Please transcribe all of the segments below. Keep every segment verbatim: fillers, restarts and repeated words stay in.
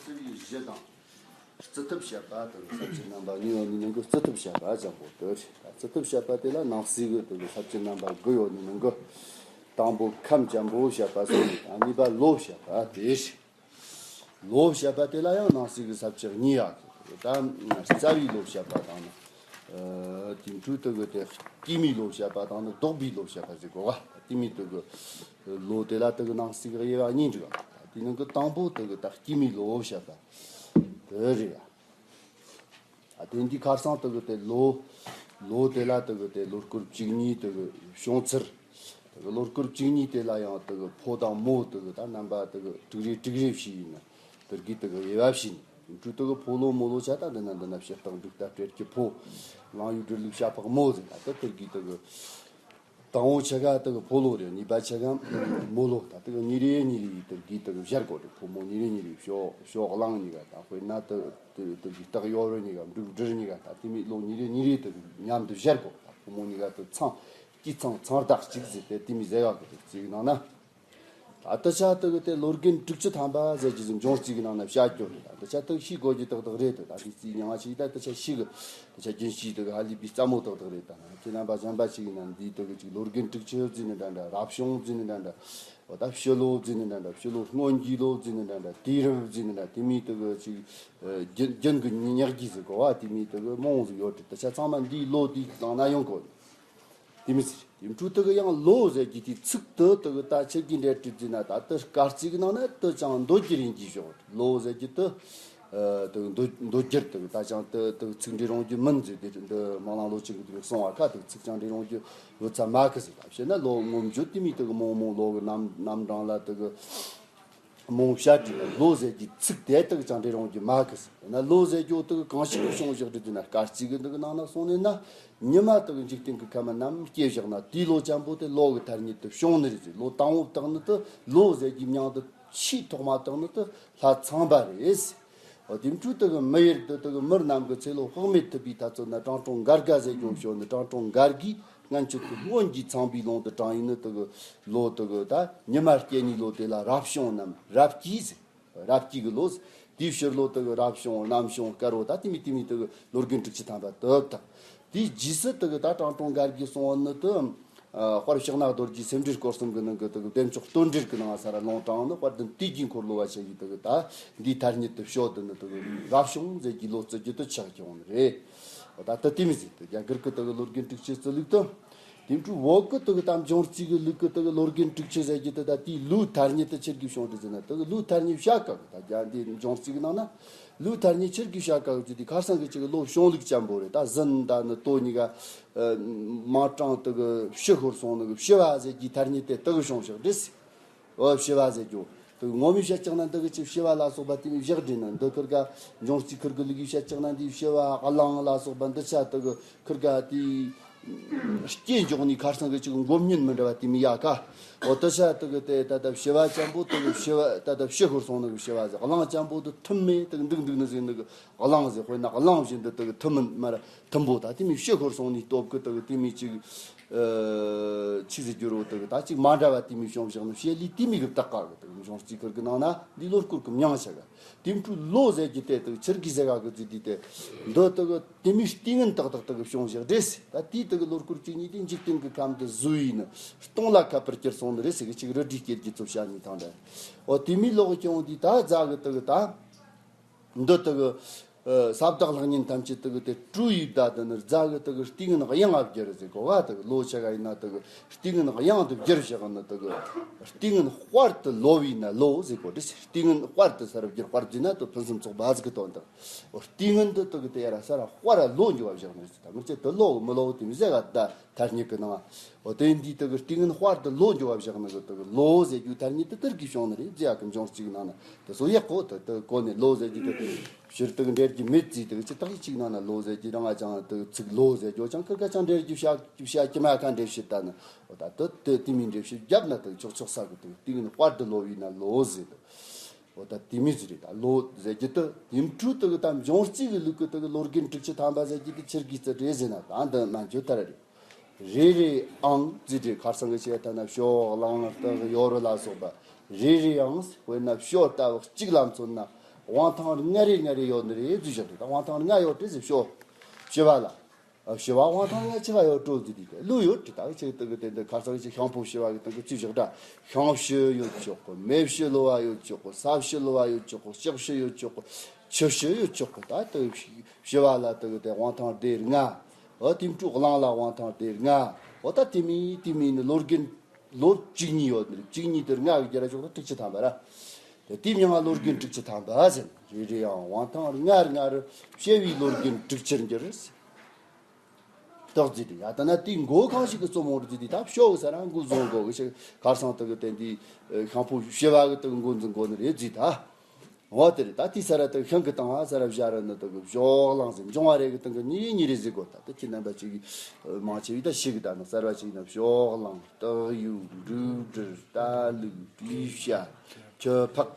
རྩི་བའི་གཞི་དང་། རྩི་ཐབས་བཤད་པ་དེ་གི་ས་བཅད་རྣམ་པ་གཉིས་ཡོད་ནི་ནང་གི་རྩི་ཐབས་བཤད་པ་ཅན་པོ་དེ་རེད། རྩི་ཐབས་བཤད་པ་དེ་ལ་ནང་གསེས་གི་དེ་གི་ས་བཅད་རྣམ་པ་དགུ་ཡོད་ནི་ནང་གི། དང་པོ་ཁམས་ཅན་པོ་བཤད་པ་སོགས་ནི། གཉིས་པ་ལོ་བཤད་པ་དེ་རེད། ལོ་བཤད་པ་དེ་ལ་ཡང་ནང་གསེས་ཀྱི་ས་བཅད་གཉིས་ཡོད། ད་རྩ་བའི་ལོ་བཤད་པ་དང་ནི། ཨ། དེ་འཕྲོས་དེ་གི་དེ་སྐྱེས་མའི་ལོ་བཤད་པ་དང་ནི་ལྡོག་པའི་ལོ་བཤད་པ་ཟེར་གོ་བ། སྐྱེས་མའི་དེ་གི་ལོ་དེ་ལ་དེ་གི་ནང་གསེས་ཀྱི་དབྱེ་བ་གཉིས་འདུག་ག། དེ་ནང་གི་དང་པོ་དེ་གི་ད་སྐྱེས་མའི་ལོ་བཤད་པ་དེ་རེད་ཡ། ཨ། དེ་འདི་ཁར་སང་དེ་གི་དེ་ལོ། ལོ་དེ་ལ་དེ་གི་དེ་ལོ་སྐོར་བཅུ་གཉིས་དེ་གི་བྱུང་ཚུལ། དེ་གི་ལོ་སྐོར་བཅུ་གཉིས་དེ་ལ་ཡང་དེ་གི་ཕོ་དང་མོ་དེ་གི་ད་རྣམ་པ་དེ་གི་དྲུག་རེ་དྲུག་རེ་བྱས་ཡིན་ན། དེ་གི་དེ་གི་དབྱེ་བ་བྱས་ནས། དེ་འཕྲོས་དེ་གི་ཕོ་ལོ་མོ་ལོ་བྱས་ད་འདི་ན་འདི་ན་ཕྱི་རྟགས་འབྲུག་སྒྲ་སྤྲེལ་གྱི་ཕོ། གླང་ཡུལ་འབྲུ་ལུག་བྱ་ཕག་མོ་ཟེར། ད་དེ་དེ་གི་དེ་གི། དང་པོ་ཆ་ག་དེ་གི་ཕོ་ལོ་རེད། གཉིས་པ་ཆ་ག་མོ་ལོ། ད་དེ་གི་གཉིས་རེ་གཉིས་རེ་ཡིས་དེ་གི་དེ་གི་སྦྱར་དགོས་རེད། ཕོ་མོ་གཉིས་རེ་གཉིས་རེ། ཕྱོགས་ཕྱོགས་གླང་གཉིས་ཀ། ད་དཔེར་ན་དེ་དེ་དེ་གི་སྟག་ཡོ་རོ་གཉིས་ཀ། འབྲུག་སྦྲུལ་གཉིས་ཀ། ད་དེ་མོ་ལོ་གཉིས་རེ་གཉིས་རེ་དེ་གི་མཉམ་དུ་སྦྱར་དགོས། ད་ཕོ་མོ་གཉིས་ཀ་དེ་ཚང་། དཀྱིལ་ཚང་ཚང་རྟགས་གཅིག་ཟེར་ཏེ་དེ་མོ་ཟེར་ཡག་གི་རེད། རྩིས་ཀྱི་ནང་ན། ད་དེ་ཆ་དེ་གི་དེ་ལོ་རྒན་དྲུག་ཅུ་ཐམ་པ་ཟེར་གྱི་ཟིག་འབྱུང་རྩིས་ཀྱི་ནང་ན་བཤད་རྒྱུ་རེད། ད་དེ་ཆ་དེ་གི་ཤེས་དགོས་རྒྱུ་ཏག་ཏག་རེད་དེ། ད་དེ་རྩིས་མྱང་བ་ཞིག་ད་དེ་ཆ་ཤེས་གི། དེ་ཆ་རྒྱུན་ཤེས་དེ་གི་ཧ་ལས་པའི་སླ་མོ་ཏག་ཏག་རེད། ད་ཁྱེད་རྣམ་པ་གཞན་པ་ཞིག་ཡིན་ན་འདིའི་དེ་གི་ཅིག་ལོ་རྒན་དྲུག་ཅུ་བརྩིས་ནི་འདྲ་འདྲ། རབ་བྱུང་བརྩིས་ནི་འདྲ་འདྲ། འོ་ད་ཕྱི་ལོ་བརྩིས་ནི་འདྲ་འདྲ། ཕྱི་ལོ་སྔོན་གྱི་ལོ་བརྩིས་ནི་འདྲ་འདྲ། དུས་རབས་བརྩིས་ནི་འདྲ། དེ་མོ་དེ་གི་ཅིག་རྒྱུན་རྒྱུན་གྱི་ཉག་གི་ཟེར་གོ་བ། དེ་མོ་དེ་གི་མང་ཟིག་ཡོད་དེ། དེ་ཆ་ཚང་མ་འདིའི་ལོ་དེའི་ནང་ན་ཡོང་གོ། དེ་མོ་ཟེར། དེ་འཕྲོས་དེ་གི་ཡང་ལོ་ཟེར་གྱི་དེའི་ཚིག་དེ་དེ་གི་ད་ཆི་གི་འབྲེལ་བྲིས་བརྩིས་ན། ད་དེ་སྐར་རྩིས་ཀྱི་ནང་ན་དེ་ཅང་འདོད་རྒྱུ་རིང་གི་ཞོག། ལོ་ཟེར་གྱི་དེ། ཨ། དེ་འདོད་འདོད་རྒྱུར་དེ་ད་ཅང་དེ་དེ་ཚིག་འབྲུ་རུང་རྒྱུ་མིན་ཟེར། དེ་འདི་མ་ལང་ལོ་ཅིག་གི་དེ་གསུང་བ་ཁ་དེ་ཚིག་ཅང་འབྲུ་རུང་རྒྱུ་ཡོད་ས་མེད་གི་ཟེར། ད་བཤད་ན་ལོ་ངོ་མཇུག་དེ་མོ་དེ་གི་མང་མང་ལོ་གི་རྣམ་རྣམ་གྲངས་ལ་དེ་གི་མང་བཤད་དེ་ལོ་ཟེར་གྱི་ཚིག་དེ་དེ་གི་ཅང་འབྲུ་རུང་རྒྱུ་མེད་གི་ཟེར། ཡིན་ན་ལོ་ཟེར་རྒྱུ་དེ་གི་གང་ཞིག་གི་བྱུང་བཞག་རེད་ཟེར་ན། སྐར་རྩིས་གི་འདི་གི་ནང་ན་སོང་ནས་ན། ཉི་མ་དེ་གི་འཇིག་རྟེན་གི་ཁམས་ན་ནམ་སྐྱེས་བཞག་ན་དེའི་ལོ་ཅན་པོ་དེ་ལོ་གི་ཐ་སྙད་དུ་བྱུང་ནི་རེད་ཟེར། ལོ་དང་པོ་བཏགས་ནི་དེ་ལོ་ཟེར་གྱི་མྱིང་དེ་ཆེས་ཐོག་མ་བཏགས་ནི་དེ་ལྷ་ཚངས་པ་རེད་ཟེར། འོ་དེ་འཕྲོས་དེ་གི་མི་ཡུལ་དེ་དེ་གི་མི་རྣམས་ཀྱི་ཚེ་ལོ་དཔག་མེད་ཐུབ་པའི་ཐ་ཚོད་ན་ཀྲང་ཀྲུང་སྒར་དགའ་ཟེར་རྒྱུ་བྱོན་ནི། ཀྲང་ཀྲུང་སྒར་དགའི་སྔོན་ཆད་དེ་སྔོན་གྱི་ཚངས་པའི་ལུང་དུ་དྲངས་ཡིན་ནི་དེ་གི་ལོ་དེ་གི་ད་ཉི་མ་སྐྱེས་ནི་ལོ་དེ་ལ་རབ་བྱུང་ནམ་རབ་སྐྱེས་ཟེར། རབ་སྐྱེས་ཀྱི་ལོ། དེའི་ཕྱི་ལོ་དེ་གི་རབ་བྱུང་གནམ་བྱུང་དཀར་པོ། ད་དེ་མོ་དེ་མོ་དེ་གི་ལོ་རྒན་དྲུག་ཅུ་ཐམ་པ་དེ་དང་། དེའི་རྗེས་སུ་དེ་གི་ད་ཀྲང་ཀྲུང་སྒར་དགའི་གསུང་བ་ནི་དེ། ཨ། དཔལ་ཕྱག་ན་རྡོ་རྗེ་སེམས་འགྲེལ་སྐོར་གསུམ་གི་ནང་གི་དེ་གི་བདེ་མཆོག་དོན་འགྲེལ་གི་ནང་ས་ར་ལུང་དྲངས་ནི། དཔལ་ལྡན་དུས་ཀྱི་འཁོར་ལོ་བ་ཆེ་གི་དེ་གི་ད་འདིའི་ཐ་སྙད་དུ་བྱོན་དེ་ནི་དེ་གི་རབ་བྱུང་ཟེར་གྱི་ལོ་བརྩི་རྒྱུ་དེ་ཆགས་ཀྱི་ཡོང་ནི་རེད། འོ་ད་དེ་དེ་མོ་ཟེར། དེ་རྒྱ་གར་གི་དེ་གི་ལོ་རྒན་དྲུག་ཅུ་རྩི་ལུགས་དང་། དེ་འཕྲོས་བོད་གི་དེ་གི་ད་འབྱུང་རྩིས་གི་ལུགས་གི་དེ་གི་ལོ་རྒན་དྲུག་ཅུ་ཟེར་གྱི་དེ། ད་དེའི་ལོའི་ཐ་སྙད་དེ་ཆི་གི་བྱུང་རེད་ཟེར་ན། དེ་གི་ལོའི་ཐ་སྙད་བྱ་དཀའ་གི། ད་རྒྱ་འདི་འབྱུང་རྩིས་གི་ནང་ན་ལོའི་ཐ་སྙད་ཆི་གི་བྱ་དཀའ་གི་ཟེར་དུས། ཁར་སང་གི་ཅིག་ལོ་བྱུང་ལུགས་ཅན་པོ་རེད། ད་ཟན་ད་ནི་དོ་གཉིས་ཀ། ཨ། མ་ཀྲང་དེ་གི་བྱི་ཤོར་སོང་ནི་གི་བྱི་བ་ཟེར་གྱི་ཐ་སྙད་དེ་དེ་གི་བྱུང་བཞག་རེད། འོ་བྱི་བ་ཟེར་རྒྱུ། དེ་ངོ་མའི་བཤད་ཀྱང་ན་འདི་གི་ཅིག་བྱི་བ་ལ་སོགས་པ་དེ་མོ་བཞག་བསྡད་ན། འདི་ཁིར་ག་འབྱུང་རྩིས་ཁིར་གི་ལུགས་ཀྱི་བཤད་ཀྱང་ན་འདི་བྱི་བ་གླང་ལ་སོགས་པ་འདི་ཆ་དེ་གི་ཁིར་ག་དེ་སྐྱེས་འཇོག་ནི་ཁར་སང་གི་ཅིག་མགོ་བརྙན་མི་འདྲ་བ་དེ་མོ་ཡ་ཁ། འོ་དེ་ཆ་དེ་གི་དེ་ད་ལྟ་བྱི་བ་ཅན་པོ་དེ་གི་བྱི་བ་ད་ལྟ་བྱི་ཤོར་སོང་ནི་གི་བྱི་བ་ཟེར། གླང་ཅན་པོ་དེ་ཐུམ་མེ་དེ་གི་འདུག་འདུག་ནི་ཟེར་ནི་གི་གླང་ཟེར། དཔེར་ན་གླང་བཞིན་དུ་དེ་གི་ཐུམ་མིན་མར་དུམ་བུ་ད་དེ་མོ་བྱི་ཤོར་སོང་ནི་སྟོབས་ཀྱིས་དེ་གི་དེ་མོ་ཅིག་ཨ། ཆི་ཟེར་རྒྱུ་རོ། དེ་གི་ད་ཅིག་མ་འདྲ་བ་དེ་མོ་བྱུང་བཞག་ནི་བྱེད་ལས་དེ་མོ་གི་བཏགས་ཀ་གི། དེ་གི་འབྱུང་རྩིས་ཁིར་གི་ནང་ན་འདི་ལོ་སྐོར་གི་མྱིང་བྱ་ག། དེ་འཕྲོས་ལོ་ཟེར་གྱི་དེ་དེ་གི་ཆི་གི་ཟེར་ག་གི་ཟེར་དུས་དེ། འདི་དེ་གི་དེ་མོའི་ལྟས་ངན་ཏག་ཏག་དེ་གི་བྱུང་བཞག་རེད་ཟེར། ད་དེའི་དེ་གི་ལོ་སྐོར་བཅུ་གཉིས་དེ་འཇིག་རྟེན་གི་ཁམས་དེ་བཟོས་ཡིན་ནི་སྟོང་ལ་ཁ་པར་གྱུར་སོང་ནི་རེད་ཟེར་གི། ཅིག་རི་ཌིའི་སྐད་ཀྱི་ཚུལ་བཤད་ནི་ཐང་འདྲ། འོ་དེ་མོའི་ལོ་གི་ཀྱང་འདི་ད་རྫ་གི་དེ་གི་ད། འདི་དེ་གི། ཨ། ས་བདག་ལྷ་གཉན་ཐམས་ཅད་དེ་གི་དེ་སྤྲོ་བའི་བརྡ་དེ་ནི་རྫ་གི་དེ་གི་ལྟས་ངན་གཡང་ང་བསྒྱུར་ཟེར་གོ་བ། དེ་གི་ལོ་ཆ་ག་ཡིན་ན་དེ་གི་ལྟས་ངན་གཡང་དུ་བསྒྱུར་བཞག་ནི་དེ་གི་ལྟས་ངན་དཔལ་དུ་ལོ་བས་ན་ལོ་ཟེར་གོ་དེ། ལྟས་ངན་དཔལ་དུ་ས་རུ་བསྒྱུར། དཔལ་ཟེར་ན་དེ་ཕུན་སུམ་ཚོགས་པ་ཟིག་གི་དོན་དང་། ལྟས་ངན་དེ་དེ་གི་དེ་ཡ་ར་ས་ར་དཔལ་ར་ལོ་འགྱུར་བ་བཞག་ནི་ཟེར། ད་མི་ཚེ་དེ་ལོ་མི་ལོ་དེ་མི་ཟེར་ག་ད། ཐ་སྙད་ཀྱི་ནང་། འོ་དེ་འདི་དེ་གི་ལྟས་ངན་དཔལ་དུ་ལོ་འགྱུར་བ་བཞག་ནི་གི་དེ་གི་ལོ་ཟེར་རྒྱུའི་ཐ་སྙད་དེ་དེར་གི་བྱུང་ནི་རེད་ཟེར་ཡ་གི། འབྱུང་རྩིས་ཀྱི་ནང་ན་དེ་སོ་ཡག་གོ་དེ་དེ་གོ་ནས་ལོ་ཟེར་རྒྱུ་དེ་ཕྱིར་དེ་གི་འགྲེལ་རྒྱུ་མེད་ཟེར། དེ་གི་ཅི་ཐག་ཅིག་ནང་ན་ལོ་ཟེར་རྒྱུ་རང་ང་ཅང་དེ་གི་ཚིག་ལོ་ཟེར་རྒྱུ་ཅང་ཁིར་ཁ་ཅང་འགྲེལ་རྒྱུ་བྱ་བྱ་རྒྱུ་མེད་ཁ། འགྲེལ་བཤད་ད་ནི་འོ་ད་དེ་དེ་དེ་མིན་འགྲེལ་བཤད་བརྒྱབ་ན་དེ་ཆོག་ཆོག་ས་གི། དེ་གི་ལྟས་ངན་དཔལ་དུ་ལོ་བས་ན་ལོ་ཟེར་དེ། འོ་ད་དེ་མོ་ཟིག་རེད། ད་ལོ་ཟེར་རྒྱུ་དེ་དེ་འཕྲོས་དེ་གི་ད་འབྱུང་རྩིས་ཀྱི་ལུགས་ཀྱི་དེ་གི་ལོ་རྒན་དྲུག་ཅུ་ཐམ་པ་ཟེར་རྒྱུ་དེ་ཆི་གི་ཟེར་རེད་ཟེར་ན། ད་འདི་མ་འཇོ་ཐར་རེད། རེ་རེའང་ཟེར་རེད། ཁར་སང་གི་བཤད་ཐ་ན་ཕྱོགས་གླང་སྟག་ཡོ་རོ་ལ་སོགས་པ་རེ་རེའང་། དཔེར་ན་ཕྱོགས་ལྟ་བུ་གཅིག་ལ་མཚོན་ན་ དབང་ཐང་ལྔ་རེ་ལྔ་རེ་ཡོད་ནི་རེད་ཟེར་བཞག་འདུག་ད་དབང་ཐང་ལྔ་ཡོད་དེ་ཟེར་ཤོག་བཞི་བ་ལ། ཨ། བཞི་བ་དབང་ཐང་ལྔ་ཆི་བ་ཡོད་འགྲོ་ཟེར་དུས་ཀླུ་ཡོད་དེ། ད་ཆེ་དེ་གི་དེ་འདི་ཁར་སང་ཆེ་ཤང་ཕོ་བཞི་བ་གི་སྟེང་གི་རྩིས་བཞག་འདྲ། ཤང་བཞི་ཡོད་ཆོག་གི། མེ་བཞི་ལོ་བ་ཡོད་ཆོག་གི། ས་བཞི་ལོ་བ་ཡོད་ཆོག་གི། ལྕགས་བཞི་ཡོད་ཆོག་གི། ཆུ་བཞི་ཡོད་ཆོག་གི། ད་དེ་བཞི་བ་ལ་དེ་གི་དེ་དབང་ཐང་སྡེ་ལྔ། འོ་དེ་འཕྲོ་གླང་ལ་དབང་ཐང་སྡེ་ལྔ། འོ་ད་དེ་མིན་དེ་མིན་ནི་ལོ་རྒན་ལོ་བཅུ་གཉིས་ཡོད་ནི་རེད། བཅུ་གཉིས་དེ་ལྔ་གི་རྒྱ་ར་ཆོག་ད་དྲུག་ཅུ་ཐམ་པ་ར། དེ་དེའི་མིང་ང་ལོ་རྒན་དྲུག་ཅུ་ཐམ་པ་ཟེར། རེ་རེ་ཡང་དབང་ཐང་ལྔར་ལྔར་བྱེ་བའི་ལོ་རྒན་དྲུག་ཅུར་འགྱུར། རྟགས་རྫས་དེ་ཡ་ད་ན་དེའི་མགོ་གང་ཞིག་གི་རྩོམ་འོང་རྫས་དེ་ད་ཕྱོགས་ས་ར་འགོ་བཟུང་དགོ་གི་ཞིག་ཁར་སང་དེ་གི་དེ་འདི་ཤང་ཕོ་བཞི་བ་གི་དེ་གི་འགོ་འཛིན་དགོ་ནི་རེད་རྫས་ད། འོ་དེ་རེད། ད་དེའི་ས་ར་དེ་ཤང་གི་སྟེང་ང་ས་ར་བཞག་ར་ནི་དེ་གི་ཕྱོགས་གླང་ཟེར། འབྱུང་བ་རེ་གི་སྟེང་གི་ཉིན་རེ་ཉིན་རེ་ཟེར་དགོ་ད་དེ་ཁྱེད་རྣམ་པ་ཅིག་མང་ཆེ་བས་ད་ཤི་གི་ད་ནི་གསར་བ་ཅིག་ན་ཕྱོགས་གླང་སྟག་ཡུག་འབྲུག་སྦྲུལ་རྟ་ལུག་བྲེ་བྱ། ཁྱི་ཕག་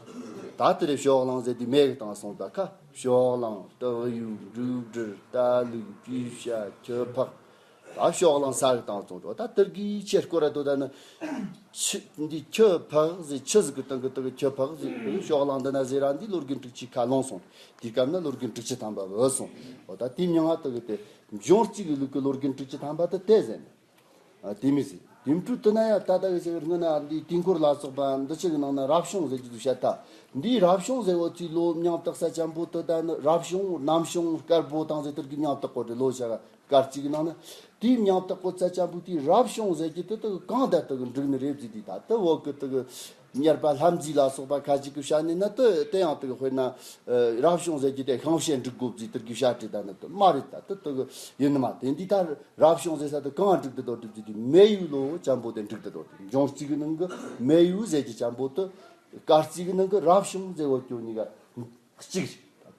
ད་དེ་རེ་ཕྱོགས་གླང་ཟེར་དུས་མེ་གི་སྟེང་སོང་ད་ཁ། ཕྱོགས་གླང་སྟག་ཡུག་འབྲུག་སྦྲུལ་རྟ་ལུག་བྲེ་བྱ་ཁྱི་ཕག་ད་ཕྱོགས་གླང་ས་གི་སྟེང་སོང་འགྲོ། ད་དེར་གི་ཆེ་སྐོར་ར་དོ་ད་ནི་ཆུ་འདི་ཁྱི་ཕག་ཟེར། ཆུ་ཟིག་གི་སྟེང་གི་དེ་གི་ཁྱི་ཕག་ཟེར། ཕྱོགས་གླང་འདི་ན་ཟེར་ར་འདི་ལོ་རྒན་དྲུག་ཅུའི་ཁ་ལོངས་སོང་། དེའི་སྐབས་ན་ལོ་རྒན་དྲུག་ཅུ་ཐམ་པ་བུད་སོང་། འོ་ད་དེའི་མིང་ང་དེ་གི་དེ་འབྱུང་རྩིས་གི་ལུགས་གི་ལོ་རྒན་དྲུག་ཅུ་ཐམ་པ་དེ་དེ་ཟེར་ནས། ཨ། དེ་མི་ཟེར། དེ་འཕྲོ་དེ་ན་ཡང་ད་ལྟ་གི་ཞིག་སྔོན་ན་འདི་དུས་འཁོར་ལ་སོགས་པ་འདི་ཆེ་གི་ནང་ན་རབ་བྱུང་ཟེར་གྱི་འདུག་བཤད་ད། འདིའི་རབ་བྱུང་ཟེར་བ་དེའི་ལོ་མིང་བཏགས་ས་ཅན་པོ་དེ་ད་ནི་རབ་བྱུང་གནམ་བྱུང་དཀར་པོ་དང་ཟེར་དེར་གི་མིང་བཏགས་གོ་དེ་ལོ་བྱ་སྐར་གཅིག་གི་ནང་ན། དེའི་མིང་བཏགས་གོ་ས་ཅན་པོ་དེའི་རབ་བྱུང་ཟེར་གྱི་དེ་དེ་གང་ད་དེ་གི་འགྲིག་ནི་རེད་ཟེར་དེ་ད་དེ་འོག་གི་དེ་གི་གཉེར་པ་ལྷ་མཛེས་ལ་སོགས་པ་ཁ་ཅིག་གི་བཤད་ནི་ན་དེ་དེ་ཡང་དེ་གི་དཔེར་ན་རབ་བྱུང་ཟེར་གྱི་དེ་ཤིང་བྱས་འགྲིག་དགོ་ཟེར་དེར་གི་བཤད་དེ་ད་ནི་དེ་མ་རེད། ད་དེ་དེ་གི་ཡིན་ནི་མ། དེ་འདི་ད་རབ་བྱུང་ཟེར་ས་དེ་གང་འགྲིག་དེ་དོ་འགྲིག་ཟེར་དེ་མེ་ཡོས་ལོ་ཅན་པོ་དེ་འགྲིག་དེ་དོ། འབྱུང་རྩིས་གི་ནང་གི་མེ་ཡོས་ཟེར་གྱི་ཅན་པོ་དེ་སྐར་རྩིས་གི་ནང་གི་རབ་བྱུང་ཟེར་བ་ཀྱོ་གཉིས་ཀ་གཅིག་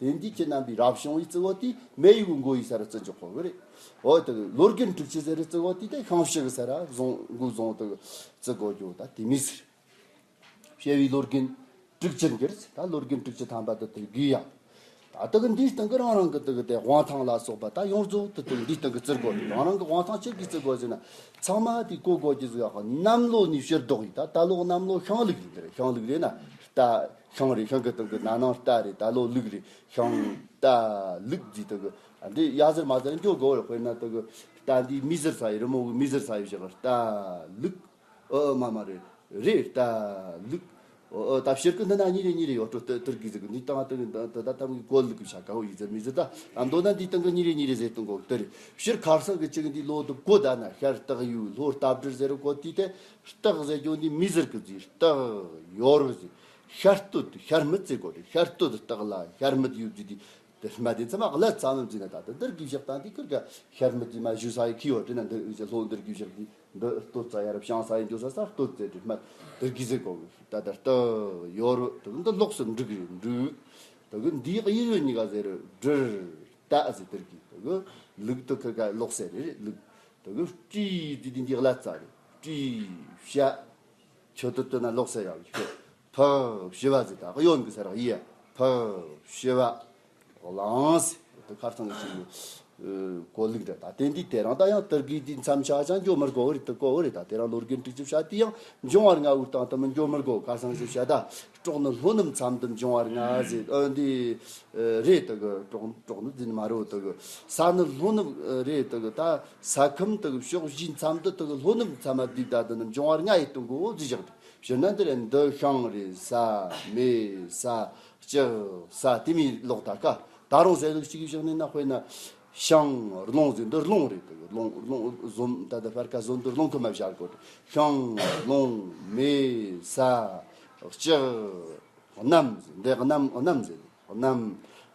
རེད། དེ་འདི་ཁྱེད་རྣམ་པའི་རབ་བྱུང་ཡི་རྩི་བ་དེ་མེ་ཡོས་གི་མགོ་ཡི་ས་ར་རྩི་འཇོག་གོ་གི་རེད། འོ་དེ་ལོ་རྒན་དྲུག་ཅུ་ཟེར་རེ་རྩི་བ་དེ་དེ་ཤིང་བྱས་གི་ས་ར་བཟུང་མགོ་བཟུང་དེ་རྩི་གོ་ཀྱོ་ད་དེ་མི་ཟེར། བྱེ་བའི་ལོ་རྒན་དྲུག་ཅུར་འགྱུར། ད་ལོ་རྒན་དྲུག་ཅུ་ཐམ་པ་དེ་དེར་གི་ཡ། ད་དེ་གི་འདིའི་སྟེང་གི་རང་རང་གི་དེ་གི་དེ་དབང་ཐང་ལ་སོགས་པ་ད་ཡོངས་རྫོགས་དེ་དེ་འདིའི་སྟེང་གི་བརྩི་དགོས་རེད། རང་རང་གི་དབང་ཐང་ཆེར་གི་བརྩི་དགོས་ཟེར་ན་ཚང་མ་དེ་གོ་དགོས་ཀྱི་ཟིག་ཡ། གནམ་ལོ་ནི་ཕྱིར་ལྡོག་ཡིན། ད་ད་ལོ་གནམ་ལོ་ཤིང་ལུག་རེད། འདི་རེད་ཤིང་ལུག་རེད་ན། རྟ་ཤིང་རེད། ཤིང་གི་སྟེང་གི་ན་ནིང་རྟ་རེད། ད་ལོ་ལུག་རེད། ཤིང་རྟ་ལུག་ཟེར་དེ་གི་འདི་ཡ་ཟེར་མ་ཟེར་འགྱོ་དགོས་རེད། དཔེར་ན་དེ་གི་རྟ་འདི་མི་ཟེར་ས་ཡི་རི་མོ་གི་མི་ཟེར་ས་ཡི་བཞག་རྟ་ལུག་ཨ་ཨ་མ་མ་རེད། རེད་རྟ་ལུག་ཨོ་ཨོ་ད་ཕྱིར་གི་འདི་ན་གཉིས་རེ་གཉིས་རེ་ཡོད་འགྲོ། དེ་དེར་གི་ཟེར་གི་འདི་སྟེང་དེ་གི་ད་ད་ད་ཐམ་གི་གོ་ལུག་གི་བྱ་དགའ་བོ་ཡིན་ཟེར་མི་ཟེར། ད་ཨ་མདོ་ན་འདི་སྟེང་གི་གཉིས་རེ་གཉིས་རེ་ཟེར་གཏོང་གོ་དེ་རེད། ཕྱིར་ཁར་སང་གི་ཅིག་འདི་ལོ་དུ་གོ་ད་ན་ཤར་སྟག་ཡོས་ལྷོ་རྟ་སྦྲུལ་ཟེར་གོ་དུས་དེ་སྟག་ཟེར་རྒྱུ་འདི་མི་ཟེར་གི་ཟེར། སྟག་ཡོར་བ་ཟེར། ཤར་སྟོད་ཤར་སྨད་ཟེར་གོ་རེད། ཤར་སྟོད་སྟག་ལ་ཤར་སྨད་ཡོས་ཟེར་དུས། དེ་སྨད་དེ་ཚང་མ་གླ་ཙམ་མཛད་ན་ད་དེ་འདིར་གི་བཞག་སྟངས་དེ་ཁིར་ག་ཤར་སྨད་དེ་མ་བཞུགས་ས་ཡི་ཁི་ཡོད་དེ་ན་འདིར་ཨུ་ཅག་ལྷོ་འདིར་གི་བཞག་དེ་འདི་སྟོད་ཙམ་ཡར་བྱང་ས་ཡི་འགྱོ་ས་ས་སྟོད་ཙམ་དེ་སྨད་དེར་གི་ཟེར་གོ་གི། ད་ད་སྟག་ཡོར་དེ་གི་འདི་ལོགས་སུ་འབྲུག་རེད། འབྲུག་དེ་གི་འདིའི་གཡས་གཡོན་གཉིས་ཀ་ཟེར་སྦྲུལ་རྟ་ཟེར། དེར་གི་དེ་གི་ལུག་དེ་ཁིར་ག་ལོགས་ཟེར་རེད། ལུག་དེ་གི་སྤྲེའུ་དེ་དེ་འདི་གླ་ཙམ་རེད། སྤྲེའུ་བྱ། ཁྱོད་དུ་དོན་ན་ལོག་ས་ཡང་ཁྱོད་ཕག་བྱི་བ་ཟེར། ད་གཡོན་གི་ས་ར་ཡི་ཕག་བྱི་བ་གླང་ཟེར། དེ་ཁར་ཚང་གི་ཅིག་གོ་ལུགས་འདྲ། ད་དེ་འདི་དེ་རང་ད་ཡང་དེར་གི་འདི་མཚམས་ཆ་ཅང་འགྱོ་མི་དགོ་བ་རེད། དེ་གོ་བ་རེད། ད་དེ་རང་ལོ་རྒན་དྲུག་ཅུ་བྱ་དེ་ཡང་འབྱུང་བ་ལྔ་བོའི་སྟེང་དུ་མི་འགྱོ་མི་དགོ། ཁར་ཚང་གི་བྱ་ད་སྲོག་ནི་ལྷོ་ནུབ་མཚམས་དུ་འབྱུང་བ་ལྔ་ཟེར། ཨ་འདི་རེད། དེ་གི་སྲོག་སྲོག་ནི་འཛིན་མ་རོ། དེ་གི་ས་ནི་ལྷོ་ནུབ་རེད། དེ་གི་ད་ས་ཁམས་དེ་གི་ཕྱོགས་བཞིའི་མཚམས་དུ་དེ་གི་ལྷོ་ནུབ་མཚམས་མ་བསྡུས་ད་དེ་ནི་འབྱུང་བ་ལྔ་ཡི་སྟོན་གོ་ཟེར་བཞག་དེ། ཕྱིར་ན་འདིར་འདི་ཤིང་རེད། ས་མེ་ས་ལྕགས་ས་དེ་མི་ལོག་ད་ཀ། ད་རུང་ཟེར་ལུགས་གཅིག་བཞག་ནས་ན། དཔེར་ན་ཤིང་རླུང་ཟེར། འདི་རླུང་རེད། དེ་རླུང་རླུང་ཟོམ་ད་ལྟ་སྤར་ཁ་ཟོམ་དུ་རླུང་ཁུ་མ་བཞག་གོ། ཤིང་རླུང་མེ་ས་ལྕགས་གནམ་ཟེར། འདི་གནམ་གནམ་ཟེར། གནམ།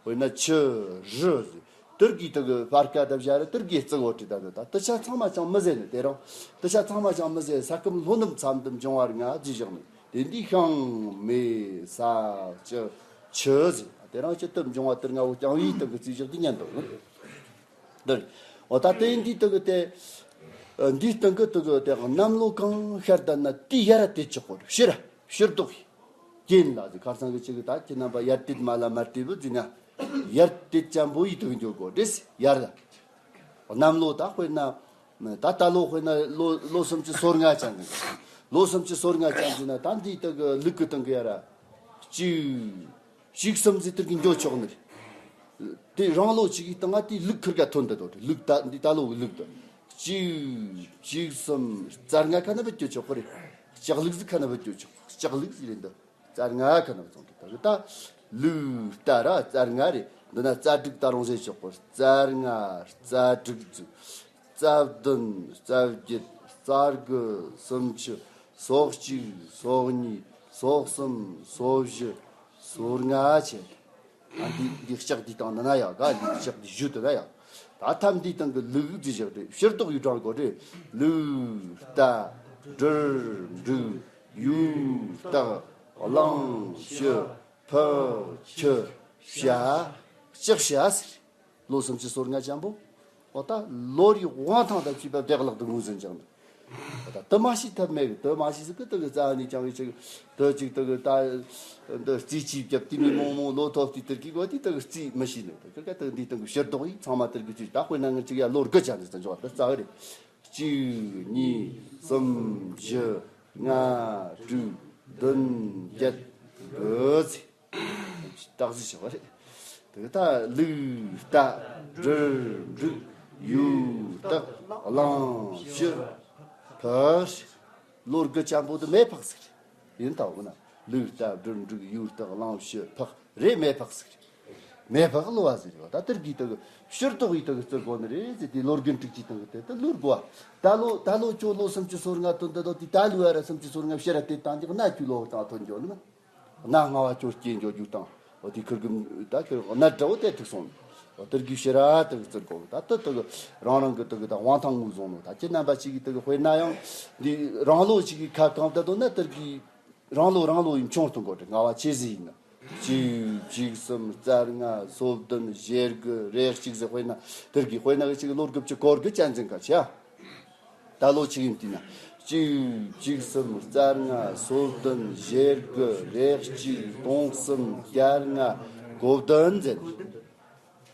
དཔེར་ན་ཆུ་རི་ཟེར། དེར་གི་དེ་གི་སྤར་ཁ་ད་བཞག་རེད། དེར་གི་རྩི་བོ་དྲི་ད་ད་ད་དེ་ཆ་ཚང་མ་ཅང་མི་ཟེར་ནས། དེ་རང་དེ་ཆ་ཚང་མ་ཅང་མི་ཟེར། ས་ཁམས་ལྷོ་ནུབ་མཚམས་དུ་འབྱུང་བ་ལྔ་ཟེར་བཞག་ནས། དེ་འདི་ཤིང་མེ་ས་ལྕགས་ཆུ་ཟེར། དེ་རང་ཆུ་དུ་འབྱུང་བ་དེར་ལྔ་བོ་ཀྱང་ཡིད་དུ་གི་རྩིས་བཞག་དེ་ཉན་དུ་འདིར། འོ་ད་དེ་འདི་དུ་གི་དེ་འདི་སྟེང་གི་དུ་གི་དེ་གནམ་ལོ་གང་ཤར་ད་ན་དེ་ཡར་དེ་ཆོག་གོ་ཕྱིར་ཕྱིར་ལྡོག་གི་རྐྱེན་ལ་ཟེར། ཁར་ཚང་གི་ཅིག་གི་ད་ཁྱེད་རྣམ་པ་ཡར་དེད་མ་ལ་མར་དེད་བུ་ཟེར་ན་ཡར་དེད་ཅན་པོ་ཡིད་དུ་འགྱོ་གོ་དེ་ཡར་ལ། གནམ་ལོ་ད་དཔེར་ན། ད་ད་ལོ་དཔེར་ན་ལོ་ལོ་སུམ་ཅུ་སོ་ལྔ་ཅན་གི། ལོ་སུམ་ཅུ་སོ་ལྔ་ཅན་གི་ན་ད་འདི་དག་གི་ལུག་གི་སྟེང་གི་ཡ་ར། གཅིག་གཅིག་གསུམ་ཟེར་དེར་གི་འགྱོ་ཆོག་ནི་རེད། དེ་རང་ལོ་གཅིག་གི་སྟེང་ང་དེ་ལུག་ཁིར་ག་ཐོན་འདི་དོ་རེད། ལུག་ད་འདི་ད་ལོ་གི་ལུག་དོ། གཅིག་གཅིག་གསུམ་རྩ་ལྔ་ཁ་ན་བུད་འགྱོ་ཆོག་གི་རེད། ལྕགས་ལུག་ཟིག་ཁ་ན་བུད་འགྱོ་ཆོག་ལྕགས་ལུག་ཟིག་རེད་འདི། རྩ་ལྔ་ཁ་ན་བུད་སོང་གི། ད་གི་ད་ལུག་རྟ་ར་རྩ་ལྔ་རེད། འདི་ན་རྩ་དྲུག་ད་རུང་ཟེར་ཆོག་གི། རྩ་ལྔ། རྩ་དྲུག་ཅུ། རྩ་བདུན། རྩ་བརྒྱད། རྩ་དགུ། སུམ་ཅུ། སོ་གཅིག་སོ་གཉིས། སོ་གསུམ། སོ་བཞི། སོ་ལྔ་བྱས། ཨ་འདི་འདི་ལྕགས་འདི་སྟེང་ན་ན་ཡག་ག་འདི་ལྕགས་འདི་བཞུ་དུ་ན་ཡག་ད་ཐམ་འདི་སྟེང་གི་ལུག་འདི་བཞག་རེད། ཕྱིར་ལྡོག་ཡུལ་གྲངས་གོ་རེད། ལུག་རྟ་སྦྲུལ་འབྲུག་ཡུག་སྟག་གླང་ཕྱུ་ཕག་ཁྱི་བྱ་ལྕགས་བྱ་ཟེར། ལོ་སུམ་ཅུ་སོ་ལྔ་ཅན་པོ། འོ་ད་ལོ་རེའི་དབང་ཐང་དང་བཅས་པ་བདེ་བླག་ཏུ་ངོས་འཛིན་བྱུང་ནས། འོ་ད་དུ་མ་ཤེས་ཐབས་མེད་གི། དུ་མ་ཤེས་ཟིག་གི་དུ་གི་རྩ་ནས་ཀྱང་ཅིག་དུ་ཅིག་དུ་གི་ད་འདི་རྩིས་ཆིབ་རྒྱབ་དེ་མི་མོ་མོ་ལོ་ཐོབ་དུས་དུ་གི་གོ་དེ་དུ་གི་རྩིས་མི་ཤེས་ནི། དུ་གི་དུ་འདི་དུ་གི་ཕྱིར་ལྡོག་ཡིག་ཚང་མ་དུ་གི་ཅིག་ད་དཔེར་ན་ངར་ཅིག་ཡ་ལོ་དགུ་ཅན་དུ་འཇོག་དུ་རྩ་གི་རེད། གཅིག་གཉིས་གསུམ་བཞི་ལྔ་དྲུག་བདུན་བརྒྱད་དགུ་ཚེ། སྟག་གཟིག་བྱ་བ་རེད། དེ་ད་ལུག་རྟ་སྦྲུལ་འབྲུག་ཡུག་སྟག་གླང་ཕྱུ་ཕག་རེད། ལོ་དགུ་ཅན་པོ་དེ་མེ་ཕག་ཟེར་རེད། ཡིན་ད་འོ་ན་ལུག་རྟ་སྦྲུལ་འབྲུག་ཡུག་སྟག་གླང་ཕྱུ་ཕག་རེད། མེ་ཕག་ཟེར་རེད། མེ་ཕག་ལོ་བ་ཟེར་རེད་བ། ད་དེར་གི་དེ་གི་ཕྱིར་ལྡོག་ཡིག་དེ་གི་བརྩི་དགོས་ནི་རེད་ཟེར། དེ་ལོ་རྒྱུན་དྲུག་ཅུའི་སྟེང་གི་དེ་ད་ལུག་དགོས་བ། ད་ལོ་ད་ལོ་ཁྱོད་ལོ་སུམ་ཅུ་སོ་ལྔ་དོན་དེ་དོ་དེ་ད་ལུག་བ་ར་སུམ་ཅུ་སོ་ལྔ་ཕྱིར་ར་དེ་བཏང་ཀྱང་ན་ཁྱོད་ལོ་བ་དང་ཐོན་འགྱོ་ནི་ན། གནའ་སྔ་བ་ཅོ་སྐྱེས་འཇོག་རྒྱུ་དང་། འོ་དེ་ཁིར་གི་ད་ཁིར་གནའ་དགྲ་བོ་དེ་ཐུག་སོང་། འོ་དེར་གི་ཕྱི་ར་དེ་གི་བརྩི་དགོས། ད་དེ་དེ་གི་རང་རང་གི་དེ་གི་ད་དབང་ཐང་ངོས་བཟུང་ནོ། ད་ཁྱེད་རྣམ་པ་ཅིག་གི་དེ་གི་དཔེར་ན་ཡང་འདི་རང་ལོ་ཅིག་གི་ཁ་གང་ད་དོ་ན་དེར་གི་རང་ལོ་རང་ལོ་ཡིན་ཆུང་གཏོང་དགོས་ཏེ། ང་བ་ཆེ་ཟིག་ཡིན་ན། གཅིག་གཅིག་གསུམ་རྩ་ལྔ་སོ་བདུན་ཞེ་དགུ་རེ་གཅིག་ཟེར། དཔེར་ན་དེར་གི་དཔེར་ན་གི་ཅིག་ལོ་དགུ་བཅུ་གོ་དགུ་ཅན་འཛིན་ག་ཆེ་ཨ། ད་ལོ་ཆིག་ཡིན་དུས་ན། གཅིག་གཅིག་གསུམ་རྩ་ལྔ་སོ་བདུན་ཞེ་དགུ་རེ་གཅིག་སྟོང་གསུམ་བརྒྱ་ལྔ་གོ་བདུན་ཟེར།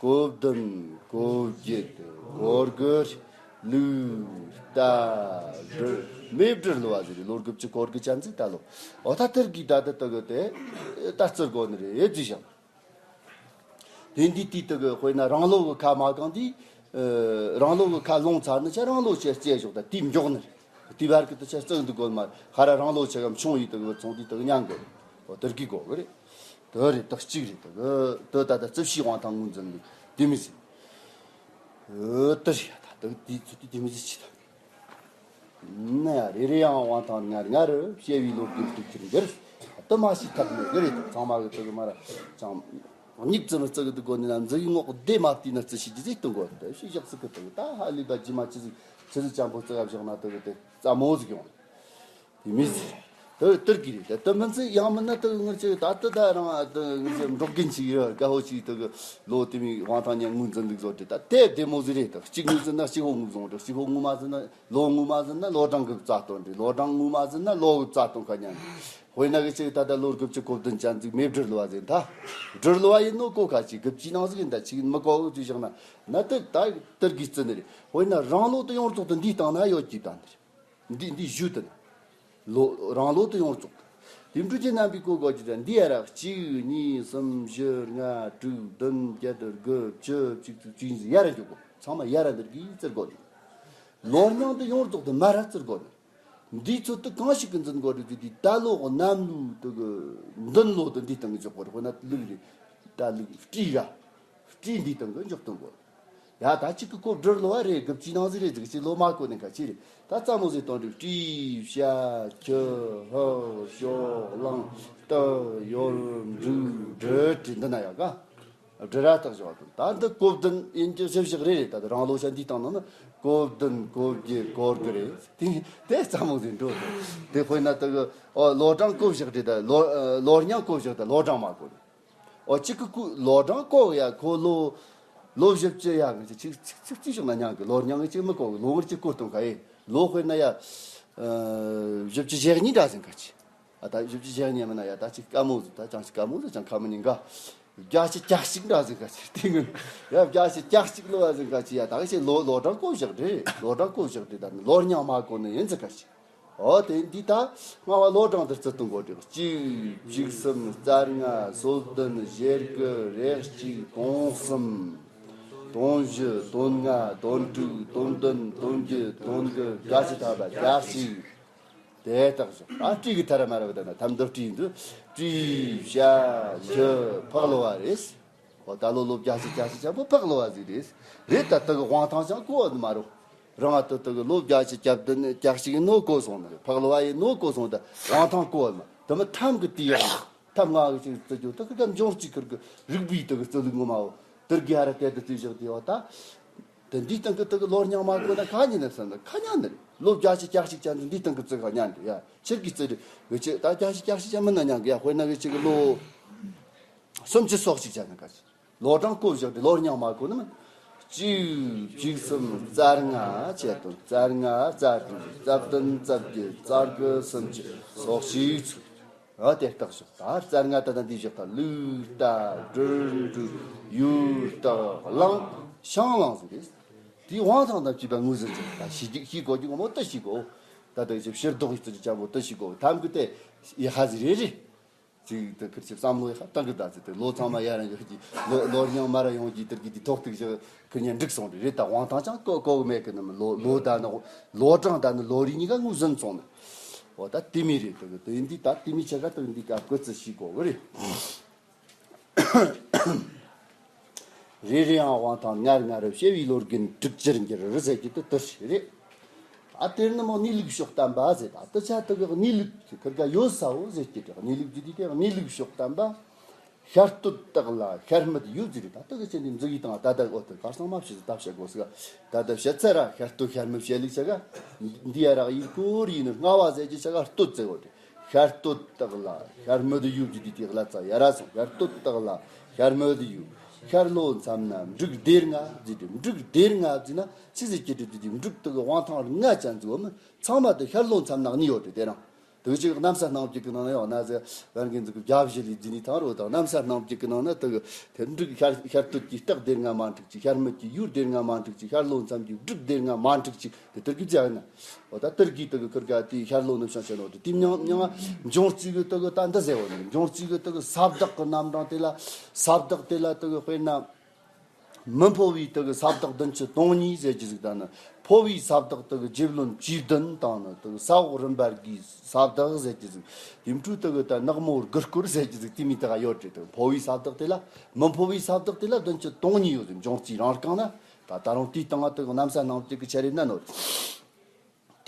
གོ་བདུན་གོ་བརྒྱད་གོ་དགུ་ལུག་རྟ་སྦྲུལ་མེ་སྦྲུལ་ལོ་བ་ཟེར། ལོ་དགུ་བཅུ་གོ་དགུ་ཅན་ཟིག་ད་ལོ། འོ་ད་དེར་གི་ད་ད་ད་གི་དེ་ད་བརྩི་དགོས་ནི་རེད་ཟེར་བཞག་དེ་འདི་དུས་དུ་གི་དཔེར་ན་རང་ལོ་གི་ཁ་མ་གང་དུས། ཨ། རང་ལོ་གི་ཁ་ལོངས་ཚར་ནི་ཆ་རང་ལོ་ཆ་རྩེ་ཞོག་ད་དུས་མགྱོགས་ནི་རེད། དུས་བར་གི་དུ་ཆ་བརྩི་འདུག་དགོས་མ། ཧ་ར་རང་ལོ་ཆ་གམ་ཆུང་ཡིས་དུ་གི་ཚོང་དུས་དུ་གི་མཉམ་གི། འོ་དེར་གི་དགོས་གི་རེད། དུ་རེད་དག་གཅིག་རེད་དུ་གི་དུ་ད་ད་རྩིབ་ཤི་དབང་ཐང་ངོས་འཛིན་གི་དུས་མི་ཟིན། འོ་དུ་རེད་ད་དུ་དུས་ཚོད་དུས་དུས་མི་ཟིན་ཆི་ད། ན་ཡ་རེ་རེ་ཡང་དབང་ཐང་ང་རེ་ང་རུ་བཤད་པའི་ལོ་རྒྱུས་དུ་ཁྱེར་འགྱུར། དུ་མ་ཤི་ཐབས་མེད་གི་རེད། ཚང་མ་གི་དུ་གི་མ་ར་ཅང་། སྙིགས་ཙམ་བརྩི་གི་དུ་གོ་ནི་ན་འཛི་གི་ངོག་བདེ་མ་བལྟས་ན་རྩི་ཤི་རྒྱུ་ཟིག་གཏོང་གོ་དུ་ཤི་བཞག་ཚིག་གི་དུ་ད་ཧ་ལས་པ་ཇི་མ་ཅི་ཟིག་ཆི་ཟིག་ཅང་པོ་བརྩི་ག་བཞག་ན་དུ་གི་དེ་རྩ་མོ་ཟིག་ཡོང་། དེ་མི་ཟིག་དུ་དུར་གི་རེད། དུ་མི་ཟིག་ཡང་མིན་ན་དུ་ངར་ཅི་ད་དུ་ད་རང་དུ་ངར་ཅི་འབྲོག་རྒན་ཅིག་ཡོད་དགའ་བོ་ཅིག་དུ་གི་ལོ་དུ་མི་དབང་ཐང་ཉན་ངོས་འཛིན་ལུགས་བཟོ་དེ་ད་དེ་བདེ་མོ་ཟིག་རེད། དུ་གཅིག་ངོས་འཛིན་ན་གཅིག་ཧོ་ངོས་བཟུང་དུ་གཅིག་ཧོ་ངོས་མ་ཟིན་ན། ལོ་ངོ་མ་ཟིན་ན་ལོ་གྲངས་ཀྱི་རྩ་དོན་རེད། ལོ་གྲངས་ངོ་མ་ཟིན་ན་ལོ་གི་རྩ་དོན་ཁ་ཉན། དཔེར་ན་གི་ཅིག་ད་ལྟ་ལོ་དགུ་བཅུ་གོ་བདུན་ཅན་ཟིག་མེ་སྦྲུལ་ལོ་བ་ཟིན་ད། སྦྲུལ་ལོ་བ་ཡིན་ནོ་གོ་ཁ་ཅིག་དགུ་བཅུའི་ནང་ཟིག་ཡིན་ད་ཅིག་མི་གོ་གི་ཅིག་བཞག་ན་ན་དེ་ད་དེར་གི་རྩི་ནི་རེད། དཔེར་ན་རང་ལོ་དུ་ཡོངས་རྫོགས་དུ་འདིའི་སྟེང་ན་ཡོད་ཀྱི་ད་འདི་རེད། འདི་འདི་བཞུ་དུ་ན། ལོ་རང་ལོ་དུ་ཡོངས་རྫོགས་དུ། དེ་འཕྲོ་ཅན་རྣམ་པའི་གོ་དགོས་ཀྱི་ད་འདི་ཡ་ར་གཅིག་གཉིས་གསུམ་བཞི་ལྔ་དྲུག་བདུན་བརྒྱད་དགུ་བཅུ་གཅིག་ཙུག་ཅིག་ཡིན་ཟིག་ཡ་ར་འཇོག་གོ་ཚང་མ་ཡ་ར་འདིར་གི་རྩི་དགོས་ནི། ལོ་རྙིང་དུ་ཡོངས་རྫོགས་དུ་མ་ར་བརྩི་དགོས་ནི། འདིའི་ཚོད་དུ་གང་ཞིག་གི་འཛིན་དགོས་རེད་དེ་དུས་ད་ལོ་གནམ་ལོའི་དུ་གི་འདུན་ལོ་དུ་འདིའི་སྟེང་གི་འཇོག་དགོས་རེད། དཔེར་ན་ལུག་རེད། ད་ལུག་སྤྲེལ་ར་སྤྲེལ་འདིའི་སྟེང་གི་འཇོག་གཏོང་དགོས། ཡ་ད་གཅིག་གི་གོ་སྦྲུལ་ལོ་བ་རེད། དགུ་བཅུའི་ནང་ཟིག་རེད་ཟིག་ཅིག་ལོ་མ་གོ་ནི་ཁ་ཅིག་རེད། ད་རྩ་མོ་ཟིག་གཏོང་རེད། སྤྲེལ་བྱ་ཁྱི་ཧོ་ཞོ་གླང་སྟག་ཡོར་འབྲུག་སྦྲུལ་དྲི་འདི་ན་ཡ་ག་སྦྲུལ་ར་སྟག་བྱ་བ་དང་ད་འདི་གོ་བདུན་ཡིན་གྱི་ཞིབ་ཞིག་རེད་རེད། ད་ལྟ་རང་ལོ་ཤ་འདིའི་སྟེང་ནང་ན་གོ་བདུན་གོ་བརྒྱད་གོ་དགུ་རེད། དེ་དེ་རྩ་མོ་ཟིག་འགྲོ་དེ་དཔེར་ན་ད་གི་ཨོ་ལོ་གྲངས་གོ་བཞག་དེ་ད་ལོ་ལོ་རྙིང་གོ་བཞག་ད་ལོ་གྲངས་མ་གོ་ནི། ཨོ་གཅིག་གི་ཀུ་ལོ་གྲངས་གོ་ཡ་ཁོ་ལོ་ལོ་བཞི་བཅུ་ཡ་ངི་ཅིག་ཅིག་ཅིག་ཅིག་ཞིག་ན་ཉང་གི་ལོ་རྙིང་གི་ཅིག་མི་གོ་གི་ལོ་ངར་ཅིག་གོ་གཏོང་ཁ་ཡེ་ལོ་དཔེར་ན་ཡ་བཞི་བཅུ་ཞེ་གཉིས་འདྲ་ཟིན་ཁ་ཅིག་ཨ་ད་བཞི་བཅུ་ཞེ་གཉིས་མིན་ན་ཡ་ད་ཅིག་དཀའ་མོ་ཟིག་ད་ཅང་ཅིག་དཀའ་མོ་ཟིག་ཅང་ཁ་མི་ཉན་ག་བརྒྱ་ཆ་གྱ་གཅིག་འདྲ་ཟིན་ཁ་ཅིག་དེ་ངི་ཡ་བརྒྱ་ཆ་གྱ་གཅིག་ལོ་བ་ཟིན་ཁ་ཅིག་ཡ་ད་ག་ཅིག་ལོ་ལོ་གྲངས་གོ་བཞག་དེ་ལོ་གྲངས་གོ་བཞག་དེ་ད་ནི་ལོ་རྙིང་མ་གོ་ནི་ཡིན་ཟིན་ཁ་ཅིག་ཨོ་དེ་འདི་ད་སྔ་བ་ལོ་གྲངས་དེ་བརྩི་སྟོན་གོ་དྲི། གཅིག་བཅུ་གསུམ་རྩ་ལྔ་སོལ་བདུན་བཞི་དགུ་རེ་གཅིག་དོན་གསུམ་དོན་བཞི་དོན་ལྔ་དོན་དྲུག་དོན་བདུན་དོན་བརྒྱད་དོན་དགུ་བརྒྱད་ཅུ་ཐམ་པ་བརྒྱད་ཅུ། དེ་ལྟར་བཞག་ད་སྤྲེའུ་གི་ཐ་ར་མ་ར་བ་ད་ན་ཐམ་དུ་སྤྲེའུ་འདུག་སྤྲེའུ་བྱ་ཁྱི་ཕག་ལོ་བ་རེད། ཨོ་ད་ལོ་ལོ་བརྒྱད་ཅུ་བརྒྱད་ཅུ་ཆེན་པོ་ཕག་ལོ་བ་ཟིག་རེད། རེད་ད་དེ་གི་དབང་ཐང་ཅང་གོ་བ་ནི་མ་རོ། རང་ཨ་ད་དེ་གི་ལོ་བརྒྱད་ཅུ་གྱ་བདུན་གྱ་གཅིག་ནོ་གོ་སོང་ནི་རེད། ཕག་ལོ་བ་ཡི་ནོ་གོ་སོང་ད་དབང་ཐང་གོ་བ་མ་དེ་མི་ཐམ་གི་དེ་ཡག་ནི་ཐམ་ང་གི་ཅིག་བརྩི་རྒྱུ་དེ་གི་གམ་འབྱུང་རྩིས་ཁུར་གི་རིག་པའི་དེ་གི་རྩི་ལུགས་ངོ་མ་བོ་དེར་གི་ཧ་ར་དེ་དུ་བརྩི་བཞག་དེ་བ་ད། དེ་འདིའི་སྟེང་གི་དེ་གི་ལོ་རྙིང་མ་གོ་ན་ཁ་ཉིན་ནས་སོང་ན་ཁ་ཉན་ནི་རེད། ལོ་བརྒྱད་ཅུ་གྱ་གཅིག་ཅན་དུ་འདིའི་སྟེང་གི་བརྩི་ཁ་ཉན་གི་ཡ་ཆེར་གི་བརྩི་རེད། འུ་ཅི་ད་བརྒྱད་ཅུ་གྱ་གཅིག་ཅན་མིན་ན་ཉན་གི་ཡ་དཔེར་ན་འུ་ཅི་གི་ལོ་སུམ་ཅུ་སོ་གཅིག་ཅན་ནི་ག་ཅི། ལོ་གྲངས་བཀོད་བཞག་དེ་ལོ་རྙིང་མ་གོ་ནི་མིན། གཅིག་བཅུ་གསུམ་རྩ་ལྔ་བྱེད་དོ། རྩ་ལྔ་རྩ་དྲུག་རྩ་བདུན་རྩ་བརྒྱད་རྩ་དགུ་སུམ་ཅུ་སོ་གཅིག་ཚུལ། ཨ་དེ་རྟགས་བཞག་ད་རྩ་ལྔ་ད་ད་འདི་བཞག་ད་ལུག་རྟ་སྦྲུལ་འབྲུག་ཡུལ་སྟག་གླང་ཤིང་གླང་ཟེར་རེད། དེའི་དབང་ཐང་དང་བཅས་པ་ངོས་ཟིན་ཅིག་ད་ཤེས་ཀྱི་ཤེས་དགོས་ཀྱི་ངོ་མོ་ད་ཤེས་དགོས། ད་ད་ཅིག་ཕྱིར་ལྡོག་ཡིག་ཚུལ་གྱི་ཅང་པོ་ད་ཤེས་དགོས་ཐམ་གི་དེ་ཡི་ཧ་ཟི་རེ་རེ། ཅིག་ད་ཁིར་ཆེ་བསམ་བློ་ཡི་ཧ་ཏང་གི་ད་ཟེར་ཏེ་ལོ་ཚང་མ་ཡ་རང་གི་ཧ་གི་ལོ་ལོ་རྙིང་མ་ར་ཡོང་གི་དེར་གི་དེ་ཐོག་ཐུག་བཞག་ཁིར་ཉན་འགྲིག་སོང་རེད། རེད་ད་དབང་ཐང་ཅང་གོ་གོ་གི་མེད་གི་ནམ་ལོ་ལོ་ད་ནི་ལོ་གྲངས་ད་ནི་ལོ་རེ་གཉིས་ཀ་ངོས་ཟིན་སོང་ནི། འོ་ད་དེ་མི་རེད་དེ་གི་དེ་འདི་ད་དེ་མི་ཆེ་ག་དེ་འདི་ག་སྐུ་ཚེ་ཤི་གོ་གི་རེད། རེ་རེའང་དབང་ཐང་ངར་ངར་རུ་བྱེ་བའི་ལོ་རྒན་དྲུག་ཅུར་འགྱུར་ཟེར་གྱི་དེ་དེ་ཞིག་རེད། ཨ་དེར་ནི་མོ་གནས་ལུགས་ཕྱོགས་བསྟན་པ་ཟེར་ད་དེ་ཆ་དེ་གི་གནས་ལུགས་ཀྱི་ཁིར་ག་ཡོད་ས་བོ་ཟེར་གྱི་དེ་གནས་ལུགས་ཀྱི་དེ་དེ་གནས་ལུགས་ཕྱོགས་བསྟན་པ། ཤར་སྟོད་སྟག་ལ་ཤར་སྨད་ཡུལ་ཟེར་ད་དེ་གི་ཆེན་དེ་མཛུ་གུའི་སྟེང་ད་ད་འོ་དེ་གར་སང་མ་བྱེད་ད་བྱེད་དགོས་ཟེར་ད་ད་བྱེད་ཚེ་ར་ཤར་སྟོད་ཤར་སྨད་བྱེད་ལུགས་ཆ་ག་འདི་ཡ་རག་ཡིན་སྐོར་ཡིན་ནི་རྔ་བ་ཟེར་གྱི་ཆ་ག་སྟོད་ཟེར་བོ་དེ། ཤར་སྟོད་སྟག་ལ་ཤར་སྨད་ཡུལ་གྱི་དུས་དེ་ལ་ཙ་ཡ་ར་སོང་། ཤར་སྟོད་སྟག་ལ་ཤར་སྨད་ཡུལ། ཤར་ལྷོ་མཚམས་ན་འབྲུག་སྡེ་ལྔ་ཟེར་ཏེ། འབྲུག་སྡེ་ལྔ་ཟེར་ན་ཅི་ཟེར་གྱི་དུས་དེ་འབྲུག་དེ་གི་དབང་ཐང་ལྔ་ཅན་ཟེར་བ་མིན། ཚང་མ་དེ་ཤར་ལྷོ་མཚམས་ན་གཉིས་ཡོད་དེ་དེ་རང་དེ་གཅིག་གནམ་ས་སྣང་བརྒྱུད་ཀྱི་ནང་ན་ཡོད་ན་ཟེར་བན་གིན་ཟིག་གི་བརྒྱ་བཞི་ལས་འཛིན་ནི་ཐང་རོ་དང་གནམ་ས་སྣང་བརྒྱུད་ཀྱི་ནང་ན་དེ་གི་དེ་འབྲུག་ཤར་ཤར་སྟོད་ཀྱི་སྟག་སྡེ་ལྔ་མ་འགྲིག་ཅིག་ཤར་སྨད་ཀྱི་ཡུལ་སྡེ་ལྔ་མ་འགྲིག་ཅིག་ཤར་ལྷོ་མཚམས་ཀྱི་འབྲུག་སྡེ་ལྔ་མ་འགྲིག་ཅིག་དེ་དེར་གི་ཅག་ན། འོ་ད་དེར་གི་དེ་གི་ཁུར་ག་དེའི་ཤར་ལྷོ་ནུབ་བྱང་ཕྱོགས་ནོ་དེ་དེ་མྱང་མྱང་འབྱུང་རྩིས་གི་དེ་གི་ད་འདི་ཟེར་བ་ནི་འབྱུང་རྩིས་གི་དེ་གི་ས་བདག་གི་རྣམ་གྲངས་དེ་ལ་ས་བདག་དེ་ལ་དེ་གི་དཔེར་ན་མི་འཕོ་བའི་དེ་གི་ས་བདག་བདུན་ཅུ་དོན་གཉིས་ཟེར་གྱི་ཟིག་ད་ནི་འཕོ་བའི་ས་བདག་དེ་གི་རྗེ་བློན་བཅུ་བདུན་དང་ནི་དེ་གི་ས་འོག་རིམ་པར་གི་ས་བདག་ཟེར་གྱི་ཟིག་དེ་འཕྲུལ་དེ་གི་ད་ནག་མོ་དགུ་སྐོར་ཟེར་གྱི་ཟིག་དེ་མི་དེ་ག་ཡོད་རེད། དེ་འཕོ་བའི་ས་བདག་དེ་ལ་མི་འཕོ་བའི་ས་བདག་དེ་ལ་བདུན་ཅུ་དོན་གཉིས་ཡོད་ཟིག་འབྱུང་རྩིས་རང་རྐང་ན། ད་ད་རུང་དེའི་སྟེང་ང་དེ་གི་གནམ་ས་སྣང་བ་དེ་གི་ཆ་རེ་ན་ནོ།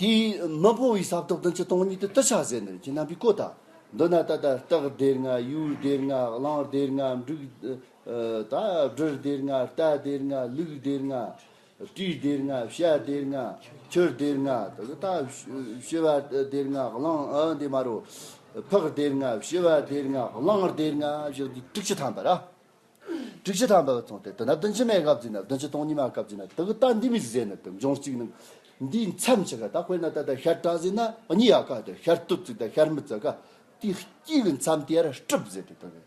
དེའི་མི་འཕོ་བའི་ས་བདག་བདུན་ཅུ་དོན་གཉིས་དེ་དུ་ཆ་ཟེར་ནི་ཁྱེད་རྣམ་པའི་གོ་ད། འདི་ན་ད་ལྟ་སྟག་སྡེ་ལྔ་ཡུལ་སྡེ་ལྔ་གླང་སྡེ་ལྔ་འབྲུག་ད་སྦྲུལ་སྡེ་ལྔ་རྟ་སྡེ་ལྔ་ལུག་སྡེ་ལྔ་སྤྲེའུ་སྡེ་ལྔ་བྱ་སྡེ་ལྔ་ཁྱི་སྡེ་ལྔ་དེ་གི་ད་བྱི་བ་སྡེ་ལྔ་གླང་ཨ་འདི་མ་རོ་ཕག་སྡེ་ལྔ་བྱི་བ་སྡེ་ལྔ་གླང་སྡེ་ལྔ་བཞག་འདི་དྲུག་ཅུ་ཐམ་པ་ར། དྲུག་ཅུ་ཐམ་པ་གི་ཚོང་དེ་དེ་ན་བདུན་ཅུ་མེད་སྐབས་ཟིན་ན་བདུན་ཅུ་དོན་གཉིས་མ་སྐབས་ཟིན་ན་དེ་གི་ད་འདི་མི་ཟེར་ནི་དེ་འབྱུང་རྩིས་ནི་འདིའི་མཚམས་ཆེ་ག་ད་དཔེར་ན་ད་ལྟ་ཤར་བྲག་ཟིན་ན་གཉིས་ཡ་ག་དེ་ཤར་སྟོད་ཅིག་ད་ཤར་སྨད་ཅིག་ག་དེའི་དཀྱིལ་གི་མཚམས་དེ་ཡར་སྲིབ་ཟེར་ཏེ་དེ་གི་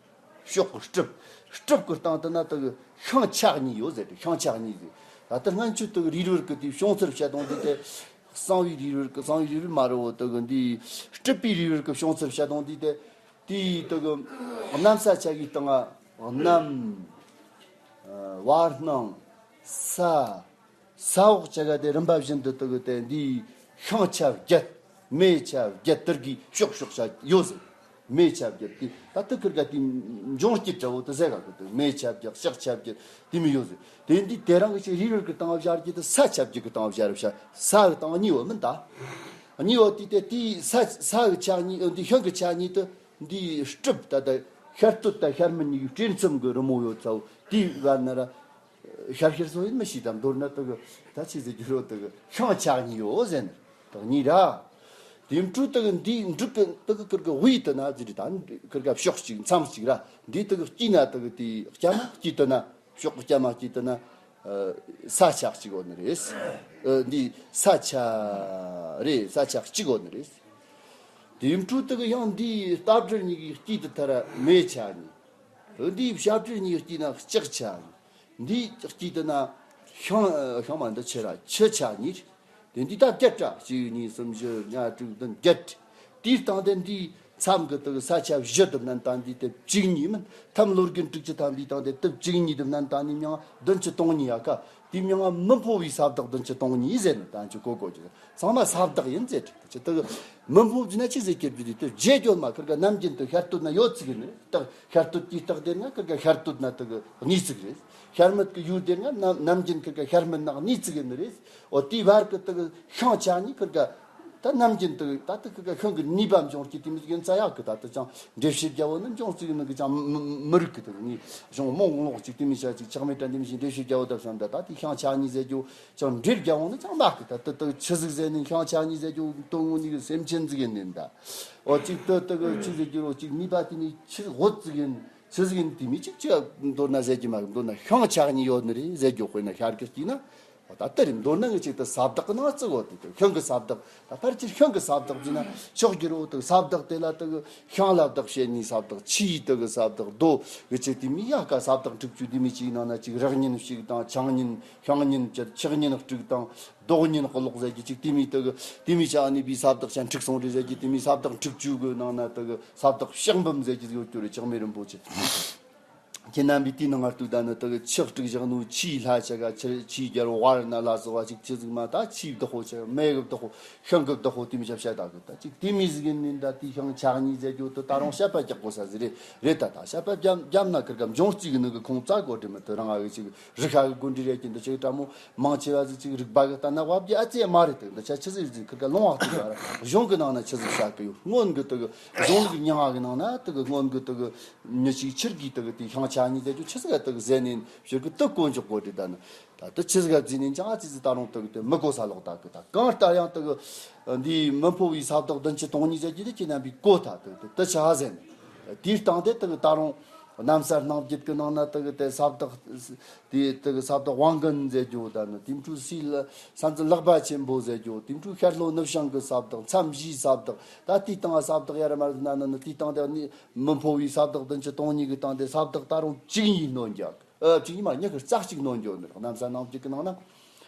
ཕྱོགས་གི་སྲིབ་སྲིབ་གི་སྟེང་དེ་ན་དེ་གི་ཤིང་ཆ་གཉིས་ཡོད་ཟེར་ཏེ་ཤིང་ཆ་གཉིས་ཟེར། ད་ལྟ་སྔན་ཆད་དེ་གི་རིལ་བུར་གི་དེའི་བྱུང་ཚུལ་བཤད་དོན་འདི་དེ་གསང་བའི་རིལ་བུར་གི་གསང་བའི་རིལ་བུར་མ་རེད་བོ་དེ་གི་འདི་སྲིབ་པའི་རིལ་བུར་གི་བྱུང་ཚུལ་བཤད་དོན་འདི་དེ། དེའི་དེ་གི་གནམ་ས་ཆ་གི་སྟེང་ང་གནམ། ཨ། བར་སྣང་། ས། ས་འོག་ཆ་ག་དེ་རིམ་པ་བཞིན་དུ་དེ་གི་དེ་འདིའི་ཤིང་ཆ་བརྒྱད། མེ་ཆ་བརྒྱད་དེར་གི་ཤོག་ཤོག་ཆ་ཡོད་ཟེར། མེ་ཆ་བརྒྱད་དེ་ད་དེ་ཁུར་ག་དེ་འབྱུང་སྐྱིད་འདྲ་བོ་དེ་ཟེར་ག་གི་དེ་མེ་ཆ་བརྒྱད་ཤག་ཆ་བརྒྱད་དེ་མི་ཡོད་ཟེར། དེ་འདི་དེ་རང་གི་ཅིག་རིལ་བུར་གི་སྟེང་བཞག་གི་དེ་ས་ཆ་བརྒྱད་གི་སྟེང་བཞག་རབ་ཤ་ས་གི་སྟེང་གཉིས་ཡོད་མིན་ད། གཉིས་ཡོད་དེ་དེ་དེའི་ས་ས་གི་ཆ་གཉིས་འདི་ཤིང་གི་ཆ་གཉིས་དེ། འདིའི་སྲིབ་ད་ལྟ་ཤར་སྟོད་དང་ཤར་སྨད་གཉིས་ཀྱི་སྤྲེལ་མཚམས་ཀྱི་རི་མོ་ཡོད་ཚ་བོ་དེའི་བར་ན་ར། ཤར་ཤར་སོ་ཡིན་མི་ཤེས་དང་མདོར་ན་དེ་གི་ད་ཆི་ཟེར་རྒྱུ་རོ་དེ་གི་ཤིང་ཆ་གཉིས་ཡོད་ཟེར་ནི་དེ་གཉིས་ར། དེ་འཕྲུལ་དེ་གི་འདིའི་འབྲུག་གི་དེ་གི་ཁུར་གི་དབུས་དེ་ན་ཟེར་ད་ཁུར་ག་ཕྱོགས་གཅིག་མཚམས་གཅིག་ར་འདིའི་དེ་གི་དཀྱིལ་ན་དེ་གི་དེའི་རྐྱ་མ་དཀྱིལ་དེ་ན། ཕྱོགས་རྐྱ་མ་དཀྱིལ་དེ་ན། ཨ། ས་ཆ་གཅིག་ཡོད་ནི་རེད། ཨ། འདི་ས་ཆ་རེད། ས་ཆ་གཅིག་ཡོད་ནི་རེད། དེ་འཕྲུལ་དེ་གི་ཡང་འདི་རྟ་སྦྲུལ་གཉིས་ཀྱི་དཀྱིལ་དེ་ཐར་མེ་ཆ་གཉིས། འདི་བྱ་སྦྲུལ་གཉིས་ཀྱི་དཀྱིལ་ན་ལྕགས་ཆ་གཉིས། འདི་དཀྱིལ་དེ་ན་ཤིང་ཤིང་མ་འདི་ཆེ་ར་ཆུ་ཆ་གཉིས། དེ་འདི་ད་བརྒྱད་ར། གཅིག་གཉིས་གསུམ་བཞི་ལྔ་དྲུག་བདུན་བརྒྱད། དེའི་སྟེང་དེ་འདི་མཚམས་ཀྱི་དུ་ས་ཆ་བཞི་དུ་བསྣན་སྟངས་འདི་དེ་བཅུ་གཉིས་མིན། ཐམ་ལོ་རྒན་དྲུག་ཅུ་ཐམ་པའི་སྟེང་དེ་དུ་བཅུ་གཉིས་དུ་བསྣན་སྟངས་ནི་མྱང་བདུན་ཅུ་དོན་གཉིས་ཡ་ཀ། དེ་མྱང་མི་འཕོ་བའི་ས་བདག་བདུན་ཅུ་དོན་གཉིས་ཟེར་ནི་ད་ཅི་གོ་གོ་ཅི། ཚང་མ་ས་བདག་ཡིན་ཟེར་ཅི་དུ། མི་འཕོ་བ་ན་ཅི་ཟེར་གྱི་རྒྱུ་དེ་དུ་བརྗེད་རྒྱུ་མ་ཁིར་ག་ནམ་རྒྱུན་དུ་ཤར་སྟོད་ན་ཡོད་ཚིག་ནི་རེད། ཤར་སྟོད་ཀྱི་རྟགས་དེ་ན་ཁིར་ག་ཤར་སྟོད་ན་དུ་གཉིས་ཚིག་རེད། ཤར་སྨད་ཀྱི་ཡུལ་དེ་ན་ནམ་ནམ་རྒྱུན་ཁིར་ག་ཤར་སྨད་ན་གཉིས་ཚིག་ནི་རེད། འོ་དེའི་བར་གི་དུ་ཤིང་ཆ་གཉིས་ཁིར་ག་ད་ནམ་རྒྱུན་དུ་ད་དུ་ཁིར་ག་ཤིང་གི་ནུས་པ་འབྱུང་གི་དེ་མི་ཡིན་ཙ་ཡག་གི་ད་དུ་ཅང་འགྲེལ་བཤད་རྒྱ་བོ་ནི་འབྱུང་ཚིག་ནི་གི་ཅང་མི་མི་རིག་གི་དུ་ནི་གཞུང་མོ་ངོ་ལོག་ཅིག་དེ་མི་ཤ་ཅིག་ཆག་མེད་དྲ་འདི་མི་ཤིང་འགྲེལ་བཤད་རྒྱ་བོ་ད་བསམ་ད་ད་དེ་ཤིང་ཆ་གཉིས་ཟེར་རྒྱུ། ཅང་འབྲེལ་རྒྱ་འོང་ན་ཅང་མ་གི་ད་ལྟ་ལྟ་ཆི་ཟིག་ཟེར་ནས་ཤིང་ཆ་གཉིས་ཟེར་རྒྱུ་དོན་དངོས་གནས་གི་སེམས་ཅན་ཟིག་ཡིན་ནི་ད། འོ་ཅིག་ལྟ་ལྟ་གི་ཅིག་ཟེར་རྒྱུ་རོ་ཅིག་ནུས་པ་དེ་ནི་ཆི་ཟིག་འོད་ཟིག་ཡིན་ཆི་ཟིག་ཡིན་དེ་མི་ཅིག་ཅི་མདོར་ན་ཟེར་རྒྱུ་མ་གི་མདོར་ན་ཤིང་ཆ་གཉིས་ཡོད་ནི་རེད་ཟེར་རྒྱུ། དཔེར་ན་ཤར་གི་སྐྱིད་ན་འོ་ད་ལྟ་རེད། མདོར་ན་ངི་ཅིག་ད་ས་བདག་གི་ནང་བརྩི་གོ་དེ་ཤིང་གི་ས་བདག་ད་ཕར་ཅིག་ཤིང་གི་ས་བདག་ཟེར་ན་ཆོག་རྒྱུ་རོ། དུ་ས་བདག་དེ་ལ་དུ་ཤིང་ལ་བདག་བྱེད་ནི་ས་བདག་ཆུའི་དུ་གི་ས་བདག་རྡོ་གི་ཅིག་དེ་མི་ཡ་ཀ་ས་བདག་འཁྲུག་རྒྱུ་དེ་མི་ཅིག་ནང་ན་ཅིག་རགས་ཉིན་ཞིག་དང་ཆང་ཉིན། ཤིང་ཉིན་གྱི་ཆག་ཉིན་དཀྲུག་དང་། རྡོག་ཉིན་གློག་ཟེར་གྱི་ཅིག་དེ་མི་དག་དེ་མི་ཆག་ནི་བའི་ས་བདག་ཅན་འཁྲུག་སོང་རེད་ཟེར་གྱི་དེ་མི་ས་བདག་འཁྲུག་བཅུག་གི་ནང་ན་དག་ས་བདག་ཕྱག་འབུམ་ཟེར་གྱི་ཡོད་རྒྱུ་རེད། ཆག་མེད་རིན་པོ་ཆེ་ཁྱེད་རྣམ་པའི་དེའི་ནང་ང་ལྟོས་ད་ནི་དག་ཆག་དཀྲུག་བཞག་ནོ་ཆུའི་ལྷ་ཆ་ག་ཆུ་ཆུའི་རྒྱལ་བོ་ཝར་ན་ལ་སོགས་པ་ཅིག་ཆུ་ཟིག་མ་ད་ཆུའི་བདག་པོ་ཆ་ག་མེ་གི་བདག་པོ་ཤིང་གི་བདག་པོ་དེ་མི་ཆ་བཤད་ད་གི་ད་ཅིག་དེ་མི་ཟིག་ཡིན་ནི་ད་དེ་ཤིང་ཆག་ཉིན་ཟེར་རྒྱུ་དུ་ད་རུང་བཤད་པ་རྒྱག་དགོས་ས་ཟིག་རེད་རེད་ད། ད་བཤད་པ་རྒྱབ་རྒྱབ་ན་ཁིར་ག་འབྱུང་རྩིས་གི་ནི་གི་ཁུངས་བཙལ་དགོས་དྲི་མི་དུ་རང་ཨ་གི་ཅིག་རིག་ཤ་གི་དགོན་སྡེ་རེད་ཀྱི་འདི་ཆེ་གི་ཀྲ་མོ་མང་ཆེ་བ་ཟིག་ཅིག་རིག་པ་གི་ལྟ་ན་བབ་རྒྱུ་ཨ་ཙེ་མ་རེད་དེ། འདི་ཆ་ཆི་ཟིག་ཟིག་ཁིར་ག་ལུང་བ་ཏི་ག་ར་གཞུང་གི་ནང་ན་ཆི་ཟིག་བཤད་གི་ཡོད། སྔོན་གི་དུ་གི་གཞུང་ལུགས་རྙིང་བ་གི་ནང་ན་དུ་གི་སྔོན་གི་དུ་གི་མྱི་ཞིག་ཆིར་གི་དུ་གི་དེ་ཤིང་ཆ་ཉིན་དེ་ཆུ་ཆི་ཟིག་ག་དུ་གི་ཟེར་ནས་ཕྱིར་གི་དུ་གོ་འཇོག་གོ་དྲི་ད་ནི་ད་དུ་ཆི་ཟིག་ག་བརྩིས་ནས་ཅང་ཨ་ཙི་ཟིག་ད་རུང་དུ་གི་དེ་མི་གོ་ས་ལོག་ད་གི་ད་གང་ལྟར་ཡང་དུ་གི་འདིའི་མི་འཕོ་བའི་ས་བདག་བདུན་ཅུ་དོན་གཉིས་ཟེར་གྱི་དེ་ཁྱེད་རྣམ་པའི་གོ་ད་དུ་དུ་དུ་ཆ་ཟེར་ནས་དེའི་སྟེང་དེ་དུ་གི་ད་རུང་། གནམ་ས་སྣང་བརྒྱད་ཀྱི་ནང་ན་དེ་གི་དེ་ས་བདག་དེ་དེ་གི་ས་བདག་དབང་མགོན་ཟེར་རྒྱུ་ད་ནི་དེ་འཕྲུལ་སྲིད་ལ་ས་འཛིན་ལག་པ་ཆེན་པོ་ཟེར་རྒྱུ་དེ་འཕྲུལ་ཤར་ལྷོ་ནུབ་བྱང་གི་ས་བདག་མཚམས་བཞིའི་ས་བདག་ད་དེའི་སྟེང་ས་བདག་ཡ་ར་མ་ར་ན་ན་ནི་དེའི་སྟེང་དེ་ནི་མི་འཕོ་བའི་ས་བདག་བདུན་ཅུ་དོན་གཉིས་ཀྱི་སྟེང་དེ་ས་བདག་ད་རུང་བཅུ་གཉིས་སྣོན་རྒྱག་ཨ་བཅུ་གཉིས་མ་ཉི་ཤུ་རྩ་གཅིག་སྣོན་རྒྱུ་ནི་གནམ་ས་སྣང་བརྒྱད་ཀྱི་ནང་ན།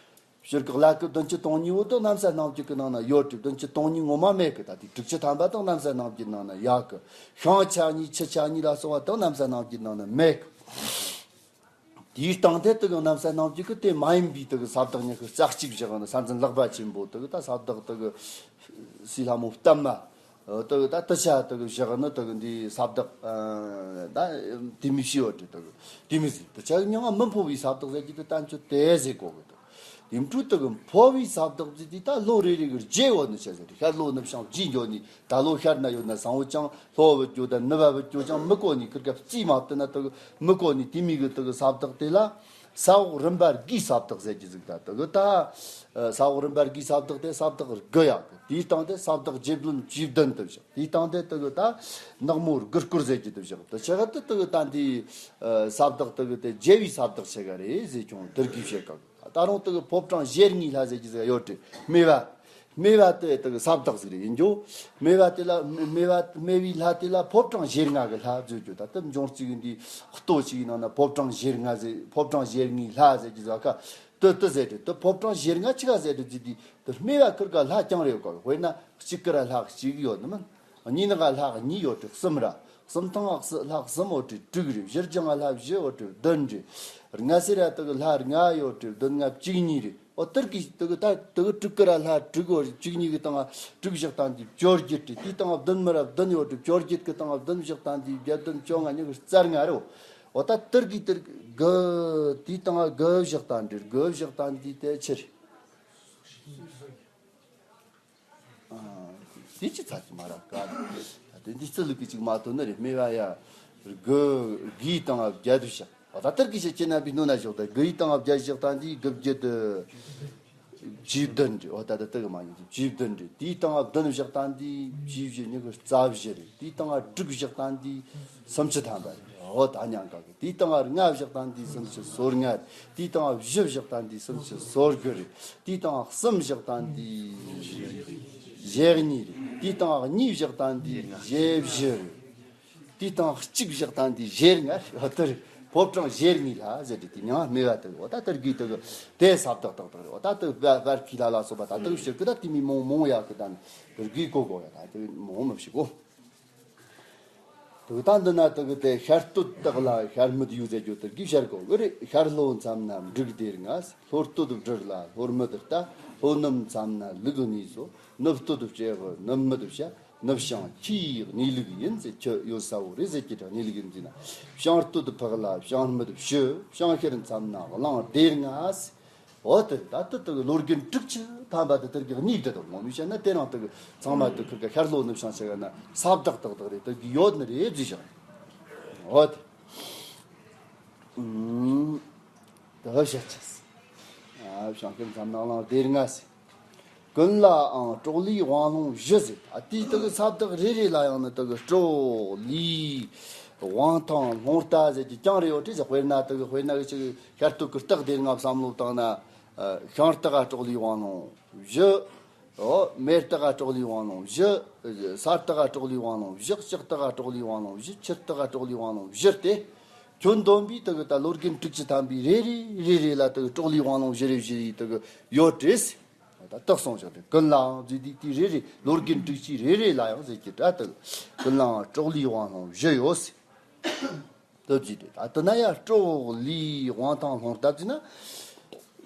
སྤྱིར་གི་ལྷ་སྐུ་བདུན་ཅུ་དོན་གཉིས་བོ་དང་གནམ་ས་སྣང་བརྒྱད་ཀྱི་ནང་ན་ཡོད་དེ་བདུན་ཅུ་དོན་གཉིས་ངོ་མ་མེད་གི། ད་དེ་དྲུག་ཅུ་ཐམ་པ་དང་གནམ་ས་སྣང་བརྒྱད་ནང་ན་ཡོད་གི། ཤིང་ཆ་གཉིས་ཆུ་ཆ་གཉིས་ལ་སོགས་པ་དང་གནམ་ས་སྣང་བརྒྱད་ནང་ན་མེད་གི། དེའི་སྟེང་དེ་དུ་གི་གནམ་ས་སྣང་བརྒྱད་ཀྱི་དེ་མ་ཡིན་པའི་དུ་གི་ས་བདག་ཉི་ཤུ་རྩ་གཅིག་བཞག་ནི་ས་འཛིན་ལག་པ་ཆེན་པོ་དུ་གི་ད་ས་བདག་དུ་གི་སྲིད་ལྷ་མོ་གཏམ་མ། ཨོ་དེ་གི་ད་དེ་ཆ་དེ་གི་བཞག་ནི་དེ་གི་འདི་ས་བདག་ཨ་ད་དེ་མི་ཤེས་པ་དེ་དེ་གི་དེ་མི་ཟིག་དེ་ཆ་གི་མྱིང་ང་མི་འཕོ་བའི་ས་བདག་ཟེར་གྱི་དེ་བསྟན་བཅོས་དེ་ཟེར་གོ་གི་དེ། དེ་འཕྲུལ་དེ་གི་འཕོ་བའི་ས་བདག་ཟེར་དེ་ད་ལོ་རེ་རེ་གི་རྗེས་འོ་ནི་ཆ་ཟེར་ཤར་ལྷོ་ནུབ་བྱང་རྗེས་འགྱོ་ནི་ད་ལོ་ཤར་ན་ཡོད་ན་སང་བོ་ཅང་ལྷོ་བུད་རྒྱུ་ད་ནུབ་བུད་རྒྱུ་ཅང་མི་གོ་ནི་ཁིར་ག་རྩིས་མ་བཏུ་ན་དེ་གི་མི་གོ་ནི་དེ་མི་གི་དེ་གི་ས་བདག་དེ་ལ། ས་འོག་རིམ་པ་དགུའི་ས་བདག་ཟེར་གྱི་ཟིག་ད་དེ་གི་ད། ས་འོག་རིམ་པ་དགུའི་ས་བདག་དེ་ས་བདག་དགུ་ཡག་གི། དེའི་སྟེང་དེ་ས་བདག་རྗེ་བཙུན་བཅུ་བདུན་དུ་བཞག་དེའི་སྟེང་དེ་དེ་གི་ད་ནག་མོ་དགུ་སྐོར་ཟེར་གྱི་དུ་བཞག་དེ་ཆ་ག་དེ་དེ་གི་ད་འདི་ས་བདག་དེ་གི་དེ་རྒྱལ་བའི་ས་བདག་ཆ་ག་རེད་ཟེར་ཀྱང་དེར་གི་བཤད་ག་གི། ད་རུང་དེ་གི་ཕོ་བྲང་ཞེ་ལྔའི་ལྷ་ཟེར་གྱི་ཟིག་ཡོད་དེ་སྨེ་བ། སྨེ་བ་དེ་དེ་གི་ས་བདག་ཟིག་རེད་ཡིན་རྒྱུ། སྨེ་བ་དེ་ལ་སྨེ་བ་སྨེ་བའི་ལྷ་དེ་ལ་ཕོ་བྲང་ཞེ་ལྔ་གི་ལྷ་བརྗོད་རྒྱུ། ད་དེ་འབྱུང་རྩིས་གི་འདི་ལྟོ་ཅིག་གི་ནང་ན་ཕོ་བྲང་ཞེ་ལྔ་ཟེར་ཕོ་བྲང་ཞེ་ལྔའི་ལྷ་ཟེར་གྱི་ཟིག་ག་དེ་དེ་ཟེར་དེ་དེ་ཕོ་བྲང་ཞེ་ལྔ་ཆི་ག་ཟེར་དེ་ཟིག་དེ་དེ་སྨེ་བ་ཁིར་ག་ལྷ་རྐྱང་རེད་གོ་དཔེར་ན་གཅིག་གི་ར་ལྷ་གཅིག་ཡོད་ནི་མིན། གཉིས་ནི་ག་ལྷ་གཉིས་ཡོད་དེ་གསུམ་ར། གསུམ་ཐང་ལྷ་གསུམ་ཡོད་དེ་དྲུག་རེད། བཞི་རྒྱང་ལྷ་བཞི་ཡོད་དེ་བདུན་རེད། ལྔ་སེ་ར་དེ་གི་ལྷ་ལྔ་ཡོད་དེ་བདུན་ལྔ་བཅུ་གཉིས་རེད། ཨོ་དེར་གི་དེ་གི་ད་དེ་གི་དྲུག་གི་ར་ལྷ་དྲུག་ཡོད་བཅུ་གཉིས་གི་སྟེང་དྲུག་བཞག་སྟངས་དེ་བཅོ་བརྒྱད་རེད། དེའི་སྟེང་བདུན་མི་ར་བདུན་ཡོད་དེ་བཅོ་བརྒྱད་གི་སྟེང་བདུན་བཞག་སྟངས་དེ་བརྒྱད་བདུན་བཅོ་ལྔ་ཉི་ཤུ་རྩ་ལྔ་རེད། ཨོ་ད་དེར་གི་དེར་དགུ་དེའི་སྟེང་དགུ་བཞག་སྟངས་དེ་དགུ་བཞག་སྟངས་དེ་དེ་ཆི་རེད། དེ་ཅི་ཚ་ཅི་མ་ར་ཀ་དེ་འདི་རྩི་ལུག་གི་ཅིག་མ་ཐོན་ནི་རེད། སྨེ་བ་ཡ་དགུ་དགུའི་སྟེང་བརྒྱད་དུ་བཞག་ཨོ་ད་དེར་གི་ཞེ་ཁྱེད་རྣམ་པའི་སྣོད་ན་ཞོག་ད་དགུའི་སྟེང་བརྒྱད་བཞག་སྟངས་འདི་དགུ་བརྒྱད་དུ་བཅུ་བདུན་རེད། ཨོ་ད་ད་དེ་གི་མ་ཡིན་བཅུ་བདུན་རེད། དེའི་སྟེང་བདུན་བཞག་སྟངས་འདི་བཅུ་བཞི་ཉི་ཤུ་རྩ་བཞི་རེད། དེའི་སྟེང་དྲུག་བཞག་སྟངས་འདི་སུམ་ཅུ་ཐམ་པ་རེད། ཨོ་ད་མྱང་ག་གི་དེའི་སྟེང་ལྔ་བཞག་སྟངས་འདི་སུམ་ཅུ་སོ་ལྔ་རེད། དེའི་སྟེང་བཞི་བཞག་སྟངས་འདི་སུམ་ཅུ་སོ་དགུ་རེད། དེའི་སྟེང་གསུམ་བཞག་སྟངས་འདི་ཞེ་གཉིས་རེད། དེའི་སྟེང་གཉིས་བཞག་སྟངས་འདི་ཞེ་བཞི་རེད། དེའི་སྟེང་གཅིག་བཞག་སྟངས་འདི་ཞེ་ལྔ་རེད། ཨོ་དེ་རེད། ཕོ་བྲང་བཞེར་ངེས་ལ་ཟེར་ཏེ་དེ་མྱིང་སྨོས་པ་དེ་འོ་ད་དེར་གི་དེ་གི་དེ་ས་བདག་བདག་བདག་རེད། འོ་ད་དེ་དཔལ་དཔལ་ཁི་ལ་ལ་སོགས་པ་ད་དེ་གི་ཕྱིར་གི་ད་དེ་མི་མོང་མོང་ཡག་གི་ད་ནི་དེར་གི་གོ་གོ་ཡ་ད་དེ་མོང་མི་ཤིག་གོ། དེ་ད་འདི་ན་དེ་གི་དེ་ཤར་སྟོད་སྟག་ལ་ཤར་སྨད་ཡུལ་ཟེར་རྒྱུ་དེར་གི་ཤར་གོ་གི་རེད། ཤར་ལྷོ་མཚམས་ན་འབྲུག་སྡེ་ལྔ། ལྷོ་སྟོད་སྦྲུལ་ལ་ལྷོ་སྨད་རྟ། ལྷོ་ནུབ་མཚམས་ན་ལུག་གཉིས་སོ། ནུབ་སྟོད་སྤྲེའུ་ནུབ་སྨད་བྱ། ནུབ་བྱང་ཁྱི་ཡི་གནས་ལུགས་ཡིན་ཟེར། ཁྱི་ཡོད་ས་བོ་རེད་ཟེར་གྱི་གྲགས། གནས་ལུགས་ཡིན་ཟེར་ན། བྱང་སྟོད་ཕག་ལ་བྱང་སྨད་བྱི། བྱང་ཤར་མཚམས་ན་གླང་སྡེ་ལྔ་ཟེར། འོ་དེ་ད་དེ་དེ་ལོ་རྒྱུས་དྲུག་ཅུ་ཐམ་པ་དེ་དེར་གི་གནས་དེ་དང་ངོ་མི་བཤད་ན་དེ་རང་དེ་གི་ཚང་མ་དེ་ཁུར་གི་ཤར་ལྷོ་ནུབ་བྱང་ཆ་ག་ན་ས་བདག་བདག་བདག་རེད། དེ་གི་ཡོད་ནི་རེད་ཟེར་བཞག། འོ་དེ། ཨུམ། དེ་བཤད་ཅེས། ཨ་བྱང་ཤར་མཚམས་ན་གླང་སྡེ་ལྔ་ཟེར། ཀུན་ལའང་སྲོག་ལུས་དབང་ལུང་བཞི་ཟེར། ཨ་དེའི་དེ་གི་ས་བདག་རེ་རེ་ལ་ཡང་ནི་དེ་གི་སྲོག་ལུས་དབང་ཐང་ལྷུང་རྟ་ཟེར་གྱི་རྐྱང་རེ་ཡོད་དེ་ཟེར། དཔེར་ན་དེ་གི་དཔེར་ན་གི་ཅིག་ཤར་སྟོད་གི་སྟག་སྡེ་ལྔ་བསམ་བློ་བཏང་ན། ཨ་ཤིང་སྟག་ག་སྲོག་ལུས་དབང་ལུང་བཞི། འོ་མེ་སྟག་ག་སྲོག་ལུས་དབང་ལུང་བཞི། ས་སྟག་ག་སྲོག་ལུས་དབང་ལུང་བཞི། ལྕགས་སྟག་ག་སྲོག་ལུས་དབང་ལུང་བཞི། ཁྱི་སྟག་ག་སྲོག་ལུས་དབང་ལུང་བཞི་སྟེ། ཁྱོན་བསྡོམས་པས་དེ་གི་ད་ལོ་རྒན་དྲུག་ཅུ་ཐམ་པའི་རེ་རེ་རེ་རེ་ལ་དེ་གི་སྲོག་ལུས་དབང་ལུང་བཞི་རེ་བཞི་རེ་དེ་གི་ཡོད་རེད། ད་དག་སོང་ཞིག་དེ་ཀུན་ལའང་བརྗོད་དུས་དེ་རེ་རེ་ལོ་རྒན་དྲུག་ཅུའི་རེ་རེ་ལ་ཡང་ཟེར་གྱི་ད་དེ་གི་ཀུན་ལའང་སྲོག་ལུས་དབང་ལུང་བཞི་ཡོད་ཟེར། དེ་བརྗོད་དེ་ད་དེ་ན་ཡང་སྲོག་ལུས་དབང་ཐང་ལྷུང་རྟ་བརྗོད་ན།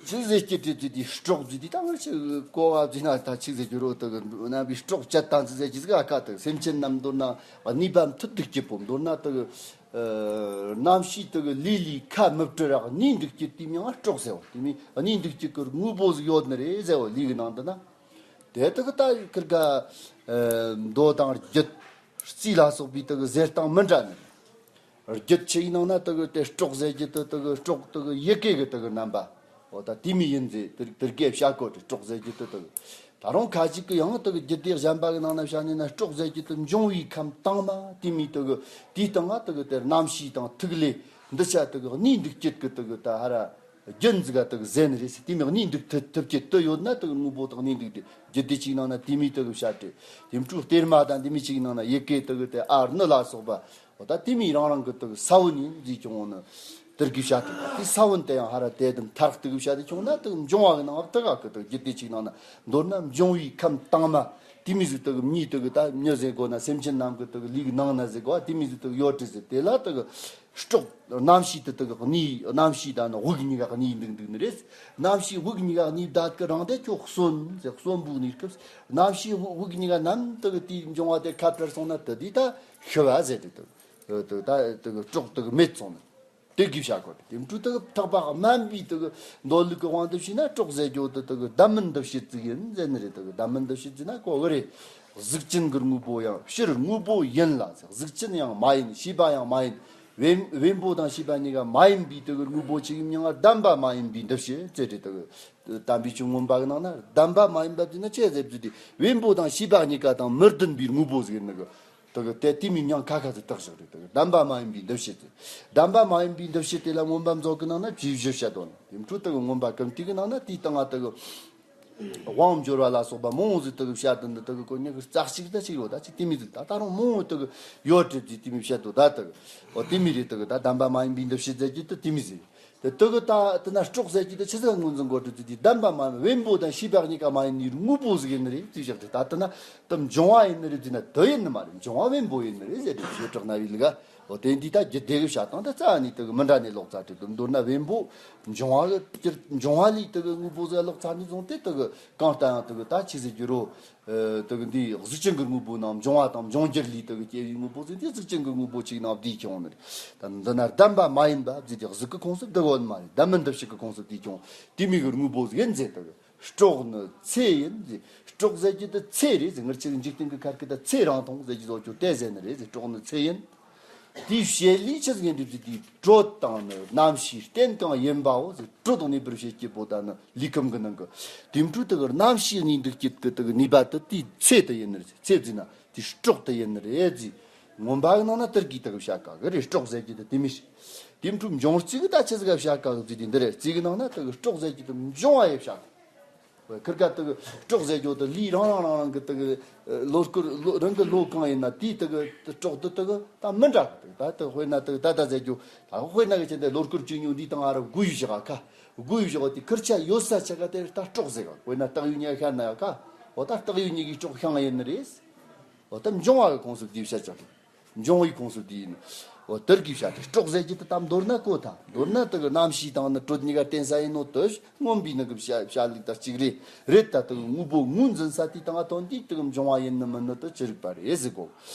ཆི་ཟེར་གྱི་དེ་དེ་དེ་སྲོག་ཟེར་དེ་ད་ང་ཆི་གོ་བ་བརྗོད་ན་ད་ཆི་ཟེར་གྱི་རོ་དེ་གི་རྣམ་པའི་སྲོག་བཅད་དང་ཆི་ཟེར་གྱི་ཟིག་ཨ་ཁ་དེ་སེམས་ཅན་རྣམས་མདོར་ན་གནས་པ་མཐུ་སྟུག་སྐྱེད་པོ་མདོར་ན་དེ་གི་ཨ་རྣམ་ཤེས་དེ་གི་ལུས་ལུས་ཁ་མི་བྲལ་ར་གནས་འདུག་སྐྱེད་དེ་མིང་ང་སྲོག་ཟེར་བ་དེ་མིན་གནས་འདུག་སྐྱེད་གི་དངོས་པོ་ཟིག་ཡོད་ནི་རེད་ཟེར་བ་ལུས་གི་ནང་དུ་ན། དེ་དེ་གི་ད་ཁིར་ག་ཨ་མདོ་དང་རྒྱུད་རྩིས་ལ་སོགས་པའི་དེ་གི་ཟེར་སྟངས་མི་འདྲ་ནི། རྒྱུད་ཆེ་ཡི་ནང་ན་དེ་གི་དེ་སྲོག་ཟེར་གྱི་དེ་དེ་གི་སྲོག་དེ་གི་ཡི་གེ་གི་དེ་གི་རྣམ་པ། འོ་ད་དེ་མི་ཡིན་ཟེར་དེ་དེ་གའི་བྱ་གོ་དེ་སྲོག་ཟེར་གྱི་དེ་དེ་གི། ད་རུང་ཁ་ཅིག་གི་ཡང་དེ་གི་རྒྱུད་སྡེ་གཞན་པ་གི་ནང་ན་བྱ་ནི་ན་སྲོག་ཟེར་གྱི་དེ་འབྱུང་བའི་ཁམས་དྭངས་མ་དེ་མི་དེ་གི་དེའི་སྟེང་ང་དེ་གི་དེ་རྣམ་ཤེས་དང་ཐིག་ལེ་འདི་ཆ་དེ་གི་གནས་འདུག་སྐྱེད་གི་དེ་གི་ད་ཧ་ར། རྒྱུན་ཟིག་ག་དེ་གི་ཟེར་ནི་རེད་ཟེར། དེ་མི་གནས་འདུག་ཐུབ་ཐུབ་ཀྱི་དུ་ཡོད་ན་དེ་གི་དངོས་པོ་དང་གནས་འདུག་དེ་རྒྱུད་སྡེ་གཅིག་ནང་ན་དེ་མི་དེ་གི་བྱ་སྤྲེལ་དེ་འཕྲུལ་གཏེར་མ་དང་དེ་མི་གཅིག་ནང་ན་ཡི་གེ་དེ་གི་དེ་ཨ་ནི་ལ་སོགས་པ་འོ་ད་དེ་མི་རང་རང་གི་དེ་གི་ས་བོན་ཡིན་ཟིག་ཀྱང་འོ་ནི་དེར་གི་བྱ་སྤྲེལ་དེ་ས་བོན་དེ་ཡང་ཧ་ར་དེ་དུ་མཐར་གཏུག་གི་བྱ་དེ་ཁྱོང་ན་དེ་གི་འབྱུང་བ་གི་ནང་དེ་ག་གི་དེ་གི་རྒྱུད་སྡེ་གཅིག་ནང་ན་མདོར་ན་འབྱུང་བའི་ཁམས་དྭངས་མ་དེ་མི་ཟིག་དེ་གི་མྱི་དེ་གི་ད་མྱི་ཟེར་དགོས་ན་སེམས་ཅན་རྣམས་གི་དེ་གི་ལུས་གི་ནང་ན་ཟེར་དགོས་དེ་མི་ཟིག་དེ་གི་ཡོད་དྲི་ཟེར་དེ་ལ་དེ་གི་སྲོག་རྣམ་ཤེས་དེ་དག་གནས། རྣམ་ཤེས་དང་ནི་དབུགས་གཉིས་ཀ་གནས་འདུག་འདུག་ནི་རེད། རྣམ་ཤེས་དབུགས་གཉིས་ཀ་གནས་བསྡད་ཀི་རང་དེ་ཁྱོད་གསོན་ཟེར། གསོན་པོ་གནས་སྐབས་རྣམ་ཤེས་དབུགས་གཉིས་ཀ་ནམ་དག་དེའི་འབྱུང་བ་དེ་ཁ་བྲལ་སོང་ན་དེ་དེ་ད་ཤི་བ་ཟེར་དེ་དག་དེ་ད་དེ་སྲོག་དེ་མེད་སོང་ནི། དེ་གི་བྱ་དགོས་དེ་འཕྲུལ་དེ་ཐག་པ་དམན་པའི་དེ་མདོ་ལུགས་ཀྱི་དབང་དུ་བྱས་ན་སྲོག་ཟེར་རྒྱུ་དེ་དེ་གདམས་མིན་འདི་བྱེད་ཙིག་ཡིན་ཟེར་ནི་རེད། དེ་གདམས་མིན་འདི་བྱེད་ཙིག་ན་གོ་གི་རེད། གཟུགས་ཅན་གྱི་དངོས་པོ་ཡང་སྤྱིར་དངོས་པོ་ཡིན་ལ་ཟེར། གཟུགས་ཅན་ཡང་མ་ཡིན། བྱིས་པ་ཡང་མ་ཡིན། བེམ་བེམ་པོ་དང་བྱིས་པ་གཉིས་ཀ་མ་ཡིན་པའི་དེ་གི་དངོས་པོ་ཆེ་གི་མྱིང་ང་བདེན་པ་མ་ཡིན་པའི་འདི་བྱེད་ཟེར་ཏེ། དེ་གི་དམ་པའི་ཆོས་མངོན་པ་གི་ནང་ན་བདེན་པ་མ་ཡིན་པ་དེ་ན་ཅི་ཟེར་རྒྱུ་དེ་བེམ་པོ་དང་བྱིས་པ་གཉིས་ཀ་དང་མི་ལྡན་པའི་དངོས་པོ་ཟིག་ཡིན་ནི་གི། དེ་གི་དེ་དེ་མིན་མྱིང་ཁ་ཁ་ཟིག་བཏགས་བཞག་རེད། དེ་གི་བདེན་པ་མ་ཡིན་པའི་འདི་བྱེད་ཟེར། བདེན་པ་མ་ཡིན་པའི་འདི་བྱེད་དེ་ལ་མངོན་པ་མཛོད་གི་ནང་ན་ཇི་བཞིན་བཤད་དོ། དེ་འཕྲོ་དེ་གི་མངོན་པ་ཀུན་བཏུས་གི་ནང་ན་དེའི་སྟེང་ང་དེ་གི་དབང་འབྱོར་བ་ལ་སོགས་པ་མང་བོ་ཟིག་དེ་གི་བཤད་དོན་འདི་དེ་གི་ཀོ་ཉི་གི་རྩ་གཅིག་ད་ཅིག་ཡོད་ད་ཅིག་དེ་མི་ཟིག་ད་ད་རུང་མང་བོ་དེ་གི་ཡོད་རེད་ཟིག་དེ་མི་བཤད་དོ་ད་དེ་གི་འོ་དེ་མི་རེད། དེ་གི་ད་བདེན་པ་མ་ཡིན་པའི་འདི་བྱེད་ཟེར་གྱི་དེ་དེ་མི་ཟིག་དེ་དེ་གི་ད་དེ་ན་སྲོག་ཟེར་གྱི་དེ་ཆི་ཟིག་ངོས་འཛིན་དགོས་རེད་ཟིག་དེ་བདེན་པ་མ་ཡིན་བེམ་པོ་དང་བྱིས་པ་གཉིས་ཀ་མ་ཡིན་ནི་དངོས་པོ་ཟིག་ཡིན་ནི་རེད་ཟེར་བཞག་དེ་ད་དེ་ན་དེ་འབྱུང་བ་ཡིན་ནི་རེད་ཟེར་ན་དེ་ཡིན་ནི་མ་རེད། འབྱུང་བ་བེམ་པོ་ཡིན་ནི་རེད་ཟེར་དེ་ཞེ་དྲག་ན་བའི་ལུགས་འོ་དེ་འདི་ད་རྒྱུད་སྡེ་གི་བཤད་སྟངས་དེ་རྩ་ནས་དེ་གི་མི་འདྲ་ནས་ལོག་ཚར་རེད། དེ་མདོར་ན་བེམ་པོ་འབྱུང་བ་གི་སྤྱིར་འབྱུང་བ་ལས་དེ་གི་དངོས་པོ་ཟིག་ལོག་ཚར་ནས་བཟུང་སྟེ་དེ་གི་གང་ལྟར་ཡང་དེ་གི་ད་ཆི་ཟེར་རྒྱུ་རོ། ཨ་དེ་གི་འདི་གཟུགས་ཅན་གྱི་དངོས་པོ་ནང་འབྱུང་བ་དང་འབྱུང་འགྱུར་ལས་དེ་གི་སྐྱེ་བའི་དངོས་པོ་ཟིག་དེ་གཟུགས་ཅན་གྱི་དངོས་པོ་ཅིག་ནང་བསྡུས་ཀྱང་ནི་རེད། ད་འདི་ན་བདེན་པ་མ་ཡིན་པ་ཟེར་དེ་གཟུགས་ཀྱི་ཁོངས་སུ་བསྡུ་གོ་ནི་མ་རེད། བདེན་མིན་འདི་ཕྱི་གི་ཁོངས་སུ་བསྡུས་ཀྱང་དེ་མི་གི་དངོས་པོ་ཟིག་ཡིན་ཟེར་དེ་གི་སྲོག་ནི་ཚེ་ཡིན་ཟེར། སྲོག་ཟེར་གྱི་དེ་ཚེ་རེད་ཟེར། ངར་ཆེ་གི་འཇིག་རྟེན་གྱི་ཁར་གི་ད་ཚེ་རིང་ཐུང་ཟེར་གྱི་བཟོ་རྒྱུ་དེ་ཟེར་ནི་རེད་ཟེར། སྲོག་ནི་ཚེ་ཡིན། དེའི་བྱེད་ལས་ཆི་ཟིག་ཡིན་དུས་དེའི་དྲོད་དང་ནི་རྣམ་ཤེས་རྟེན་གང་ཡིན་པའོ་ཟེར། དྲོད་དང་གནས་པར་བྱེད་ཀྱི་པོ་ད་ནི་ལུས་ཁམས་ཀྱི་ནང་གི་དེ་འཕྲོ་དེ་གི་རྣམ་ཤེས་གནས་འདུག་སྐྱེད་ཀྱི་དེ་གི་ནུས་པ་དེ་དེའི་ཚེ་དེ་ཡིན་ནི་རེད། ཚེ་ཟེར་ན་དེའི་སྲོག་དེ་ཡིན་ནི་རེད་ཟེར། མངོན་པ་གི་ནང་ན་དེར་གི་དེ་གི་བྱ་དཀའ་གི་རེད། སྲོག་ཟེར་གྱི་དེ་དེ་མི་ཤེས། དེ་འཕྲོ་འབྱུང་རྩིས་གི་ད་ཆི་ཟིག་ག་བྱ་དཀའ་གི་ཟེར་དེ་འདི་རེད། རྩིས་གི་ནང་ན་དེ་གི་སྲོག་ཟེར་གྱི་དེ་འབྱུང་བ་ཡི་བྱ་དཀའ། ཁིར་ཀ་དེ་གི་སྲོག་ཟེར་རྒྱུ་དེ་ལུས་རང་རང་རང་རང་གི་དེ་གི་ལོ་སྐོར་ལོ་རང་གི་ལོ་གང་ཡིན་ན་དེའི་དེ་གི་སྲོག་དེ་དེ་གི་ད་མི་འདྲ་གི། ད་དེ་དཔེར་ན་དེ་གི་ད་ད་ཟེར་རྒྱུ། ད་དཔེར་ན་གི་ཆེད་དུ་ལོ་སྐོར་བཅུ་གཉིས་འདི་དང་ཨ་ར་དགུ་ཡོད་བཞག་ཁ། དགུ་ཡོད་བཞག་དེ་ཁིར་ཆ་ཡོད་ས་ཆ་ག་དེ་ད་སྲོག་ཟེར་ག། དཔེར་ན་སྟག་ཡོད་ཉག་ཤར་ན་ཡ་ཁ། འོ་ད་སྟག་ཡོད་ཉག་གི་སྲོག་ཤིང་ཡིན་ནི་རེད། འོ་ད་འབྱུང་བ་གི་ཁོངས་སུ་བསྡུས་བཤད་ཀྱང་འབྱུང་བའི་ཁོངས་སུ་བསྡུས་ཡིན། འོ་དེར་གི་བཤད་དེ་སྲོག་ཟེར་གྱི་དེ་ད་མདོར་ན་གོ་ཐལ། མདོར་ན་དེ་གི་རྣམ་ཤེས་དང་ནི་དྲོད་གཉིས་ཀ་བརྟེན་ས་ཡིན་ནོ་དེ་མངོན་པའི་ནི་གི་བཤད་བཤད་ལུགས་དང་གཅིག་རེད། རེད་ད་དེ་གི་དངོས་པོ་ངོས་འཛིན་ས་དེའི་སྟེང་ང་ཐོན་དུས་དེ་གི་འབྱུང་བ་ཡིན་ནི་མིན་ནི་དེ་ཅི་རིགས་པ་རེད་ཟེར་གོ།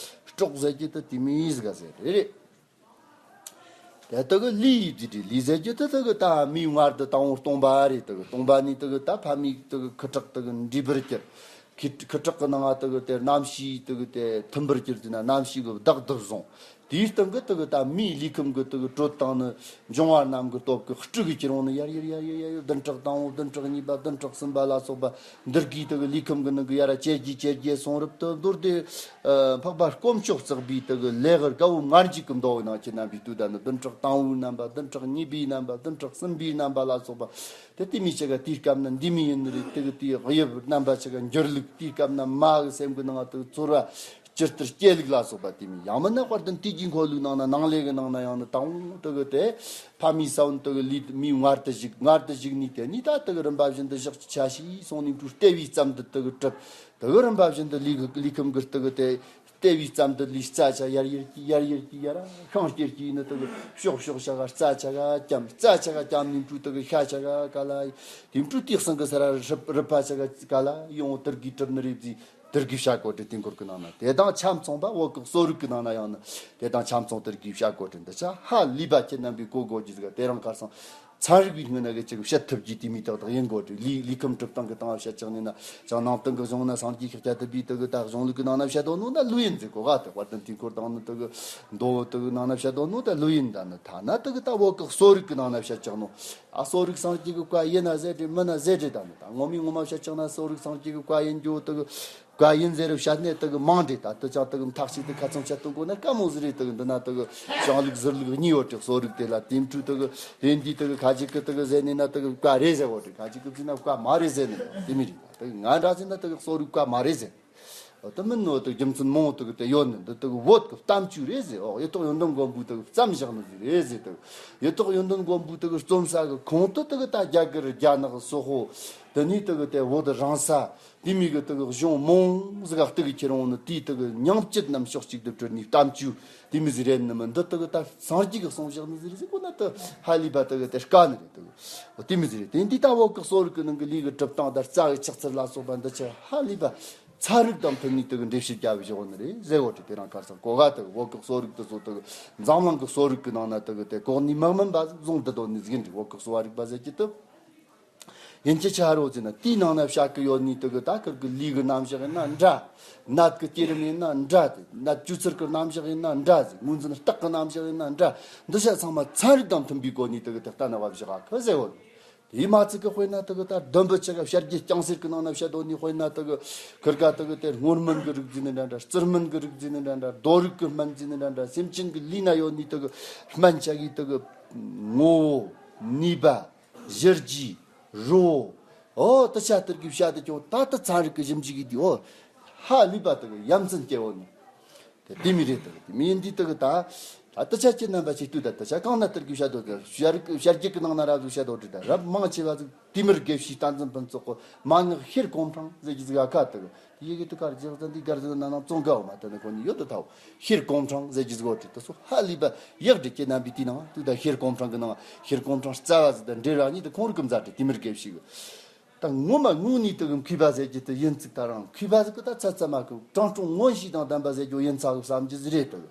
སྲོག་ཟེར་གྱི་དེ་དེ་མོ་ཟིག་ག་ཟེར་རེད་རེད། དེ་དག་གི་ལུས་ཡིན་དུས་ལུས་ཟེར་རྒྱུ་དེ་དག་གི་ད་མིའི་མངལ་དུ་དང་པོར་སྟོང་པ་རེད། དག་གི་སྟོང་པ་ནས་དག་གི་ད་ཕ་མའི་དག་གི་ཁུ་ཁྲག་དག་གི་འདྲེས་པར་གྱུར། ཁུ་ཁུ་ཁྲག་གི་ནང་དག་གི་དེ་རྣམ་ཤེས་དག་གི་དེ་ཐིམ་པར་གྱུར་དུས་ན་རྣམ་ཤེས་གི་བདག་ཏུ་བཟུང་། དེའི་སྟེང་གི་དག་གི་ད་མིའི་ལུས་ཁམས་གི་དག་གི་དྲོད་དང་ནི་འབྱུང་བ་རྣམས་གི་སྟོབས་གི་སྤྲུལ་གི་ཁྱེར་འོང་ནི་ཡར་ཡར་ཡར་ཡར་ཡར་ཡར་བདུན་ཕྲག་དང་པོ་བདུན་ཕྲག་གཉིས་པ་བདུན་ཕྲག་གསུམ་པ་ལ་སོགས་པ་འདིར་གི་དག་གི་ལུས་ཁམས་གི་ནང་གི་ཡར་ཇེ་རྒྱས་ཇེ་རྒྱས་སོང་རབ་ཏུ་མདོར་དེ། ཨ། འཕགས་པ་དཀོན་མཆོག་བརྩེགས་པའི་དེ་གི་ལེའུ་དགའ་བོ་ལྔ་འཇུག་གི་མདོ་ནང་ཁྱེད་རྣམ་པས་ལྟོས་ད་ནི་བདུན་ཕྲག་དང་པོའི་རྣམ་པ། བདུན་ཕྲག་གཉིས་པའི་རྣམ་པ། བདུན་ཕྲག་གསུམ་པའི་རྣམ་པ་ལ་སོགས་པ། དེ་དེ་མོ་ཆ་ག་དེའི་སྐབས་ན་འདི་མོ་ཡིན་ནི་རེད། དེ་གི་དེའི་དབྱིབས་རྣམ་པ་ཆ་ག་འགྱུར་ལུགས། དེའི་སྐབས་ན་མ་གི་སེམས་གི་ནང་དེ་གི་ཚོར་བ་ཇི་ལྟར་སྐྱེ་ལུགས་ལ་སོགས་པ་དེ་མོ། ཡང་མིན་ན་དཔལ་ལྡན་དུས་ཀྱི་འཁོར་ལོའི་ནང་ན་ནང་ལས་གི་ནང་ན་ཡང་ནི་དང་པོ་དེ་གི་དེ་ཕ་མའི་ས་བོན་དེ་གི་ལུས་མིའི་མངལ་དུ་ཞུགས། མངལ་དུ་ཞུགས་ནས་དེ་ནས་ད་དེ་གི་རིམ་པ་བཞིན་དུ་ཞག་གཅིག་ཆ་ཤས་སོང་ནས་འབྲུ་ལྟེ་བའི་རྩ་འདི་དེ་གི་གྲུབ། དེ་གི་རིམ་པ་བཞིན་དུ་ལུས་ལུས་ཁམས་ཀྱི་སྟེང་གི་དེ་ལྟེ་བའི་རྩ་འདི་ལས་རྩ་ཆ་ཡར་ཡར་གྱིས་ཡར་ཡར་གྱིས་ཡར་ཤིང་སྐྱེར་གྱིས་ནི་དེ་གི་ཤོག་ཤོག་ཆ་ག་རྩ་ཆ་ག་སྐམ། རྩ་ཆ་ག་སྐམ་ནི་འབྲུ་དེ་གི་ཤ་ཆ་ག་ག་ལ་དེ་འབྲུ་དེ་གསང་གི་ས་ར་རིབ་རིབ་པ་ཆ་ག་ག་ལ་ཡོང་། དེར་གི་གྲུབ་ནི་རེད་ཟེར། དེར་གི་བཤད་གོ་དེ་དེ་འཁོར་གི་ནང་ན་དེ་དང་ཆ་མཚུངས་པ་འོག་གི་གསོ་རིག་གི་ནང་ན་ཡང་ནི་དེ་དང་ཆ་མཚུངས་དེར་གི་བཤད་གོ་དེ་འདི་ཆ་ཧ་ལས་པ་ཁྱེད་རྣམ་པས་གོ་དགོས་རྒྱུ་ཟིག་དེ་རང་གར་སང་། ཚན་རིག་པའི་ངོས་ནས་གི་ཅིག་བཤད་ཐུབ་རྒྱུ་དེ་མོ་ཏག་ཏག་ཡིན་དགོས་ཏེ། ལུས་ལུས་ཁམས་གྲུབ་སྟངས་གི་སྟེང་བཤད་ཅིག་ནི་ན་ཅང་ནང་སྟེང་གི་གཞུང་ན་སངས་རྒྱས་ཤཱཀྱ་ཐུབ་པའི་དེ་གི་ད་གཞུང་ལུགས་ཀྱི་ནང་ན་བཤད་དོ་ནོ་ད་ལོས་ཡིན་ཟེར་གོ་ག། དེ་དཔལ་ལྡན་དུས་འཁོར་དང་ནི་དེ་གི་མདོ་དེ་གི་ནང་ན་བཤད་དོ་ནོ་ད་ལོས་ཡིན། ད་ནི་ཐ་ན་དེ་གི་ད་བོད་གི་གསོ་རིག་གི་ནང་ན་བཤད་ཅིག་ནོ། ཨ། གསོ་རིག་སངས་རྒྱས་ཀྱི་བཀའ་ཡིན་ན་ཟེར་དེ་མིན་ན་ཟེར་དེ། ད་ནི་ད་ངོ་མའི་ངོ་མ་བཤད་ཅིག་ན་གསོ་རིག་སངས་རྒྱས་ཀྱི་བཀའ་ཡིན་རྒྱུ་དེ་གི་བཀའ་ཡིན་ཟེར་བཤད་ནས་དེ་གི་མང་དེ། ད་དེ་ཅང་དེ་གི་མཐའ་གཅིག་ཏུ་ཁ་ཚང་བཤད་དོན་གོ་ན་དཀའ་མོ་ཟིག་རེད། དེ་གི་འདི་ན་དེ་གི་གཞུང་ལུགས་ཟུར་ལུགས་གཉིས་ཡོད་དེ། གསོ་རིག་དེ་ལ་དེ་འཕྲུལ་དེ་གི་རེད་འདི་དེ་གི་ཁ་ཅིག་གི་དེ་གི་ཟེར་ནས་ན་དེ་གི་བཀའ་རེད་ཟེར་བོ་དེ། ཁ་ཅིག་གི་བཟོས་ན་བཀའ་མ་རེད་ཟེར་ནས་དེ་མི་རེད། དེ་གི་ང་འདྲ་ཟེར་ན་དེ་གི་གསོ་རིག་བཀའ་མ་རེད་ཟེར། འོ་དེ་མིན་ནོ་དེ་རྒྱུ་མཚན་མང་པོ་དེ་གི་དེ་ཡོད་ནི། འདི་དེ་གི་བོད་གི་གཏམ་རྒྱུད་རེད་ཟེར། འོ་ཡེ་ཐོག་ཡོན་ཏན་མགོན་པོས་དེ་གི་བརྩམས་བཞག་ནི་ཟིག་རེད་ཟེར། དེ་གི་ཡེ་ཐོག་ཡོན་ཏན་མགོན་པོས་དེ་གི་རྩོམ་ས་གི་ཁོངས་དུ་དེ་གི་ད་རྒྱ་གར་རྒྱ་ནག་སོག་པོ་དེ་ནས་དེ་གི་དེ་བོད་རང་ས། དེ་མོ་གི་དེ་གི་གཞུང་མང་ཟིག་ག་གཏུག་གི་ཁྱེར་འོང་ནི་དེའི་དེ་གི་ཉམས་བཅུད་རྣམས་ཕྱོགས་གཅིག་ཏུ་དྲིལ་ནས་གཏམ་རྒྱུད་དེ་མོ་ཟིག་རེད་ནི་མིན། འདི་དེ་གི་ད་སངས་རྒྱས་ཀྱིས་གསུངས་བཞག་ནི་ཟིག་རེད་ཟེར་གོ་ན་དེ་ཧ་ལས་པ་དེ་གི་དེ་དཀའ་ནི་རེད། དེ་གི་འོ་དེ་མོ་ཟིག་རེད། དེ་འདི་ད་བོད་གི་གསོ་རིག་གི་ནང་གི་ལུས་གི་གྲུབ་སྟངས་དང་རྩ་གི་ཆགས་ཚུལ་ལ་སོགས་པ་འདི་ཆ་ཧ་ལས་པ་ཚན་རིག་དང་མཐུན་ནས་དེ་གི་འགྲེལ་བཤད་རྒྱབ་བཞག་ནི་རེད་ཟེར་བོ་དེ། དེ་རང་གར་སང་གོ་ག། དེ་གི་བོད་གི་གསོ་རིག་དེ་ཚོ་དེ་གི་འཛམ་གླིང་གི་གསོ་རིག་གི་ནང་ན་དེ་གི་དེ་གོ་གནས་མི་དམན་པ་བཟུང་བསྡད་དོ་ནི་ཟིག་རེད། བོད་གི་གསོ་བ་རིག་པ་ཟེར་གྱི་དེ། ཡིན་གྱི་ཆ་རོ་ཟེར་ན་དེའི་ནང་ན་བཤད་གི་ཡོད་ནི་དེ་གི་ད་ཁིར་གི་ལུས་གི་རྣམ་གཞག་ཡིན་ན་འདྲ། ནད་གི་སྐྱེ་རིམ་ཡིན་ན་འདྲ། དེ་ནད་བཅོས་ཚུལ་གི་རྣམ་གཞག་ཡིན་ན་འདྲ་ཟེར། ངོས་འཛིན་རྟགས་གི་རྣམ་གཞག་ཡིན་ན་འདྲ། འདི་ཆ་ཚང་མ་ཚན་རིག་དང་མཐུན་པའི་སྒོ་ནས་དེ་གི་དེ་ལྟ་ན་བབ་བཞག་གི་ཟེར་བོ། དེའི་མ་ཚིག་གི་དཔེར་ན་དེ་གི་ད་བདུན་པོ་ཆ་ག་བྱ་རྒྱུད་རྐྱང་སེར་གི་ནང་ན་བཤད་དོ་ནི་དཔེར་ན་དེ་གི་ཁིར་ག་དེ་གི་དེ་སྔོ་སྨན་གི་རིགས་ཟེར་ནི་འདྲ་འདྲ། རྩི་སྨན་གི་རིགས་ཟེར་ནི་འདྲ་འདྲ། རྡོ་རིགས་གི་སྨན་ཟེར་ནི་འདྲ་འདྲ། སེམས་ཅན་གི་ལུས་ན་ཡོད་ནི་དེ་གི་སྨན་ཆ་གི་དེ་གི་ངོ་བོ། ནུས་པ། གཞི་རྒྱས། རོ། འོ་དེ་ཆ་དེར་གི་བཤད་དེ་ཀྱང་ད་ལྟ་ཚན་རིག་གི་ཞིབ་འཇུག་གི་དུས་འོ་ཧ་ལས་པ་དེ་གི་ཡ་མཚན་སྐྱེ་བོ་ནི། དེ་དེ་མི་རེད། དེ་གི་དེ་མི་ཡིན་དུས་དེ་གི་ད་ད་དེ་ཆ་ཁྱེད་རྣམ་པ་ཞིག་ལྟོས་ད། དེ་ཆ་གང་ན་དེར་གི་བཤད་དོ་དེ་བཤད་རིག་བཤད་རྒྱུད་གི་ནང་ན་རབ་ཏུ་བཤད་དོ་དྲི་ད་རབ་མང་ཆེ་བ་ཟིག་དེ་མིར་དགེ་བཤེས་བསྟན་འཛིན་ཕུན་ཚོགས་གི་མན་ངག་ཤེལ་གོམ་ཕྲེང་ཟེར་གྱི་ཟིག་ཨ་ཁ་དེ་གི། ཡི་གེ་དུ་དཀར་རྒྱག་ཙམ་འདི་དཀར་ཟེར་ན་ནང་བཙོང་གའོ་མ་དེ་ནི་ཁོ་ནི་ཡོད་དུ་ཐའོ། ཤེལ་གོམ་ཕྲེང་ཟེར་གྱི་ཟིག་འོ་དེ་དེ་སོ་ཧ་ལས་པ་ཡག་འདྲི་ཁྱེད་རྣམ་པའི་དེའི་ནང་དུ་ད་ཤེལ་གོམ་ཕྲེང་གི་ནང་ཤེལ་གོམ་ཕྲེང་རྩ་བ་ཟིག་ད་འདྲེ་ར་གཉིས་དུ་ཁོང་རུ་ཀུམ་ཛ་དྲི་དེ་མིར་དགེ་བཤེས་གི། ད་ངོ་མ་དངོས་གནས་དུ་གི་མཁས་པ་ཟེར་གྱི་དུ་ཡིན་ཚིག་ད་རང་མཁས་པ་ཟིག་གི་ད་ཚ་ཚ་མ་གི་དྲང་དྲང་ངོ་ཤེས་དང་ལྡན་པ་ཟེར་རྒྱུ་ཡིན་ཚ་གི་བསམ་རྒྱུ་ཟིག་རེད་དུ།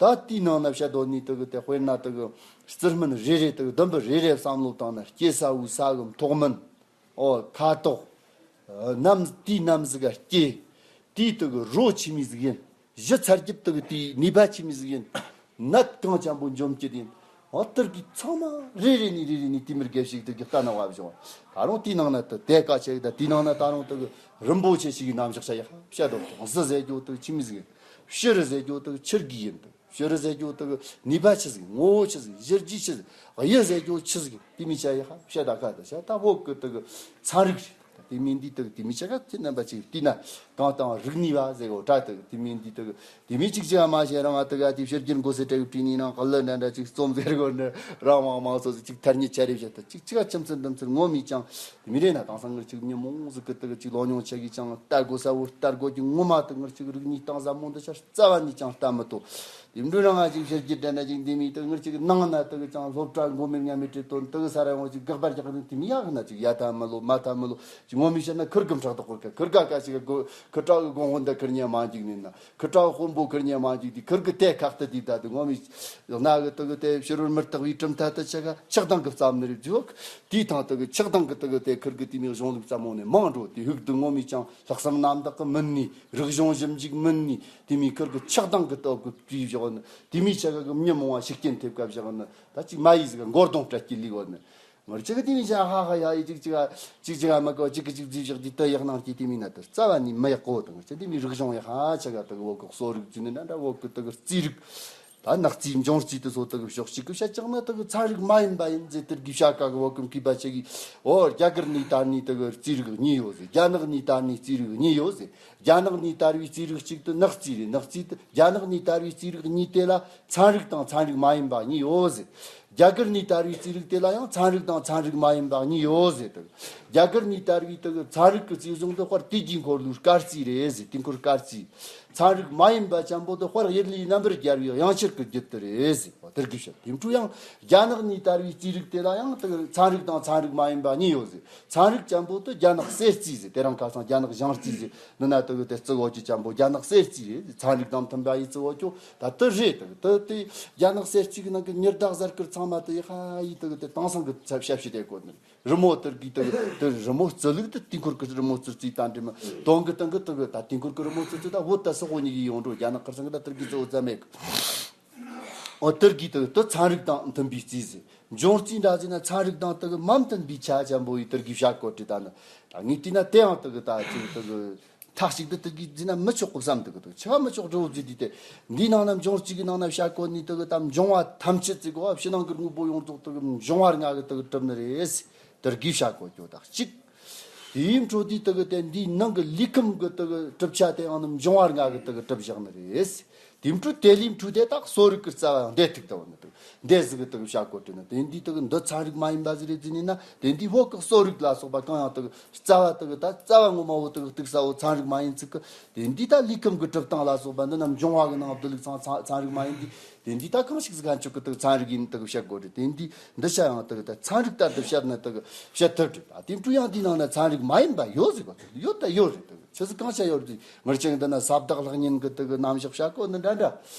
ད་དེའི་ནང་ན་བཤད་དོ་ནི་དུ་གི་དེ་དཔེར་ན་དུ་གི་རྩི་སྨན་རེ་རེ་དུ་གི་ལྡུམ་བུ་རེ་རེ་བསམ་བློ་བཏང་ན་སྐྱེ་ས་བོའི་ས་གི་མཐོག་སྨན། ཨོ་ཁ་དོག་རྣམས་དེའི་རྣམས་ཟིག་ག་སྐྱེ། དེའི་དེ་གི་རོ་ཆི་མི་ཟིག་ཡིན། གཞི་ཚ་རྒྱུད་དེ་གི་དེའི་ནུས་པ་ཆི་མི་ཟིག་ཡིན། ནད་གང་ཅན་པོ་འཇོམས་རྒྱུ་ཡིན། ཨོ་དེར་གི་ཚང་མ་རེ་རེ་ནས་རེ་རེ་ནས་དེ་མིར་དགེ་བཤེས་དེ་གི་ལྟ་ན་བབ་བྱུང་། ད་རུང་དེའི་ནང་ན་དེ་དེ་ཀ་ཆེ་གི་ད་དེའི་ནང་ན་ད་རུང་དེ་གི་རིན་པོ་ཆེ་ཞིག་གི་རྣམ་གཞག་བྱ་ཡག་བཤད་དོ། གཟི་ཟེར་རྒྱུ་དེ་ཆི་མི་ཟིག་ཡིན། བྱུ་རུ་ཟེར་རྒྱུ་དེ་ཆི་གི་ཡིན་དེ། བྱུ་རུ་ཟེར་རྒྱུ་དེ་གི་ནུས་པ་ཆི་ཟིག་ངོ་བོ་ཆི་ཟིག་གཞི་རྒྱས་ཆི་ཟིག་གཡུ་ཟེར་རྒྱུ་ཆི་ཟིག་དེ་མི་བྱ་ཡི་ཧ་བཤད་ད་ཁ་ད་བྱ་ད་བོད་གི་དེ་གི་ཚན་རིག་རེད། དེ་མིན་འདི་དག་དེ་མི་ཆ་ག་ཅི་རྣམ་པ་ཅིག་བལྟས་ན་གང་དང་རིག་ནུས་པ་ཟེར་གོ་དྲ་དག་དེ་མིན་འདི་དག་དེ་མི་ཅིག་ཅི་ཡང་མ་བྱས་རང་ང་དག་ག་དེ་ཕྱི་རྒྱལ་མགོ་སེ་བྲལ་བྲིས་ནི་ནང་ག་ལ་འདྲ་འདྲ་ཅིག་རྩོམ་ཟེར་གོ་ནི་རང་མང་མང་སོ་སོ་ཅིག་ཐར་ཉེ་ཆ་རེ་བྱེད་དུ་ཅིག་ཅི་ག་ཁྱིམ་ཚེ་འདམ་ཚེ་ངོ་མི་ཅང་དེ་མི་རེད་ན། དེང་སང་ངར་ཅིག་མི་མང་ཟིག་གི་དག་ཅིག་ལོ་ཉུང་ཆ་གི་ཅང་ལྟ་དགོ་ས་བོ་ལྟ་དགོ་གི་ངོ་མ་དག་ངར་ཅིག་རིག་ནུས་སྟངས་ཟབ་མོ་འདི་ཆ་རྩ་བ་ནས་ཅང་ལྟ་མི་ཐུབ། དེ་འདྲ་རང་ང་ཅིག་ཕྱི་རྒྱལ་དྲན་ན་ཅིག་འདི་མི་དག་ངར་ཅིག་ནང་ན་དག་ཅང་སློབ་གྲྭ་མགོ་མེད་ང་མེད་བྲིས་དོན་དག་ས་ར་ཡོང་ཅིག་དགག་པ་རྒྱག་ནི་དེ་མི་ཡག་ན་ཅིག་ཡ་ཐ་མི་ལོ་མ་ཐ་མི་ལོ་ཅིག་ངོ་མི་ཤེས་ན་ཁུར་གི་ཕྲག་དོག་ཁུར་ག་ཁུར་ག་ག་ཞིག་གི་ཁུར་གྲག་གི་དགོང་དགོང་འདི་ཁུར་ཉན་མ་འཇིག་ནི་ན། ཁུ་ཁྲག་དཔོན་པོ་ཁུར་ཉན་མ་འཇིག་དེ་ཁུར་གི་དེ་ཁག་ཏུ་དེ་ད་དུ་ངོ་མི་ཡོང་ན་གི་དུ་གི་དེ་ཕྱི་རོལ་མི་རྟག་པའི་གྲུབ་མཐའ་དུ་ཆ་ག་ཆགས་སྡང་གི་བརྩམས་ནི་རེད་བརྗོད། དེའི་ཐང་དུ་གི་ཆགས་སྡང་གི་དུ་གི་དེ་ཁུར་གི་དེ་མི་གཞུང་ལུགས་ཙམ་མོ་ནས་མང་འགྲོ་དེ་ཧུག་ཏུ་ངོ་མི་ཅང་ལྷག་བསམ་རྣམ་དག་གི་མིན་ནི་རིག་གཞུང་ཞིབ་འཇུག་མིན་ནི་དེ་མི་ཁུར་གི་ཆགས་སྡང་གི་སྟོབས་གི་བྲིས་བཞག་ནི་དེ་མི་ཆ་ག་གི་མྱི་མང་བ་ཤུགས་རྐྱེན་ཐེབས་ཀ་བཞག་ནི་ད་ཅིག་མ་ཡིས་གི་མགོ་རྡུང་སྤྲད་ཀྱི་ལི་གོ་ནི། ངར་ཅིག་དེ་མི་ཅག་ཧ་ཧ་ཡ་ཡི་ཅིག་ཅིག་ཅིག་ཅིག་མ་གོ་ཅིག་གི་ཅིག་རྫི་བཞག་དེ་ད་ཡག་ནང་སྐྱེས་དེ་མི་ན་དུ་རྩ་བ་ནས་མི་ཡག་གོ་དང་ཅི་དེ་མི་རིག་གཞུང་ཡག་ཧ་ཆ་ག་དུ་བོད་གི་གསོ་རིག་ཅི་ནི་འདྲ་འདྲ་བོད་གི་དུ་གི་རྩིས་རིག་ད་ནག་རྩིས་འབྱུང་རྩིས་དུ་སོ་དུ་གི་ཕྱོགས་གཅིག་གི་བཤད་ཅག་ན་དུ་གི་ཚན་རིག་མ་ཡིན་པ་ཡིན་ཟེར་དུ་གི་བཤད་ག་གི་བོད་གི་མཁས་པ་ཆེ་གི་ཨོ་རྒྱ་གར་ནས་དར་ནི་དུ་གི་རྩིས་རིག་གཉིས་ཡོད་ཟེར། རྒྱ་ནག་ནས་དར་ནི་རྩིས་རིག་གཉིས་ཡོད་ཟེར། རྒྱ་ནག་ནས་དར་བའི་རྩིས་རིག་གཅིག་དུ་ནག་རྩིས་རེད། ནག་རྩིས་དུ་རྒྱ་ནག་ནས་དར་བའི་རྩིས་རིག་གཉིས་དེ་ལ་ཚན་རིག་དང་ཚན་རིག་མ་ཡིན་པ་གཉིས་ཡོད་ཟེར། རྒྱ་གར་ནས་དར་བའི་རྩིས་རིག་དེ་ལ་ཡང་ཚན་རིག་དང་ཚན་རིག་མ་ཡིན་པ་གཉིས་ཡོད་ཟེར་དུ། རྒྱ་གར་ནས་དར་བའི་དུ་ཚན་རིག་གི་རྩིས་གཞུང་དུ་དཔེར་དུས་ཀྱི་འཁོར་ལོའི་སྐར་རྩིས་རེད་ཟེར། དུས་འཁོར་སྐར་རྩིས། ཚན་རིག་མ་ཡིན་པ་ཅན་པོ་དུ་དཔེར་ཡུལ་ལུས་རྣམ་པར་རྒྱལ་བའི་དབྱངས་འཆར་གྱི་རྒྱུད་དུ་རེད་ཟེར་བ་དེར་གི་བཤད། དེ་འཕྲོ་ཡང་རྒྱ་ནག་ནས་དར་བའི་རྩིས་རིག་དེ་ལ་ཡང་དུ་ཚན་རིག་དང་ཚན་རིག་མ་ཡིན་པ་གཉིས་ཡོད་ཟེར། ཚན་རིག་ཅན་པོ་དུ་རྒྱ་ནག་གསེར་རྩིས་ཟེར། དེ་རིང་ཁ་སང་རྒྱ་ནག་ཞང་རྩིས་ཟེར། འདི་ན་དུ་གི་དེ་རྩི་གོ་ཅི་ཅན་པོ་རྒྱ་ནག་གསེར་རྩིས་རེད། ཚན་རིག་དང་མཐུན་པ་ཡིས་བརྩི་གོ་ཅོ་ད་དུ་རེད། དུ་དུ་དེ་རྒྱ་ནག་གསེར་རྩིས་གི་ནང་གི་ཉི་ཟླ་གཟའ་སྐར་ཚང་མ་དུ་ཡི་ཧ་ཡི་དུ་གི་དེ་དེང་སང་གི་ཚབ་ཞབས་ཞུ་དེ་གོ་ནི་རི་མོ་དུ་གི་དུ་གི་དུ་རི་མོ་རྩི་ལུགས་དུ་དུས་འཁོར་གི་རི་མོ་རྩི་རྩིས་དང་འདྲི་མི་དོན་གི་སྟེང་གི་དུ་གི་ད་དུས་འཁོར་གི་རི་མོ་རྩི་རྩིས་ད་བོད་ད་སོག་པོ་གཉིས་ཀྱི་ཡོང་འགྲོ། རྒྱ་ནག་ཁར་སང་གི་ད་དུ་གི་གཙོ་བོ་ཙམ་མེད་གི། ཨོ་དུར་གྱིས་དུ་དུ་ཚན་རིག་དང་མཐུན་པའི་རྩིས་ཟེར། འབྱུང་རྩིས་འདྲ་ཟེར་ན་ཚན་རིག་དང་དུ་གི་མ་མཐུན་པའི་ཆ་ཅན་པོ་ཡི་དུར་གྱིས་བཤད་གོ་དྲི་ད་ནི། ད་ངས་བལྟས་ན་དེའང་དུ་གི་ད་ཅིག་དུ་གི་མཐའ་གཅིག་ཏུ་དུར་གྱིས་ཟེར་ན་མི་ཆོག་གོ་བསམ། དུ་གི་དུ་ཆ་མི་ཆོག་འགྲོ་ཟེར་དུས་དེ་འདིའི་ནང་ན་འབྱུང་རྩིས་ཀྱི་ནང་ན་བཤད་གོ་ནི་དུ་གི་ད་འབྱུང་བ་ཐམས་ཅད་ཟེར་གོ་བ་ཕྱི་ནང་གི་དངོས་པོ་ཡོངས་རྫོགས་དུ་གི་འབྱུང་བ་ལྔ་གི་དུ་གི་གྲུབ་ནི་རེད་ཟེར། དུར་གྱིས་བཤད་གོ་ཅོ་ད་གཅིག་དེའི་འཕྲོ་དེའི་དུ་གི་དེ་འདིའི་ནང་གི་ལུས་ཁམས་ཀྱི་དུ་གི་གྲུབ་ཆ་དེའང་ནི་འབྱུང་བ་ལྔ་གི་དུ་གི་གྲུབ་བཞག་ནི་རེད། དེའི་འཕྲོ་དེ་ལུས་འཕྲོ་དེ་དག་གསོ་རིག་གི་རྩ་བའང་འདས་ཐུག་ཏུ་བ་ནི་དུ་འདས་ཟིག་གི་དུ་གི་བྱ་གོ་དྲི་ན་དེ་འདིའི་དུ་གི་འདི་ཚན་རིག་མ་ཡིན་པ་ཟིག་རེད་ཟེར་ནི་ན། དེ་འདིའི་བོད་ཀྱི་གསོ་རིག་ལ་སོགས་པ་གང་ཡང་དུ་གི་རྩ་བ་དུ་གི་ད་རྩ་བ་ངོ་མ་བོ་དུ་གི་གཏུག་ས་བོ་ཚན་རིག་མ་ཡིན་ཚིག་གི་དེ་འདིའི་ད་ལུས་ཁམས་ཀྱི་གྲུབ་སྟངས་ལ་སོགས་པ་འདི་རྣམས་འབྱུང་བ་གི་ནང་བསྡུ་ལུགས་ཚང་ཚན་ཚན་རིག་མ་ཡིན་དུས། དེ་འདི་ད་གང་ཞིག་ཟིག་ག་འཇུག་གི་དུ་ཚན་རིག་ཡིན་དུ་བཤད་དགོས་རེད། དེ་འདི་འདི་བྱ་ཡང་དུ་ད་ཚན་རིག་ལྟར་དུ་བཤད་ན་དུ་བཤད་ཐུབ་རེད། ད་དེ་འཕྲོ་ཡང་འདི་ནང་ན་ཚན་རིག་མ་ཡིན་པ་ཡོད་ཟིག་གོ། ཡོད་ད་ཡོད་རེད། དུ་ཆི་ཟིག་གང་བྱ་ཡོད་རེད། ངར་ཅང་འདི་ན་ས་བདག་ལྷག་ཉན་གི་དུ་གི་རྣམ་གཞག་བྱ་གོ་ནི་འདྲ་འདྲ།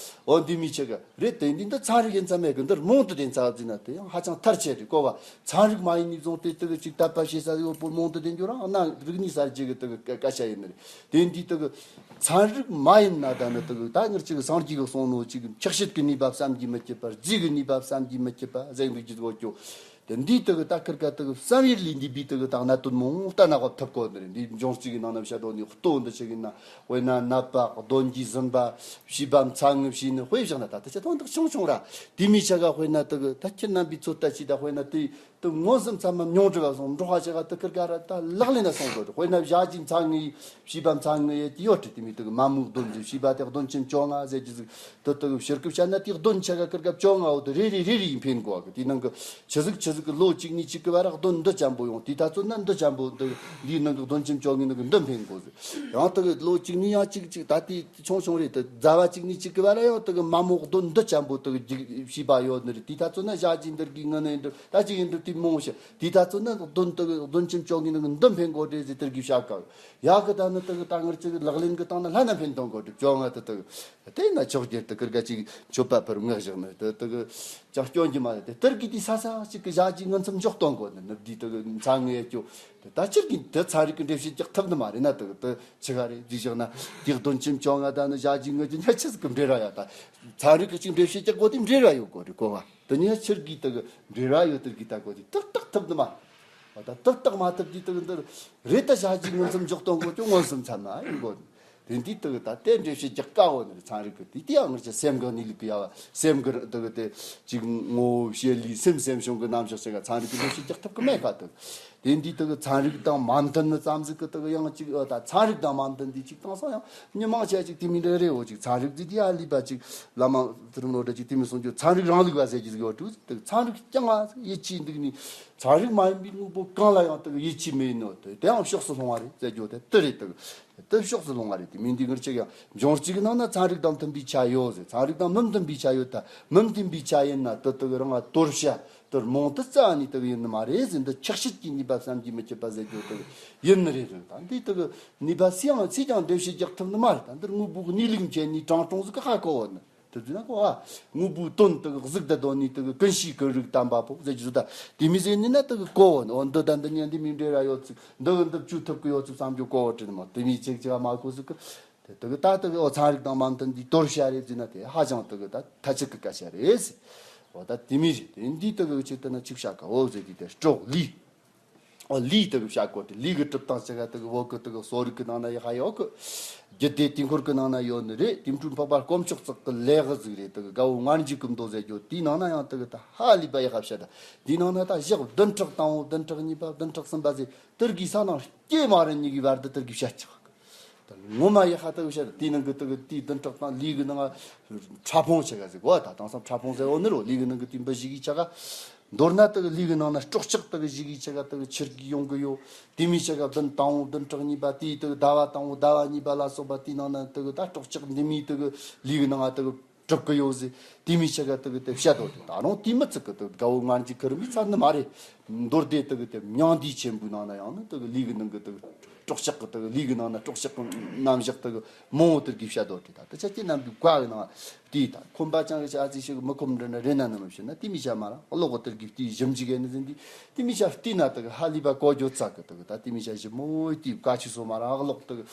འོ་འདི་མི་ཆེ་གི་རེད། དེ་འདི་འདི་ཚན་རིག་ཡིན་ཙམ་མེད་གི། འདིར་རྨོངས་དུ་དེ་ཚ་བ་ཟིན་ན་དེ་ཡང་ཧ་ཅང་ཐར་ཆེ་རེད་གོ་བ། ཚན་རིག་མ་ཡིན་ནི་བཟུང་དེ་དུ་གི་ཅིག་དད་པ་བྱེད་ས་ཡོད་པོ་རྨོངས་དུ་དེ་འགྱུར་རང་ན་རིག་གནས་གསར་བརྗེ་གི་དུ་གི་སྐད་ཆ་ཡིན་ནི་རེད། དེ་འདི་དུ་གི་ཚན་རིག་མ་ཡིན་ན་ད་ནི་དུ་གི་ད་ངར་ཅིག་སངས་རྒྱས་གི་གསུང་ནོ་ཅིག་ཆགས་བྱེད་ཀྱི་ནུས་པ་བསམ་གྱིས་མི་ཁྱབ་པ། རྫས་ཀྱི་ནུས་པ་བསམ་གྱིས་མི་ཁྱབ་པ་ཟེར་འདུག་ཅིག་གོ་ཅོ། དེ་འདི་དུ་གི་ད་ཁིར་ཀ་དུ་གི་བསམ་ཡུལ་ལས་འདས་པའི་དུ་གི་ད་གནད་དོན་མང་ལྟ་ན་གོ་ཐུབ་གོ་ནི་རེད། འདི་འབྱུང་རྩིས་ཀྱི་ནང་ན་བཤད་དོ་ནི་ལྟོ་འདི་ཆེ་གི་ན་དཔེར་ན་ནད་པ་གདོན་གྱིས་ཟིན་པ་བྱིས་པ་མཚན་ངན་བྱས་ནི་དཔེ་བཞག་ན་ད་ལྟ་ཆ་དོན་དག་ཆུང་ཆུང་ར་དེ་མི་ཆ་ག་དཔེར་ན་དུ་གི་ད་ཁྱེད་རྣམ་པའི་ཚོད་ལྟ་ཅིག་ད་དཔེར་ན་དེ། དུ་མངོན་སུམ་ཚང་མ་མྱོང་གྲོལ་བ་སོང་འགྲོ་ཁ་ཆེ་ག་དུ་ཁིར་ག་ར་ད་ལག་ལེན་ན་སོང་དགོས། དཔེར་ན་བྱ་རྒྱུའི་མཚན་ངན་བྱིས་པ་མཚན་ངན་ཡེ་དེ་ཡོད་དྲི་དེ་མི་དུ་མ་མོའི་གདོན་གྱི་བྱིས་པ་དེ་གདོན་ཆེན་བཅོ་ལྔ་ཟེར་གྱི་ཟིག་དུ་དུ་ཕྱིར་ཀི་བཤད་ན་དེ་གདོན་ཆ་ག་ཁིར་ག་བཅོ་ལྔ་འོ་དུ་རེ་རེ་རེ་རེ་ཡིན་འཕེན་དགོས་གི། དེ་ནང་གི་ཆི་ཟིག་ཆི་ཟིག་གི་ལོ་གཅིག་གཉིས་གཅིག་གི་བར་གདོན་འདི་ཅན་པོ་ཡོང་དེ་ད་ཚོད་ན་འདི་ཅན་པོ་འདི་འདིའི་ནང་གི་གདོན་ཆེན་བཅོ་ལྔའི་ནང་གི་འདི་འཕེན་དགོས་ཟིག་ཡང་དུ་གི་ལོ་གཅིག་གཉིས་ཡང་གཅིག་གཅིག་ད་དེ་ཆུང་ཆུང་རེད། དུ་ཟླ་བ་གཅིག་གཉིས་གཅིག་གི་བར་ཡང་དུ་གི་མ་མོའི་གདོན་འདི་ཅན་པོ་དུ་གི་བྱིས་པ་ཡོད་ནི་རེད། དེ་ད་ཚོད་ན་བྱ་རྒྱུའི་འདི་གི་ངན་ནི་འདི་ད་ཅིག་ཡིན་འདི་དེ་མོ་ཞིག་དེ་ད་ཚོད་ན་གདོན་དུ་གདོན་ཆེན་བཅོ་ལྔའི་ནང་གི་འདི་འཕེན་དགོས་རེད་ཟེར་དེར་གི་བྱ་དཀའ། ཡག་གི་ད་ནི་དུ་གི་ད་ངར་ཅིག་ལག་ལེན་གི་སྟེང་ན་ལྷ་ན་འཕེན་གཏོང་དགོས་རེད། བཅོ་ལྔ་དུ་དུ་གི་དེ་ན་ཆོག་རྒྱུར་དུ་ཁིར་ག་ཅིག་མཆོད་པ་ཕུལ་ངག་བཞག་ནི་དུ་དུ་གི་ཅང་སྐྱོན་གྱི་མ་རེད། དེ་དེར་གི་དེ་ས་ས་ཅིག་གི་བྱ་རྒྱུའི་ངན་མཚམས་འཇོག་གཏོང་དགོས་ནི་ནི་དེ་དུ་གི་མཚན་ངན་སྐྱོ་དེ་ད་ཕྱིར་གི་དེ་ཚན་རིག་གི་འགྲེལ་བཤད་རྒྱག་ཐུབ་ནི་མ་རེད་ན། དུ་གི་དུ་ཆི་ག་རེད་ཟིག་བཞག་ན་དེ་གདོན་ཆེན་བཅོ་ལྔ་ད་ནི་བྱ་རྒྱུའི་ངན་གྱི་ཉ་ཆི་ཟིག་གི་འབྲེལ་བ་ཡོད། ད་ཚན་རིག་གི་ཅིག་འགྲེལ་བཤད་རྒྱག་དགོས་དེ་འབྲེལ་བ་ཡོད་དགོས་རེད་གོ་བ། དེ་ཉིད་ཕྱིར་གི་དུ་གི་འབྲེལ་བ་ཡོད་དེར་གི་ད་གོ་དེ་ཏག་ཏག་ཐུབ་ནི་མ། ད་ཏག་ཏག་མ་ཐུབ་དེ་དུ་གི་འདིར་རེད། ད་བྱ་རྒྱུའི་ངན་མཚམས་འཇོག་གཏོང་དགོས་ཀྱང་མངོན་སུམ་ཚང་མ་ཡིན་དགོས། དེ་འདི་དག་ད་དེ་འགྲེལ་བཤད་རྒྱག་དཀའ་བོ་ནི་ཚན་རིག་གི་དེ་དེ་ཡང་ངར་ཅི་སེམས་གི་གནས་ལུགས་ཀྱི་ཡ་བ་སེམས་གི་དག་དེ་ཅིག་ངོ་བོ་བྱེད་ལས་སེམས་སེམས་བྱུང་གི་རྣམ་གཞག་ཅིག་ག་ཚན་རིག་གི་འགྲེལ་བཤད་རྒྱག་ཐུབ་གི་མེད་ཁ་དག་དེ་འདི་དག་ཚན་རིག་དང་མ་མཐུན་ནི་ཙམ་ཟིག་གི་དག་ཡང་ཅིག་ཨ་ད་ཚན་རིག་དང་མ་མཐུན་འདི་ཅིག་དང་སང་ཡང་མི་མང་ཆེ་ཅིག་དེ་མི་འདྲ་རེ་བོ་ཅིག་ཚན་རིག་འདི་དེ་ཡ་ལི་པ་ཅིག་བླ་མ་ཚུལ་ཁྲིམས་བློ་གྲོས་ཅིག་དེ་མི་གསུང་རྒྱུ་ཚན་རིག་རིང་ལུགས་པ་ཟེར་གྱི་ཟིག་ཡོད་དུས་དག་ཚན་རིག་རྐྱང་ང་ཡིད་ཆེས་འདུག་ནི་ཚན་རིག་མ་ཡིན་པའི་དངོས་པོ་གང་ལ་ཡང་དག་ཡིད་ཆེས་མེད་ནོ་དེ་དེའང་ཕྱོགས་སུ་ལྷུང་བ་རེད་ཟེར་རྒྱུ་དེ་དེ་རེད་དག་དེ་ཕྱོགས་སུ་ལྷུང་བ་རེད། དེ་མིན་འདི་ངར་ཅིག་ཡང་འབྱུང་རྩིས་ཀྱི་ནང་ན་ཚན་རིག་དང་མཐུན་པའི་ཆ་ཡོད་ཟེར། ཚན་རིག་དང་མི་མཐུན་པའི་ཆ་ཡོད་ད་མི་མཐུན་པའི་ཆ་ཡིན་ན་དེ་དག་རང་ང་དོར་བྱ་དེར་རྨོངས་དུ་རྩ་ནས་དག་ཡིན་ནི་མ་རེད་ཟེར། འདི་ཆགས་ཞིག་གི་ནུས་པ་བསམ་གྱིས་མི་ཁྱབ་པ་ཟེར་རྒྱུ་དག་ཡིན་ནི་རེད་ཟེར། ད་འདི་དག་ནུས་པ་སུས་ཡང་སུས་ཀྱང་འགྲེལ་བཤད་རྒྱག་ཐུབ་ནི་མ་རེད། ད་འདིར་དངོས་པོ་གནས་ལུགས་མཁྱེན་ནས་དྲང་དྲང་ཟིག་གི་ཧ་གོ་བ་ནི། དེ་དུས་ན་ཁོ་ཨ་དངོས་པོའི་དོན་དག་གཟུགས་དང་སྡོད་ནས་དག་ཀུན་ཤེས་ཀྱི་རིགས་དམ་པ་པོ་ཟེར་རྒྱུ་ད་དེ་མི་ཟེར་ནི་ན་དག་གོ་འོ་འདི་ད་འདི་ཉན་འདི་མི་འདྲེ་ར་ཡོད་ཚིག་འདི་གི་འདི་བཅུ་ཐུབ་ཀྱི་ཡོད་ཚིག་བསམ་རྒྱུ་གོ་བ་དྲན་མ་དེ་མི་ཚིག་ཅིག་མ་གོ་ཟིག་གི་དེ་དག་ད་དག་འོ་ཚན་རིག་དང་མ་མཐུན་འདི་དོར་བྱ་རེད་ཟེར་ན་དེ་ཧ་ཅང་དག་ད་ཐ་ཆད་ཀྱི་སྐད་ཆ་རེད་ཟེར། འོ་ད་དེ་མི་རེད། དེ་འདི་དག་གི་ཆེད་དུ་ན་ཅིག་བྱ་དཀའ་འོ་ཟེར་དུས་དེ་སྲོག་ལུས། ཨོ་ལུས་དེ་གི་བྱ་དགོས་ཏེ་ལུས་གི་གྲུབ་སྟངས་ཅི་ག་དེ་གི་བོད་གི་དེ་གི་གསོ་རིག་གི་ནང་ན་ཡི་ཧ་ཡོད་གི། རྒྱུད་སྡེ་དུས་འཁོར་གི་ནང་ན་ཡོད་ནི་རེད། དེ་འཕྲུལ་འཕགས་པ་དཀོན་མཆོག་ཙག་གི་ལས་གི་ཟིག་རེད། དེ་གི་དགའ་བོ་ངར་འཇུག་གི་མདོ་ཟེར་རྒྱུ་དེའི་ནང་ན་ཡང་དེ་གི་ད་ཧ་ལས་པ་ཡི་ཧ་བཤད་ད། དེའི་ནང་ན་ད་ཞག་བདུན་ཕྲག་དང་བོ་བདུན་ཕྲག་གཉིས་པ་བདུན་ཕྲག་གསུམ་པ་ཟེར་དེར་གི་ས་ནང་སྐྱེས་མ་རེད་གཉིས་གི་བར་དུ་དེར་གི་བཤད་ཆགས་གི། ད་ངོ་མ་ཡི་ཧ་དེ་གི་བཤད་ད། དེའི་ནང་གི་དེ་གི་དེའི་བདུན་ཕྲག་དང་ལུས་གི་ནང་ཕྲ་ཕུང་ཆེ་ག་ཟེར་གོ་ད་དེང་སང་ཕྲ་ཕུང་ཟེར་འོ་ནི་རོ་ལུས་གི་ནང་གི་དེ་འབུ་བཞི་གི་ཆ་ག་མདོར་ན་དེ་གི་ལུས་ཀྱི་ནང་ན་སྲོག་ཆགས་དེ་གི་བཞི་གི་ཆ་ག་དེ་གི་ཁྱེར་གི་ཡོང་གི་ཡོད། དེ་མི་ཆ་ག་བདུན་དང་བོ་བདུན་ཕྲག་གཉིས་པ་དེའི་དེ་གི་ཟླ་བ་དང་བོ་ཟླ་བ་གཉིས་པ་ལ་སོགས་པ་དེའི་ནང་ན་དེ་གི་ད་སྲོག་ཆགས་འདི་མི་དེ་གི་ལུས་ཀྱི་ནང་ང་དེ་གི་གྲུབ་གི་ཡོད་ཟེར། དེ་མི་ཆ་ག་དེ་གི་དེ་བཤད་དོ་དེ་ད་རུང་དེ་མི་ཚིག་གི་དེ་གི་དགའ་བོ་ངར་འཇུག་གི་རིམ་པའི་ཚར་ནི་མ་རེད། མདོར་བསྡུས་དེ་གི་དེ་མྱང་འདས་ཆེན་པོའི་ནང་ན་ཡང་ནི་དེ་གི་ལུས་ཀྱི་ནང་གི་དེ་གི་སྲོག་ཆགས་ཀྱི་དེ་གི་ལུས་ཀྱི་ནང་ན་སྲོག་ཆགས་ཀྱི་རྣམ་གཞག་དེ་གི་མང་བོ་དེ་གི་བཤད་དོ་དེ་ད་དེ་ཆ་ཁྱེད་རྣམ་པའི་བཀའ་གི་ནང་དེ་ད་ཁོམ་པ་ཅང་གི་ཆ་ཨ་ཙི་ཞིག་མི་ཁོམ་འདྲ་འདྲ་རེད་ན་ནི་མི་ཤེས་ན་དེ་མི་ཆ་མ་ར་ཀློག་གི་དེ་གི་དེ་ཞིབ་འཇུག་གི་ནི་ཟིན་དེ་དེ་མི་ཆ་བལྟས་ན་དེ་གི་ཧ་ལས་པ་གོ་རྒྱུ་ཙག་གི་དེ་གི་ད་དེ་མི་ཆ་ཞིབ་མོ་དེ་བཀའ་ཆོས་སོ་མ་ར་ཀློག་དེ་གི་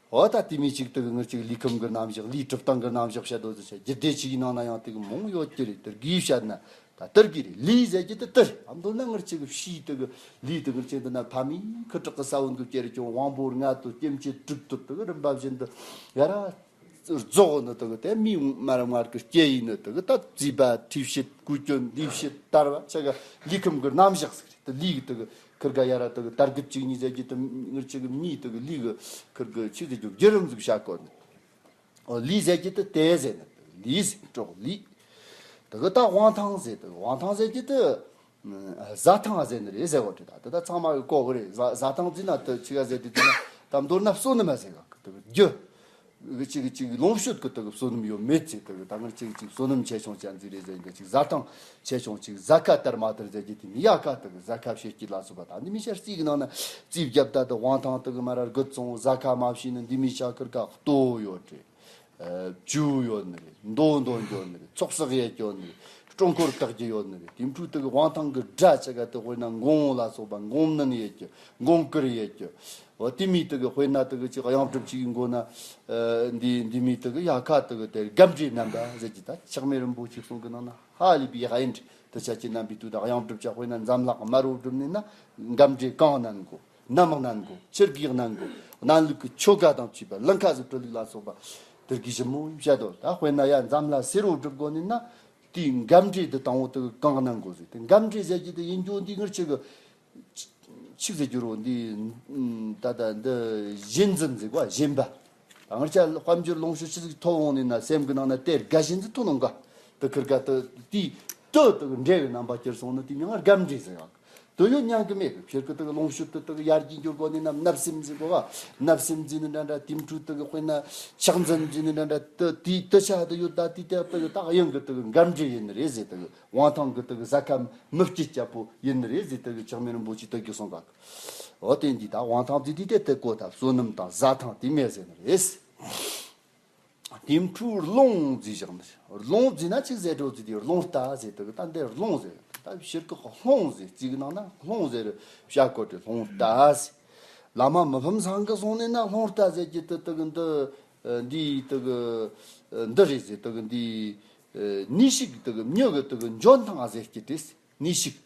འོ་ད་དེ་མི་ཅིག་དེ་གི་ངར་ཅིག་ལུས་ཁམས་གི་རྣམ་གཞག་ལུས་གྲུབ་སྟངས་གི་རྣམ་གཞག་བཤད་དོ་དེ་ཆ་རྒྱུད་སྡེ་ཆིག་གི་ནང་ན་ཡང་དེ་གི་མང་ཡོད་ཀྱི་རེད། དེ་གི་བཤད་ན། ད་དེར་གི་རེད། ལུས་ཟེར་གྱི་དེ་དེར་ཨ་མདོར་ན་ངར་ཅིག་གི་ཕྱིའི་དེ་གི་ལུས་དེ་ངར་ཅིག་འདི་ན་ཕ་མའི་ཁུ་དྲག་གི་ས་བོན་གི་སྐྱེ་རུ་ཀྱང་དབང་པོ་ལྔ་དང་སྐྱེ་མཆེད་དྲུག་ཏུ་དེ་གི་རིམ་པ་བཞིན་དུ་ཡ་ར་རྫོགས་ནི་དེ་གི་དེ་མིའི་མ་ར་མངལ་གི་སྐྱེ་ཡིན་ནི་དེ་གི་ད་བརྩིས་པ་མཁྲིས་བཤད་ཀུ་ཅོ་འདི་བཤད་དར་བ་ཆ་ག་ལུས་ཁམས་གི་རྣམ་གཞག་ཟིག་རེད། དེ་ལུས་གི་དེ་གི་ཁིར་ག་ཡ་ར་དེ་གི་དར་གི་གཅིག་གཉིས་ཟེར་གྱི་དེ་ངར་ཅིག་གི་མིའི་དེ་གི་ལུས་གི་ཁིར་གི་ཆི་ཟེར་རྒྱུ་བརྒྱུད་རིམ་ཟིག་བཤད་གོ་ནི། ཨོ་ལུས་ཟེར་གྱི་དེ་དེ་ཟེར་ནི། ལུས་ཟེར་སྲོག་ལུས། དེ་གི་ད་དབང་ཐང་ཟེར་དེ་དབང་ཐང་ཟེར་གྱི་དེ་ཟ་ཐང་ཟེར་ནི་རེད་ཟེར་བ་དེ་ད་དེ་ད་ཚང་མ་གི་གོ་གི་རེད། ཟ་ཟ་ཐང་ཟེར་ན་དེ་ཆི་ག་ཟེར་དེ་དེ་ན་ད་མདོར་ན་བསོད་ནམས་ཟེར་ག་གི་དེ་གི་རྒྱུ་གི་ཅིག་ཅིག་ལོངས་སྤྱོད་གི་དེ་གི་བསོད་ནམས་ཡོད་མེད་ཅིག་དེ་གི་ད་ངར་ཅིག་ཅིག་བསོད་ནམས་ཆེ་ཆུང་ཅན་ཟིག་རེད་ཟེར་གི་ཅིག་ཟ་ཐང་ཆེ་ཆུང་ཅིག་ཟ་ཁ་དར་མ་དར་ཟེར་གྱི་དེ་ནི་ཡ་ཁ་དེ་གི་ཟ་ཁ་བཤད་ཀྱི་ལ་སོགས་པ་ད་འདི་མི་ཤར་རྩིས་གི་ནང་ན་རྩིས་བརྒྱབ་ད་དེ་དབང་ཐང་དེ་གི་མ་ར་རྒུད་སོང་ཟ་ཁ་མ་བྱས་ནི་འདི་མི་ཤ་ཁིར་ག་ལྟོ་ཡོད་རེད། བཅུ་ཡོད་ནི་རེད། མདོ་འདོན་རྒྱུ་ཡོད་ནི་རེད། ཚོགས་བསགས་ཡེད་རྒྱུ་ཡོད་ནི་རེད། སྲུང་འཁོར་བཏགས་རྒྱུ་ཡོད་ནི་རེད། དེ་འཕྲོ་དེ་གི་དབང་ཐང་གི་སྒྲ་ཆ་ག་དེ་དཔེར་ན་འགོང་ལ་སོགས་པ་འགོང་ནན་ཡེད་རྒྱུ་འགོང་བསྐུར་ཡེད་རྒྱུ། འོ་དེ་མི་དེ་གི་དཔེར་ན་དེ་གི་ཅིག་གཡང་སྒྲུབ་ཅིག་ཡིན་དགོས་ན། འདི་འདི་མི་དེ་གི་ཡ་ཁ་དེ་གི་དེ་སྒམ་འདྲེ་རྣམ་པ་ཟེར་གྱི་ད་ཆགས་མེད་རིན་པོ་ཆེ་གསུང་གི་ནང་ན་ཧ་ལས་པའི་ཧ་ཡིན་དྲི་དེ་ཆ་ཁྱེད་རྣམ་པའི་དུས་དང་གཡང་སྒྲུབ་ཅག་དཔེར་ན་འཛམ་ལྷག་དམར་བོ་སྒྲུབ་ནས་ན་སྒམ་འདྲེ་གང་ནན་དགོས། གནམ་གནན་དགོས། ཆུ་རྒྱུས་གནན་དགོས། གནན་ལུགས་ཀྱི་ཆོ་ག་དང་བཅས་པ་ལང་ཀ་ཟིག་སྤྲུལ་ལུགས་ལ་སོགས་པ་དེར་གི་ཞིབ་མོ་བཤད་དོ། ད་དཔེར་ན་ཡ་འཛམ་ལྷ་སེར་བོ་སྒྲུབ་དགོས་ནི་ན་དེའི་འགམ་འདྲེ་དེ་དང་བོ་དེ་གང་གནང་དགོས་ཟིག་དེ་འགམ་འདྲེ་ཟེར་གྱི་དེ་ཡིན་རྒྱུ་འདི་ངར་ཆེ་གི་ཆིག་ཟེར་རྒྱུ་རོ་འདི་ད་ལྟ་འདི་གཞན་འཛིན་ཟེར་གོ་གཞན་པ། ད་ངར་ཆ་དཔལ་འབྱོར་ལོངས་སྤྱོད་ཆི་ཟིག་ཐོབ་འོང་ནི་ན་སེམས་གི་ནང་ན་དེ་དགའ་ཞེན་ཟིག་ཐོབ་ནོ་འགའ་དེ་ཁིར་ག་དེ་དེའི་དུ་དེ་གི་འདྲེ་གི་རྣམ་པ་གྱུར་སོང་ནི་དེ་མྱང་འགམ་འདྲེ་ཟེར་ཡང་། དོ་ཡོད་མྱང་གི་མེད་གི་ཕྱིར་གི་དེ་གི་ལོངས་སྤྱོད་དེ་དེ་གི་ཡར་རྒྱས་འགྱུར་དགོས་ནི་ན་བརྣབ་སེམས་ཟིན་དགོས་ག་བརྣབ་སེམས་ཟིན་ནི་འདྲ་འདྲ་དེ་འཕྲོ་དེ་གི་དཔེར་ན་ཆགས་འཛིན་ཟིན་ནི་འདྲ་འདྲ་དེ་དེའི་དེ་ཆ་དེ་ཡོད་ད་དེ་དེ་དེ་གི་ད་གཡང་གི་དེ་གི་འགམ་འདྲེ་ཡིན་ནི་རེད་ཟེར། དེ་གི་དབང་ཐང་གི་དེ་གི་ཟ་ཁ་མི་སྐྱིད་རྒྱ་པོ་ཡིན་ནི་རེད་ཟེར། དེ་གི་ཆགས་མེད་རིན་པོ་ཆེ་དེ་གི་གསུང་ག་གི་འོ་དེ་འདི་ད་དབང་ཐང་དེ་དེ་དེ་དེ་གོ་ད་བསོད་ནམས་དང་ཟ་ཐང་དེ་མེད་ཟེར་ནི་རེད། དེ་འཕྲོ་རླུང་བརྫིས་བཞག་ནི། རླུང་བརྫིས་ན་ཅིག་ཟེར་འགྲོ་བརྫིས་དེ་རླུང་རྟ་ཟེར་དེ་གི་ད་འདི་རླུང་ཟེར། ད་ཕྱིར་གི་རླུང་ཟེར་རྩིས་གི་ནང་ན་རླུང་ཟེར་བྱ་གོ་དེ་རླུང་རྟ་ཟེར། བླ་མ་མི་ཕམ་ཚང་གི་གསུང་ནས་ན་རླུང་རྟ་ཟེར་གྱི་དེ་དེ་གི་འདི་འདི་དེ་གི་འདི་རེད་ཟེར། དེ་གི་འདི་ནུས་ཤུགས་དེ་གི་མྱུ་གི་དེ་གི་འཇོན་ཐང་ཟེར་གྱི་དེ། ནུས་ཤུགས།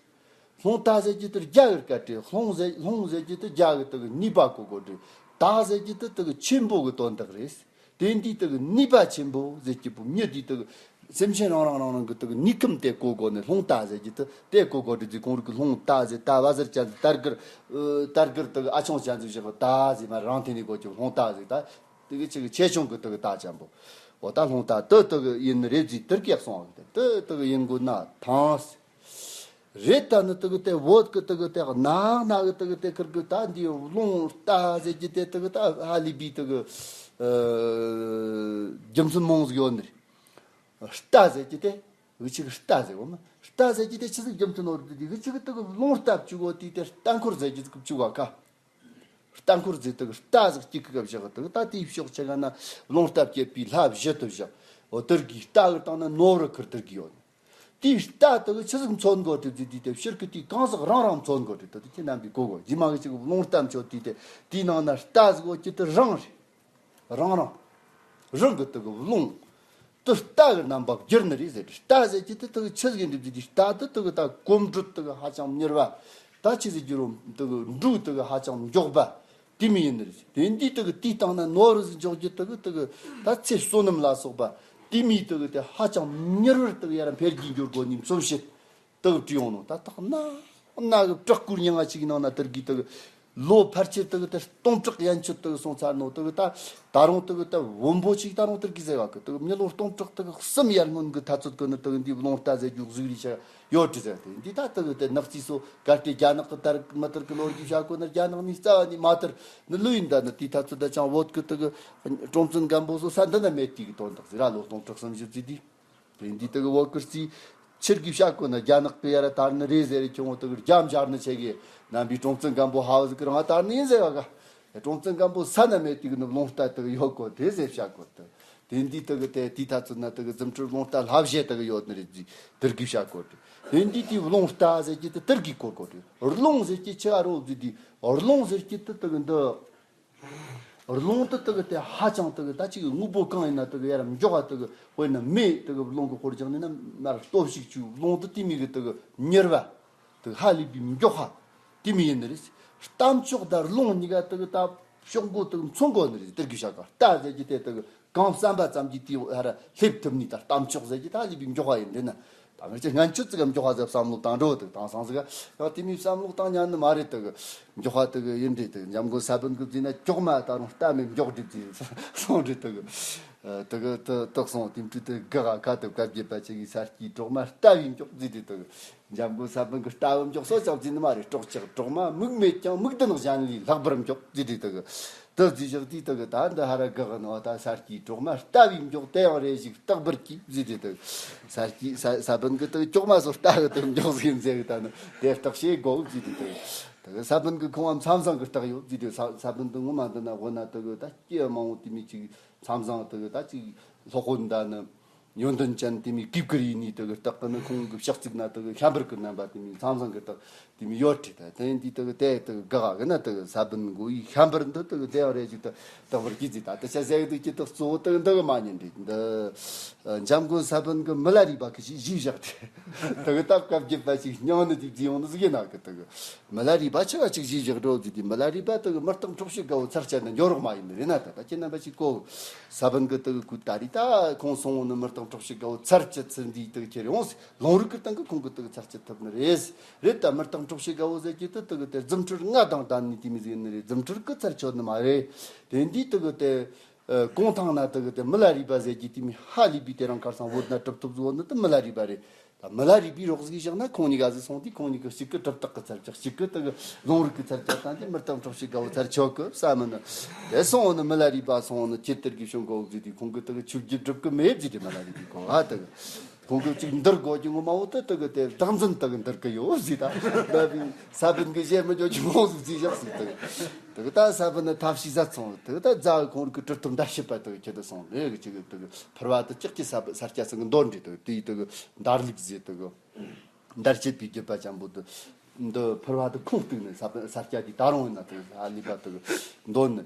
རླུང་རྟ་ཟེར་གྱི་དེར་རྒྱ་གི་སྐད་དེ་རླུང་ཟེར་རླུང་ཟེར་གྱི་དེ་རྒྱ་གི་དེ་གི་ནུས་པ་གོ་གོ་དེ། རྟ་ཟེར་གྱི་དེ་དེ་གི་ཆེན་པོ་གི་དོན་དག་རེད། དེ་འདི་དེ་གི་ནུས་པ་ཆེན་པོ་ཟེར་གྱི་པོ་མྱི་འདི་དེ་གི་སེམས་ཅན་རང་རང་རང་རང་གི་དེ་གི་ནུས་ཁམས་དེ་གོ་དགོས་ནས། རླུང་རྟ་ཟེར་གྱི་དེ་དེ་གོ་དགོས་རེད། དེ་གོང་རིག་གི་རླུང་རྟ་ཟེར། རྟ་བ་ཟེར་ཅན་ཟེར། རྟ་གུར་ཨ། རྟ་གུར་དེ་གི་ཨ་ཆུང་ཅན་ཟེར་བཞག་གི་རྟ་ཟེར་མ། རང་དེ་ནས་གོ་གྱི་རླུང་རྟ་ཟེར། ད་དེ་གི་ཆེ་གི་ཆེ་ཆུང་གི་དེ་གི་རྟ་ཅན་པོ། འོ་ད་རླུང་རྟ་དེ་དེ་གི་ཡིན་རེད་ཟེར། དེར་གེགས་སོང་བ་དེ་དེ་གི་ཡིན་དགོས་ན་ཐང་། རེད། ད་ནི་དེ་གི་དེ་བོད་གི་དེ་གི་དེ་ནག་ནག་གི་དེ་གི་དེ་ཁུར་གི་ད་འདི་རླུང་རྟ་ཟེར་གྱི་དེ་དེ་གི་ད་ཧ་ལས་པའི་དེ་གི་ཨ་རྒྱུ་མཚན་མང་ཟིག་ཡོད་ནི་རེད། རྟ་ཟེར་གྱི་དེ་འུ་ཅག་གི་རྟ་ཟེར་བ་མ། རྟ་ཟེར་གྱི་དེ་ཆི་ཟིག་རྒྱུ་མཚན་ནོར་དེ་དེ་འུ་ཅག་གི་དེ་གི་རླུང་རྟ་བཅུག་གོ་དེ་དེ་རྟ་འཁོར་ཟེར་གྱི་ཟིག་བཅུག་ག་ཁ། རྟ་འཁོར་ཟེར་དེ་གི་རྟ་ཟིག་གཅིག་གི་བཞག་དེ་གི་ད་དེའི་ཕྱོགས་ཆེ་ག་ན་རླུང་རྟ་བསྐྱེད་པའི་ལྷ་བཞི་དུ་བཞག་འོ་དེར་གི་རྟ་གི་སྟེང་ན་ནོར་བུ་ཁུར་དེར་གི་ཡོད། དེའི་རྟ་དེ་གི་ཆི་ཟིག་མཚོན་དགོས་དེ་དེ་དེ་ཕྱིར་གི་དེའི་གང་ཟག་རང་རང་མཚོན་དགོས་དེ་དེ་དེ་ཁྱེད་རྣམ་པས་གོ་དགོས། རྗེས་མ་གི་ཅིག་རླུང་རྟ་མཆོད་དེ་དེ་དེའི་ནང་ན་རྟ་ཟིག་འོ་ཅི་དེ་རང་རེད། རང་རང་རང་གི་དེ་གི་རླུང་དེ་རྟ་གི་རྣམ་པ་བསྒྱུར་ནི་རེད་ཟེར། རྟ་ཟེར་གྱི་དེ་དེ་གི་ཆི་ཟིག་འགྲིག་དེ་དེ་རྟ་དེ་དེ་གི་ད་གོམ་འགྲོས་དེ་གི་ཧ་ཅང་མྱུར་བ། ད་ཆི་ཟིག་བསྒྱུར་རུང་དེ་གི་འགྲོས་དེ་གི་ཧ་ཅང་མགྱོགས་པ། དེ་མོ་ཡིན་ནི་རེད། དེ་འདི་དེ་གི་དེའི་སྟེང་ན་ནོར་བུ་ཟིག་འཇོག་རྒྱུ་དེ་གི་དེ་གི་ད་ཚེ་བསོད་ནམས་ལ་སོགས་པ་དེ་མོ་དེ་གི་དེ་ཧ་ཅང་མྱུར་བར་དེ་གི་ཡར་འཕེལ་རྒྱས་འགྱུར་དགོས་ནི་མཚོན་བྱེད་དེ་གི་བྲིས་ཡོང་ནོ། ད་དག་ན་ན་གི་བྲག་བརྐོས་རྙིང་བ་ཅིག་ནང་ན་དེར་གི་དེ་གི་ལོ་ཕལ་ཆེར་དེ་གི་དེ་སྟོང་ཕྲག་ཡན་ཆོད་དེ་གི་སོང་ཚར་ནོ། དེ་གི་ད་ད་རུང་དེ་གི་ད་བོན་པོ་ཅིག་ད་རུང་དེར་གི་ཟེར་བ་གི་དེ་གི་མྱི་ལོ་སྟོང་ཕྲག་དེ་གི་གསུམ་ཡར་སྔོན་གི་ཐ་ཚོད་གི་ནི་དེ་གི་འདི་རླུང་རྟ་ཟེར་རྒྱུ་གཟིགས་རེས་བྱ། ཡོད་དྲི་ཟེར། དེ་འདི་ད་དེ་གི་དེ་ནག་རྩིས་སོ་གལ་ཏེ་རྒྱ་ནག་གི་དར་མི་དར་གི་ལོ་རྒྱུས་བྱ་དགོས་ན་རྒྱ་ནག་ནས་རྩ་བ་ནས་མ་དར་ནི་ལོས་ཡིན། ད་ནི་དེའི་ཐ་ཚོད་ད་ཅང་བོད་གི་དེ་གི་སྲོང་བཙན་སྒམ་པོ་སོ་ས་འདི་ན་མེད་དུས་གི་དོན་དག་ཟེར་ར། ལོ་སྟོང་ཕྲག་གསུམ་བཞི་ཙི་དུས། དེ་འདི་དེ་གི་བོད་གི་རྩིས་ཕྱིར་གི་བྱ་དགོས་ན་རྒྱ་ནག་གི་ཡར་དར་ནི་རེད་ཟེར་རེ་ཁྱོད་དེ་གི་རྒྱ་མཇལ་ནི་ཆེ་གི་རྣམ་པའི་སྲོང་བཙན་སྒམ་པོ་ཧ་བ་ཟིག་གི་རང་དར་ནི་ཡིན་ཟེར་བ་ག་སྲོང་བཙན་སྒམ་པོ་ས་ན་མེད་དུས་གི་ནི་རླུང་རྟ་དེ་གི་ཡོད་གོ་དེ་ཟེར་བྱ་དགོས་དེ། དེ་འདི་དེ་གི་དེ་དེའི་ཐ་ཚོད་ན་དེ་གི་རྫུ་འཕྲུལ་རླུང་རྟ་ལྷ་བཞི་དེ་གི་ཡོད་ནི་རེད་ཟེར་དེར་གི་བྱ་དགོས་དེ། དེ་འདི་དེའི་རླུང་རྟ་ཟེར་གྱི་དེ་དེར་གི་གོ་དགོས་དེ། རླུང་ཟེར་གྱི་ཆི་བ་རོ་ཟེར་དེ། རླུང་ཟེར་གྱི་དེ་དེ་གི་འདི་རླུང་དེ་དེ་གི་དེ་ཧ་ཅང་དེ་གི་ད་ཅིག་དངོས་པོ་གང་ཡིན་ན་དེ་གི་ཡར་མགྱོགས་པ་དེ་གི་དཔེར་ན་མེ་དེ་གི་རླུང་གི་དཔེར་བཞག་ནས་ན་མར་ལྟོ་ཞིག་བཅུག་རླུང་དེ་དེ་མོ་གི་དེ་གི་མྱུར་བ། དེ་ཧ་ལས་པའི་མགྱོགས་ཧ། དེ་མོ་ཡིན་ནི་རེད། རྟ་མཆོག་དང་རླུང་གཉིས་ཀ་དེ་གི་ད་ཕྱོགས་མགོ་དེ་གི་མཚོན་དགོས་ནི་རེད། དེར་གི་བྱ་དགོས། རྟ་ཟེར་གྱི་དེ་དེ་གི་གང་བསམ་པ་ཙམ་གྱིས་དེ་ཧ་ར་སླེབས་ཐུབ་ནི། ད་རྟ་མཆོག་ཟེར་གྱི་ད་ཧ་ལས་པའི་མགྱོགས་ཧ་ཡིན་རེད་ན། ད་ང་ཚོས་སྔན་ཆད་ཙི་ག་མགྱོགས་ཧ་ཟེར་བསམ་བློ་བཏང་འགྲོ་དེ་བཏང་སང་ཟིག་ག་ཡང་དེ་མོ་བསམ་བློ་བཏང་ཉན་ནི་མ་རེད། དེ་གི་མགྱོགས་ཧ་དེ་གི་ཡིན་རེད། དེ་གི་འཇམ་མགོན་ས་བོན་གི་བཟས་ན་མགྱོགས་མ་ད་རུང་རྟ་མེད་མགྱོགས་རེད་ཟེར་སོང་རེད། དེ་གི་དེ་གི་དེ་དག་སོང་དེ་འཕྲུལ་དེ་དགག་ཁ་དེ་བཀའ་བརྒྱུད་པ་ཅིག་གིས་ས་སྐྱའི་གྲོག་མ་རྟ་བས་མགྱོགས་ཟེར་དེ། དེ་གི་འཇམ་མགོན་ས་བོན་གི་རྟ་བུ་མགྱོགས་སོ་ཅང་ཟེར་ནི་མ་རེད། སྲོག་ཆགས་གྲོག་མ་མིག་མེད་ཀྱང་མིག་ལྡན་གཞན་ལས་ལྷག་པར་མགྱོགས་ཟེར་དེ། དེ་གི་དེ་ཟེར་བཞག་དུས་དེ་གི་ད་འདི་ཧ་ར་དགག་ནོ། ད་ས་སྐྱའི་གྲོག་མ་རྟ་བས་མགྱོགས་དེ་ཡང་རེ་ཞིག་རྟག་པར་གྱིས་ཟེར་དེ། དེ་གི་ས་སྐྱའི་ས་ས་བོན་གི་དེ་གི་གྲོག་མ་སོ་རྟ་གི་དེ་མགྱོགས་ཟིག་ཡིན་ཟེར་གི་ད་ནི་དེ་རྟགས་ཤེས་དགོས་ཟེར་དེ། དེ་གི་དེ་གི་ས་བོན་གི་ཁོང་བ་མཚམས་བཟང་གི་རྟགས་ཡོད་ཟེར་དེ། ས་ས་བོན་དེ་ངོ་མ་འདི་ན་དབུ་ན་དེ་གི་ད་སྐྱེ་མང་བོ་དེ་མོ་ཅིག་མཚམས་བཟང་དེ་གི་ད་ཅིག་སློབ་དཔོན་ད་ནི། ཡོན་ཏན་ཅན་དེ་མོ་གུས་བཀུར་ཡིན་ནི་དེ་གི་རྟགས་དེ་ནི་ཁོང་གི་ཕྱག་ཚིག་ན་དེ་གི་ཤམ་བུར་གི་རྣམ་པ་དེ་མོ་མཚམས་བཟང་གི་རྟགས་དེ་མོ་ཡོད་རེད། ད་དེ་འདི་དེ་གི་དེ་དེ་གི་དགག་གི་ན་དེ་གི་ས་བོན་མགོ་ཡི་ཤམ་བུར་འདི་དེ་གི་དེ་ཡང་རེ་ཞིག་ཏུ་རྟག་པར་གྱིས་ཟེར། ད་དེ་ཆ་ཟེར་གི་འདུག་ཀྱི་དེ་གཙོ་བོ་དེ་གི་འདི་གི་མ་ཉན་རེད། འདི་འཇམ་མགོན་ས་བོན་གི་མི་ལ་རས་པ་གི་ཞིག་བཞེས་བཞག་དེ་དེ་གི་ད་བཀའ་བརྒྱུད་པ་ཞིག་སྙིང་ནི་དེ་བརྫིས་ཡོང་ནི་ཟིག་ཡིན་ན་གི་དེ་གི། མི་ལ་རས་པ་ཆེ་བ་ཅིག་ཞེས་བཞག་འགྲོ་ཟེར་དུས། མི་ལ་རས་པ་དེ་གི་མི་རྟག་འཕྲོག་བྱེད་དགའ་བོ་ཚར་བཅད་ནི་འགྱོ་རོགས་མ་ཡིན་ནི་རེད་ན། ད་ད་ཁྱེད་རྣམ་པ་ཅིག་གོ། ས་བོན་གི་དེ་གི་གུ་ད་རི་ད་ཁོང་སོང་བོ་ནི་མི་རྟག་འཕྲོག་བྱེད་དགའ་བོ་ཚར་བཅད་ཚུལ་འདིའི་དེ་གི་ཁྱེར་ཡོང་ཟེར། ལུང་རིགས་གི་སྟེང་གི་ཁོང་གི་དེ་གི་ཚར་བཅད་ཐུབ་ནི་རེད། རེད་ད་མི་རྟག་འཕྲོག་བྱེད་དགའ་བོ་ཟེར་གྱི་དེ་དེ་གི་དེ་རྫུ་འཕྲུལ་ལྔ་དང་ལྡན་ནི་དེ་མོ་ཟིག་ཡིན་ནི་རེད། རྫུ་འཕྲུལ་གི་ཚར་ཆོད་ནི་མ་རེད། དེ་འདིའི་དེ་གི་དེ། ཨ། གུང་ཐང་ན་དེ་གི་དེ་མི་ལ་རས་པ་ཟེར་གྱི་དེ་མོ་ཧ་ལས་པའི་དེ་རིང་ཁར་སང་བོད་ན་གྲུབ་ཐོབ་བཟོ་ནི་དེ་མི་ལ་རས་པ་རེད། ད་མི་ལ་རས་པའི་རོགས་ཟིག་བཞག་ན་ཁོང་གཉིས་ཀ་ཟིག་སོང་དུས་ཁོང་གཉིས་ཀ་གཅིག་གི་གྲུབ་རྟགས་གི་ཚར་ཆག་གཅིག་གི་དེ་གི་ལུང་རིགས་གི་ཚར་ཆག་དང་དེ་མི་རྟག་འཕྲོག་བྱེད་དགའ་བོ་ཚར་ཆོད་གི་ས་མི་ནི། དེ་སོང་བོ་ནི་མི་ལ་རས་པ་སོང་བོ་ནི་ཁྱེད་དེར་གི་བྱུང་གོ་ཟིག་དུས་ཁོང་གི་དེ་གི་ཆུ་རྒྱུ་སྒྲུབ་གི་མེད་ཟིག་དེ་མི་ལ་རས་པའི་གོ་ཧ་དེ་གི། ཁོང་གིས་ཅིག་འདིར་དགོས་ཀྱི་ངོ་མ་བོ་དེ་དེ་གི་དེ་བདག་འཛིན་དེ་གི་འདིར་གི་ཡོད་ཟིག་ད། ད་བི་ས་བོན་གི་གཞས་མི་འཇོག་ཀྱི་མོ་ཟིག་ཟིག་བཞག་ཟིག་དེ་གི། དེ་གི་ད་ས་བོན་ནི་ཐབས་ཤེས་ཟད་སོང་། དེ་གི་ད་རྫ་གི་ཁོང་རིག་གི་གྲུབ་ཐོབ་འདར་བྱེད་པ་དེ་གི་ཁྱེད་དེ་སོང་ལེ་གི་ཅིག་གི་དེ་གི་ཕུར་བ་དེ་ལྕགས་ཀྱི་ས་བོན་ས་སྐྱ་ཚང་གི་འདོན་འདྲི་དེ་གི་དེའི་དེ་གི་འདར་ལུགས་ཟེར་དེ་གི་འདར་བྱེད་པའི་བརྒྱུད་པ་ཅན་པོ་དེ་འདི་ཕུར་བ་དེ་ཁུངས་གཏུགས་ནས་ས་བོན་ས་སྐྱ་དེ་ད་རུང་ཡིན་ན་དེ་གི་ཧ་ལས་པ་དེ་གི་འདོན་ནས།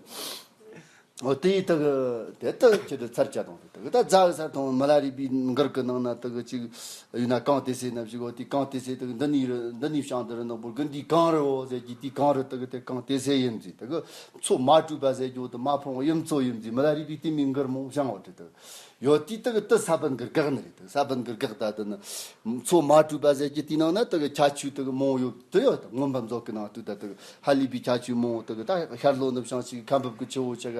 འོ་དེ་ཡི་དག་དེ་དག་ཁྱེད་དུ་ཚར་བཅད་དང་དེ་དག་ད་རྫ་གི་ས་དང་མི་ལ་རས་པའི་མགུར་གི་ནང་ན་དག་ཅིག་ཡིན་ན་གངས་ཏི་སེ་ན་ཞིག་འོ་དེ་གངས་ཏི་སེ་དག་འདི་ནས་རི་འདི་ནས་བྱང་དུ་རི་ནག་པོར་དགུན་དུས་གངས་རི་འོ་ཟེར་གྱི་དེ་གངས་རི་དག་དེ་གངས་ཏི་སེ་ཡིན་ཟེར་དག་མཚོ་མ་དྲོས་པ་ཟེར་རྒྱུ་དེ་མ་ཕོངས་གཡུ་མཚོ་ཡིན་ཟེར་མི་ལ་རས་པའི་དེ་མོའི་མགུར་མང་བྱུང་འོ་དེ་དག་ཡོད་དེ་དག་དེ་ས་བོན་གི་གེགས་ནི་རེད། དག་ས་བོན་གི་གེགས་ད་དེ་ནི་མཚོ་མ་དྲོས་པ་ཟེར་གྱི་དེའི་ནང་ན་དག་ཁྱད་ཆོས་དག་མང་ཡོད་དེ་ཡོད། དག་མངོན་པ་མཛོད་གི་ནང་དུ་ད་དག་ཧ་ལས་པའི་ཁྱད་ཆོས་མང་བོ་དག་ད་ཤར་ལྷོ་ནུབ་བྱང་ཞིག་ཁ་འབབ་གི་ཆུ་བོ་ཆ་ག་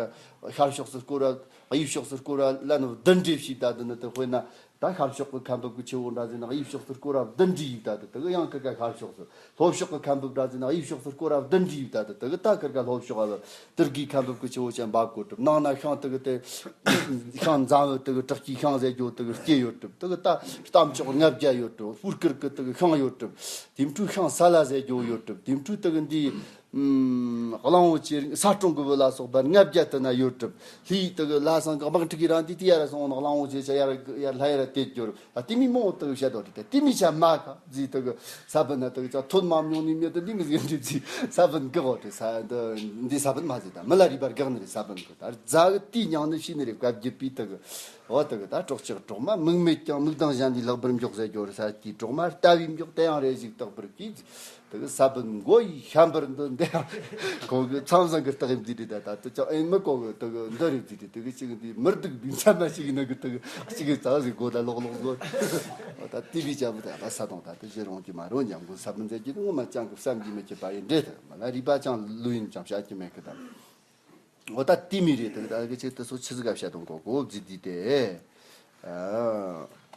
ཤར་ཕྱོགས་སུ་སྐོར་ར་གཡས་ཕྱོགས་སུ་སྐོར་ར་ལ་ནི་བདུན་འདྲེ་ཞིག་ད་དེ་ནི་དེ་དཔེར་ན། ད་ཤར་ཕྱོགས་ཀྱི་ཁ་འབབ་ཀྱི་ཆུ་བོ་འདྲ་ཟེར་ན་གཡས་ཕྱོགས་སུ་སྐོར་ར་བདུན་འདྲེ་ཡིག་ད་དེ་དེ་གི་ཡང་ཀི་ཀ་ཤར་ཕྱོགས་སུ། ལྷོ་ཕྱོགས་ཀྱི་ཁ་འབབ་འདྲ་ཟེར་ན་གཡས་ཕྱོགས་སུ་སྐོར་ར་བདུན་འདྲེ་ཡིག་ད་དེ་དེ་གི་ད་ཀི་ཀ་ལྷོ་ཕྱོགས་ཨ་དུར་གི་ཁ་འབབ་ཀྱི་ཆུ་བོ་ཅན་འབབ་གོ་གྲུབ་ནང་ན་ཤང་དེ་གི་དེ་ཤང་འཛམ་བུ་དེ་གི་བྲག་སྐྱི་ཤང་ཟེར་རྒྱུ་དེ་གི་སྐྱི་ཡོད་གྲུབ་དེ་གི་ད་རྟ་མཆོག་ལྔ་བརྒྱ་ཡོད་གྲུབ། སྤུ་སྐུར་གི་དེ་གི་ཤང་ཡོད་གྲུབ། དེ་འཕྲུལ་ཤང་ས་ལ་ཟེར་རྒྱུ་ཡོད་གྲུབ། དེ་འཕྲུལ་དེ་གི་འདི་ཨམ། གླང་བོ་ཆེ་ས་སྲུང་གི་བུ་ལ་སོགས་པ་ལྔ་བརྒྱ་དེ་ན་ཡོད་གྲུབ། ལྷའི་དེ་གི་ལྷ་སྲུང་གི་དམག་འཁྲུག་གི་རང་དེ་དེ་ཡར་སོང་ནོ་གླང་བོ་ཆེ་ཆ་ཡར་ཡར་ལྷ་ཡར་དེད་རྒྱུར་ཨ་དེ་མི་མོ་དེ་གི་བཤད་དོ་དེ་དེ་མི་ཆ་མ་ཁ་ཟིག་དེ་གི་ས་བོན་ན་དེ་གི་ཆ་ཐོན་མ་མྱོང་ནི་མེད་དེ་འདི་མི་ཟིག་འདི་ཟིག་ས་བོན་གི་འོ་དེ་ས་འདི་འདི་ས་བོན་མ་ཟིག་ད་མི་ལ་རས་པར་གེགས་ནི་རེད། ས་བོན་གི་ད་རྫ་གི་དེའི་མྱིང་ནི་ཤེས་ནི་རེད། བཀའ་བརྒྱུད་པའི་དེ་གི་འོ་དེ་གི་ད་གྲོགས་ཆག་གྲོག་མ་མིག་མེད་ཀྱང་མིག་དང་གཞན་འདི་ལེགས་པར་མགྱོགས་ཟེར་རྒྱུ་རེད། ས་དེའི་གྲོག་མ་ལྟ་བའི་མགྱོགས་དེ་ཡང་རེ་ཞིག་རྟག་པར་གིས། དེ་གི་ས་བོན་མགོ་ཡི་ཤམ་བུར་འདི་འདི་ཡང་ཁོ་གི་མཚམས་བཟང་གི་རྟགས་ཡིན་འདི་རེད། ད་ད་དེ་ཅང་ཨེ་མི་གོ་གི་དེ་གི་འདི་རེད་འདི་རེད། དེ་གི་ཅིག་འདི་མི་སྡུག་འདི་མཚན་མ་ཞིག་ཡིན་ན་གི་དེ་གི་ཅིག་གི་རྩ་ཟིག་གོ་ད་ལོག་ལོག་གོ། ད་དེ་བི་ཅག་པོ་ད་ད་ས་དང་ད་དེ་ཞེ་རང་གི་མ་རོ་ཉམས་གོ་ས་བོན་མཛད་ཀྱི་ངོ་མ་ཅང་གི་བསམ་གྱི་མེད་ཀྱི་པ་ཡིན་འདྲེ། ད་མ་ལ་རས་པ་ཅང་ལུས་ཡིན་ཅང་བཤད་ཀྱི་མེད་གི་ད། འོ་ད་དེ་མི་རེད། དེ་ད་གི་ཅིག་དེ་སོ་ཆི་ཟིག་ག་བཤད་དང་གོ་གོ་བརྫི་དི་དེ།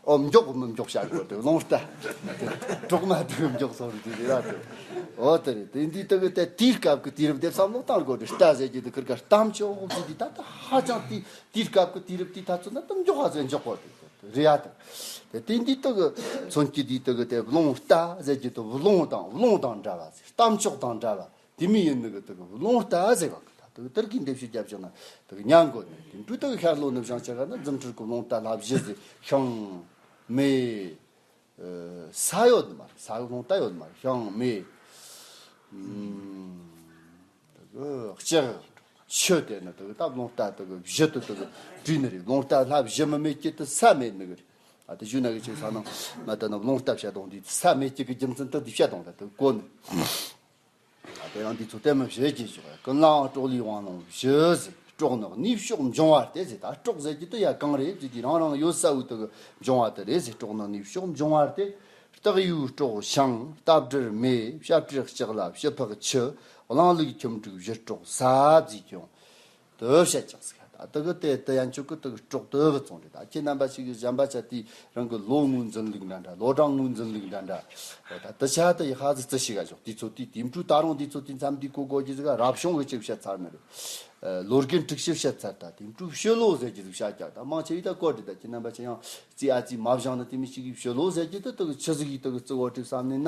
ཨོ་མགྱོགས་མི་མགྱོགས་བཤད་དགོས་དེ་རླུང་རྟ། གྲོག་མ་དེ་མགྱོགས་སོང་རེད་དེ་ར་དེ། འོ་དེ་རེད། དེ་འདི་དེ་གི་དེ་དེའི་སྐབས་ཀྱི་དུས་རབས་དེ་བསམ་བློ་བཏང་དགོས་དེ་རྟ་ཟེར་གྱི་དེ་ཁིར་ཀ་གཏམ་ཆོག་བརྫི་དི་ད་ད་ཧ་ཅང་དེ་དེའི་སྐབས་ཀྱི་དུས་རབས་དེ་ད་ཚོད་ན་དེ་མགྱོགས་ཧ་ཟེར་མགྱོགས་གོ་དེ་རེད་ཡ་དེ། དེ་དེ་འདི་དེ་གི་མཚོན་གྱི་དེ་དེ་གི་དེ་རླུང་རྟ་ཟེར་གྱི་དེ་རླུང་དང་རླུང་དང་འདྲ་བ་ཟེར་གཏམ་ཆོག་དང་འདྲ་བ། དེ་མི་ཡིན་ནི་གི་དེ་གི་རླུང་རྟ་ཟེར་བ་གི་ད་དེ་གི་དེར་གི་འདེབས་ཤུལ་རྒྱབ་བཞག་ན་དེ་གི་ཉན་དགོས་ནི་དེ་འདྲ་དེ་གི་ཤར་ལྷོ་ནུབ་བྱང་ཆ་ག་ན་རྫུ་འཕྲུལ་གི་རླུང་རྟ་ལྷ་བཞི་ཟེར་ཤིང་མེ་ས་ཡོད་མ་རེད། ས་གི་རླུང་རྟ་ཡོད་མ་རེད། ཤིང་མེ་དེ་གི་ལྕགས་ཆུ་དེ་ནི་དེ་གི་ད་རླུང་རྟ་དེ་གི་བཞི་དེ་དེ་གི་བྲིས་ནི་རེད། རླུང་རྟ་ལྷ་བཞི་མི་མེད་ཀྱི་དེ་ས་མེད་ནི་གི་རེད། ཨ་དེ་ཞུ་ན་གི་ཅིག་ས་ནང་མ་ད་ནི་རླུང་རྟ་བཤད་དང་དེ་ས་མེད་ཀྱི་གི་རྒྱུ་མཚན་དེ་དེ་བཤད་དང་ད་དེ་གོ་ནི། དེ་ཡང་འདི་ཚོ་ལྟད་མོ་བྱེད་ཀྱི་ཞོག་ཀུན་ལའང་གྲོགས་ལས་དབང་ལུང་བཞི་ཟེར། གྲོགས་ནི་གནས་མཆོག་འབྱུང་བ་སྟེ་ཟེར། ད་གྲོགས་ཟེར་གྱི་དེ་ཡ་གང་རེད་ཟེར་དུས་རང་རང་ཡོད་ས་བོ་དེ་གི་འབྱུང་བ་དེ་རེད་ཟེར། གྲོགས་ནི་གནས་མཆོག་འབྱུང་བ་སྟེ། སྟག་ཡོས་གྲོགས་ཤིང་། རྟ་སྦྲུལ་མེ། བྱ་སྤྲེལ་ལྕགས་ལ་བྱི་ཕག་ཆུ། གླང་ལུག་ཁྱུ་འབྲུག་བཞི་གྲོགས་ས་ཟེར་ཀྱང་། དུ་བཤད་ཀྱང་ཟིག་ད་དེ་གི་དེ་དེ་ཡན་ཆོད་གི་དེ་གི་གྲོགས་དེ་བུ་ཚང་རེད། ད་ཁྱེད་རྣམ་པ་ཞིག་གི་གཞན་པ་ཆ་དེ་རང་གི་ལོ་ངོས་འཛིན་ལུགས་འདྲ་འདྲ། ལོ་གྲངས་ངོས་འཛིན་ལུགས་འདྲ་འདྲ། ད་དེ་ཆ་དེ་ཡི་ཧ་ཟི་རྩི་ཞིག་ག་ཞོག་དེ་ཚོ་དེ་དེ་འཕྲུལ་ད་རུང་དེ་ཚོ་དེ་མཚམས་དེ་གོ་གོ་གི་ཟིག་རབ་བྱུང་གི་ཅིག་བཤད་ཚར་ནི་རེད། ལོ་རྒན་དྲུག་ཅུ་བཤད་ཚར། ད་དེ་འཕྲུལ་ཕྱི་ལོ་ཟེར་གྱི་ཟིག་བཤད་ཀྱང་ད་མང་ཆེ་བས་ད་གོ་དེ་ད་ཁྱེད་རྣམ་པ་ཆ་ཡང་རྩི་ཨ་རྩི་མ་བཞེངས་ནི་དེ་མི་ཞིག་གིས་ཕྱི་ལོ་ཟེར་གྱི་དེ་དེ་གི་ཆི་ཟིག་གིས་དེ་གི་རྩི་བོ་དྲིས་བསམ་ནི་ན་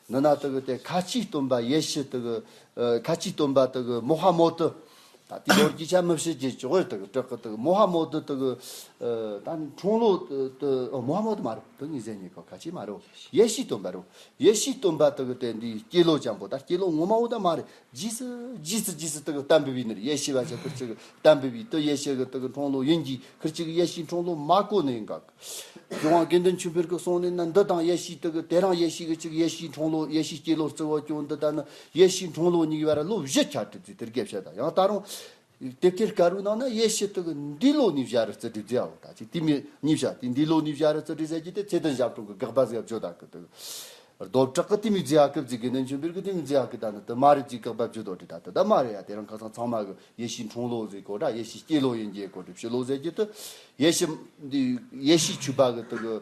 ནི་ན་དེ་གི་དེ་ཁ་ཆེའི་སྟོན་པ་ཡེ་ཤེས་དེ་གི་ཁ་ཆེའི་སྟོན་པ་དེ་གི་མོ་ཧ་མོ་དུ། ད་དེ་ལོ་རྒྱུས་ཆ་མི་ཤེས་ཀྱི་ཅོག་ཡོད་དེ་གི་བྲག་གི་དེ་གི་མོ་ཧ་མོ་དུ་དེ་གི་ད་འཁྲུངས་ལོ་དེ་མོ་ཧ་མོ་དུ་མ་རེད། དེ་ངས་ཟེར་ཉེ་གི་ཁ་ཆེ་མ་རེད། ཡེ་ཤེས་སྟོན་པ་རེད། ཡེ་ཤེས་སྟོན་པ་དེ་གི་དེ་འདི་སྐྱེས་ལོ་ཅན་པོ་ད་སྐྱེས་ལོ་ངོ་མ་བོ་ད་མ་རེད། རྗེས་སུ་རྗེས་སུ་རྗེས་སུ་དེ་གི་གཏམ་འབུལ་བའི་ནི་རེད། ཡེ་ཤེས་པ་ཆ་ཁིར་ཅིག་གཏམ་འབུལ་བའི་དེ་ཡེ་ཤེས་གི་དེ་གི་འཁྲུངས་ལོ་ཡིན་གྱི་ཁིར་ཅིག་ཡེ་ཤེས་འཁྲུངས་ལོ་མ་གོ་ནི་ཡིན་ག་ཡོང་བ་དགེ་འདུན་ཆོས་འཕེལ་གྱིས་གསུངས་ནས་ན་འདི་དང་ཡེ་ཤེས་དེ་གི་དེ་རང་ཡེ་ཤེས་གི་ཅིག་ཡེ་ཤེས་འཁྲུངས་ལོ་ཡེ་ཤེས་སྐྱེས་ལོ་རྩི་བ་ཀྱང་འདི་ལྟ་ན་ཡེ་ཤེས་འཁྲུངས་ལོ་གཉིས་བར་ལོ་བཞི་ཆ་བྲིས་ཏེ་དེར་རྒྱབ་བཤད་ད་ཡང་ད་རུང་དེབ་ཐེར་དཀར་བོའི་ནང་ན་ཡེ་ཤེས་དེ་གི་འདས་ལོ་ནས་བཞག་རུ་རྩི་སྒྲིག་མཛད་ཡོད། ད་ཅིག་དེ་མི་གཉིས་བཤད་དེ་འདས་ལོ་ནས་བཞག་རུ་རྩི་སྒྲིག་ཟེར་གྱི་དེ་ཚེ་བརྟན་ཞབས་དྲུང་གི་དགག་པ་ཟིག་བརྗོད་ད་གི་དེ་གི་རྡོབ་གྲགས་གི་དེ་མི་རྫི་ཡ་སྐབས་ཟིག་དགེ་འདུན་ཆོས་འཕེལ་གི་དེ་མི་རྫི་ཡ་གི་ད་ནི་དེ་མ་རེད་ཅིག་དགག་པ་བརྗོད་དོ་དེ་ད་དེ་ད་མ་རེད་ཡ། དེ་རང་ཁ་སང་ཚང་མ་གི་ཡེ་ཤེས་འཁྲུངས་ལོ་ཟེར་གོ་འདྲ། ཡེ་ཤེས་སྐྱེས་ལོ་ཡིན་གྱི་གོ་འདྲ། ཕྱི་ལོ་ཟེར་གྱི་དུ་ཡེ་ཤེས་འདི་ཡེ་ཤེས་ཆོས་པ་གི་དུ་གི་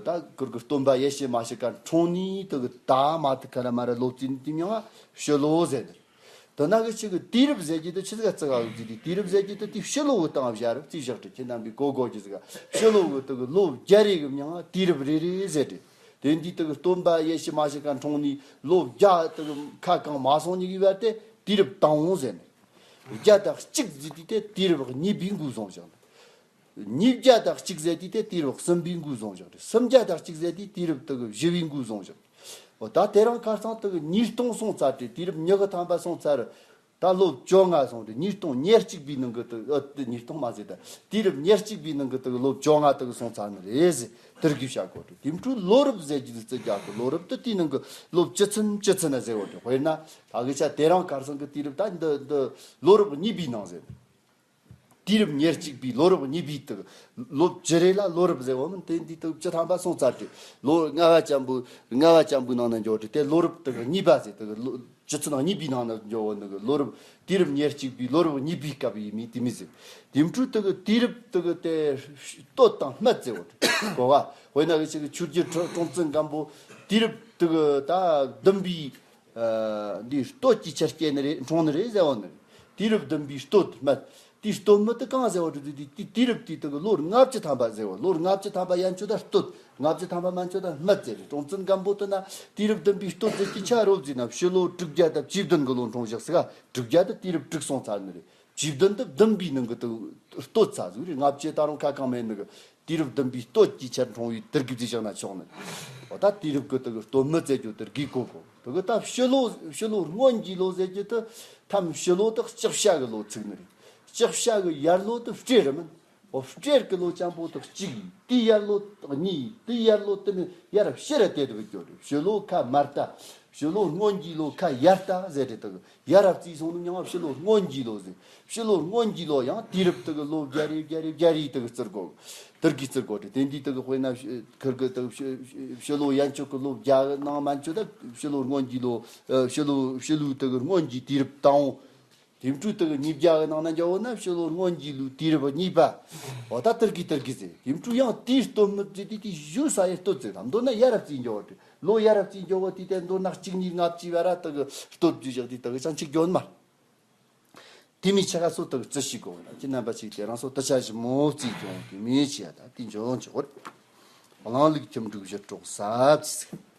ད་གུར་གི་སྟོན་པ་ཡེ་ཤེས་མ་ཤི་ཀ་འཁྲུངས་ནི་དུ་གི་ད་མ་དུ་ཁ་ར་མ་ར་ལོ་རྩིས་ནི་དེ་མྱང་ང་ཕྱི་ལོ་ཟེར་ནི། དུ་ན་གི་ཆི་གི་དུས་རབས་ཟེར་གྱི་དུ་ཆི་ཟིག་ག་བརྩི་ག་གི་དུས་རབས་ཟེར་གྱི་དུ་དེ་ཕྱི་ལོ་གི་སྟེང་བཞག་རུ་རྩིས་བཞག་དུ་ཁྱེད་རྣམ་པའི་གོ་གོ་གི་ཟིག་ག་ཕྱི་ལོ་གི་དུ་གི་ལོ་བརྒྱ་རེ་གི་མྱང་ང་དུས་རབས་རེ་རེ་ཟེར་དུ། དེ་འདི་དུ་གི་སྟོན་པ་ཡེ་ཤེས་མ་ཤི་ཀ་འཁྲུངས་ནི་ལོ་བརྒྱ་དུ་གི་ཁ་གང་མ་སོང་ནི་གི་བར་དེ་དུས་རབས་དང་བོ་ཟེར་ནི། བརྒྱ་དང་གཅིག་ཟེར་དུས་དེ་དུས་རབས་གཉིས་པའི་འགོ་བཟུང་བཞག་ནི། ཉིས་བརྒྱ་དང་གཅིག་ཟེར་དུས་དེ་དུས་རབས་གསུམ་པའི་འགོ་བཟུང་བཞག་རེད། སུམ་བརྒྱ་དང་གཅིག་ཟེར་དུས་དུས་རབས་དུ་གི་བཞི་པའི་འགོ་བཟུང་བཞག་འོ་ད་དེ་རིང་ཁ་སང་དུ་གི་ཉིས་སྟོང་སོང་ཚར་ཏེ་དུས་རབས་ཉི་ཤུ་ཐམ་པ་སོང་ཚར། ད་ལོ་བཅོ་ལྔ་སོང་དུས་ཉིས་སྟོང་ཉེར་གཅིག་པའི་ནང་གི་དུ་ཨ་དུ་ཉིས་སྟོང་མ་ཟེར། ད་དུས་རབས་ཉེར་གཅིག་པའི་ནང་གི་དུ་ལོ་བཅོ་ལྔ་དུ་སོང་ཚར་ནི་རེད་ཟེར། དེར་གི་བྱ་དགོས་དུ་དེ་འཕྲོ་ལོ་རབས་ཟེར་གྱི་དུ་བརྩི་རྒྱག་གི་ལོ་རབས་དུ་དེའི་ནང་གི་ལོ་བཅུ་ཚན་བཅུ་ཚན་ན་ཟེར་བ་དུ། དཔེར་ན་ད་གི་ཆ་དེ་རིང་ཁར་སང་གི་དུས་རབས་ད་འདི་འདི་ལོ་རབས་གཉིས་པའི་ནང་ཟེར། དུས་རབས་ཉེར་གཅིག་པའི་ལོ་རབས་གཉིས་པའི་དུ་ལོ་བཅུ་རེ་ལ་ལོ་རབས་ཟེར་བ་མིན། དེ་འདི་དུ་བཅུ་ཐམ་པ་སོང་ཚར་ཏེ་ལོ་ལྔ་བ་ཅན་པོ་ལྔ་བ་ཅན་པོའི་ནང་ན་འཇོག་ཏེ་དེ་ལོ་རབས་དུ་གཉིས་པ་ཟེར། དུ་ལོ་བཅུ་ཚན་གཉིས་པའི་ནང་ན་འཇོག་བ་ནི་གི་ལོ་རབས་དུས་རབས་ཉེར་གཅིག་པའི་ལོ་རབས་གཉིས་པའི་སྐབས་ཡིན་མིན་དེ་མི་ཟེར། དེ་འཕྲོ་དུ་གི་དུས་རབས་དུ་གི་དེ་སྟོད་དང་སྨད་ཟེར་བ་དུ་གོ་བ། དཔེར་ན་གི་ཆེ་གི་ཆོས་རྒྱལ་ཁྲོ་སྲོང་བཙན་སྒམ་པོ་དུས་རབས་དུ་གི་ད་བདུན་པའི་ཨ་འདི་སྟོད་ཀྱི་ཆར་སྐྱེས་ནི་རེད། འཁྲུངས་ནི་རེད་ཟེར་བ་ནི་རེད། དུས་རབས་བདུན་པའི་སྟོད་སྨད། དེའི་སྟོད་སྨད་དུ་གང་ཟེར་བ་དུ་དུ་དུ་དུས་རབས་དེ་དུ་གི་ལོ་ལྔ་བཅུ་ཐམ་པ་ཟེར་བ། ལོ་ལྔ་བཅུ་ཐམ་པ་ཡན་ཆོད་ད་སྟོད། ལྔ་བཅུ་ཐམ་པ་མན་ཆོད་ད་སྨད་ཟེར་རེད། སྲོང་བཙན་སྒམ་པོ་དུ་ན་དུས་རབས་བདུན་པའི་སྟོད་ཟེར་གྱི་ཆ་རོབ་ཟིན་ན་ཕྱི་ལོ་དྲུག་བརྒྱ་དང་བཅུ་བདུན་གི་ལོ་འཁྲུངས་བཞག་ཟེར་ག་དྲུག་བརྒྱ་དུ་དུས་རབས་དྲུག་སོང་ཚར་ནི་རེད། བཅུ་བདུན་དུ་བདུན་པའི་ནང་གི་དུ་སྟོད་ཚ་ཟིག་རེད། ལྔ་བཅུ་ད་རུང་ཁ་གང་མེད་ནི་གི་དུས་རབས་བདུན་པའི་སྟོད་ཀྱི་ཆར་འཁྲུངས་པའི་དུར་གི་ཟིག་བཞག་ན་ཆོག་ནི། འོ་ད་དུས་རབས་གི་དུ་གི་སྟོད་སྨད་ཟེར་རྒྱུ་དུར་གི་གོ་གོ་དུ་གི་ད་ཕྱི་ལོ་ཕྱི་ལོ་སྔོན་གྱི་ལོ་ཟེར་རྒྱུ་དུ་ཐམ་ཕྱི་ལོ་དུ་ལྕགས་བྱ་གི་ལོ་ཚིག་ནི་རེད། ལྕགས་བྱ་གི་ཡར་ལོ་དུ་སྤྲེལ་རེད་མིན། འོ་སྤྲེལ་གི་ལོ་ཅན་པོ་དུ་གཅིག་དེའི་ཡར་ལོ་གཉིས། དེའི་ཡར་ལོ་དུ་མི་ཡར་ཕྱི་ར་དེ་དུ་གི་གྱོ་རེད། ཕྱི་ལོ་ཁ་མར་ད། ཕྱི་ལོ་སྔོན་གྱི་ལོ་ཁ་ཡར་ད་ཟེར་རེད་དུ་གི། ཡར་ར་བརྩིས་སོང་ནི་ཡང་ཕྱི་ལོ་སྔོན་གྱི་ལོ་ཟེར། ཕྱི་ལོ་སྔོན་གྱི་ལོ་ཡང་དུས་རབས་དུ་གི་ལོ་བརྒྱ་རེ་བརྒྱ་རེ་བརྒྱ་རེ་དུ་གི་བརྩི་དགོ། དུར་གི་བརྩི་དགོ་དེ་དེ་འདི་དུ་གི་དཔེར་ན་ཕྱི་ཁིར་གི་དུ་ཕྱི་ཕྱི་ལོ་ཡན་ཆོད་གི་ལོ་བརྒྱ་གི་ནང་མན་ཆོད་ད་ཕྱི་ལོ་སྔོན་གྱི་ལོ་ཨ་ཕྱི་ལོ་ཕྱི་ལོ་དུ་གི་སྔོན་གྱི་དུས་རབས་དང་པོ། དེ་འཕྲོས་དུ་གི་ཉིས་བརྒྱ་གི་ནང་ན་འཇོག་འོ་ན་ཕྱི་ལོ་སྔོན་གྱི་ལོའི་དུས་རབས་གཉིས་པ། འོ་ད་དུར་གི་དུར་གི་ཟེར། དེ་འཕྲོས་ཡང་དེའི་སྟོད་སྨད་ཟེར་དུས་དེ་ཞུ་ས་ཡི་སྟོད་ཟེར། ད་མདོར་ན་ཡར་ར་བརྩིས་འཇོག་འོ་དེ། ལོ་ཡར་ར་བརྩིས་འཇོག་འོ་དེ་དེ་མདོར་ན་གཅིག་གཉིས་ལྔ་བཅུ་བར་ར་དུ་གི་སྟོད་བརྗོད་བཞག་དེ་དུ་གི་ཅང་ཅིག་འཇོག་མ། དེ་མི་ཆ་ག་སོ་དུ་གི་བརྩི་ཞིག་གོ་ན་ཁྱེད་རྣམ་པ་ཅིག་དེ་རང་སོ་དུ་ཆ་ཞིག་མོ་བརྩིས་ཀྱང་དེ་མི་ཆེ་ཡ། ད་དེ་འཇོག་འཇོག་འོ། གླང་ལུག་ཁྱིམ་འབྲུག་བཞི་སྲོག་ཟབ་ཅིག་ཟེར།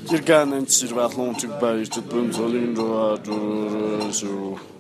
སྤྱིར་དཀའ་ནན་ཆེར་བ་ལྷུང་འཁྲིགས་པ་ཡི། སྐྱིད་པོའི་མཚོ་ལས་འགྲོ་བ་སྒྲོལ་ཞུ།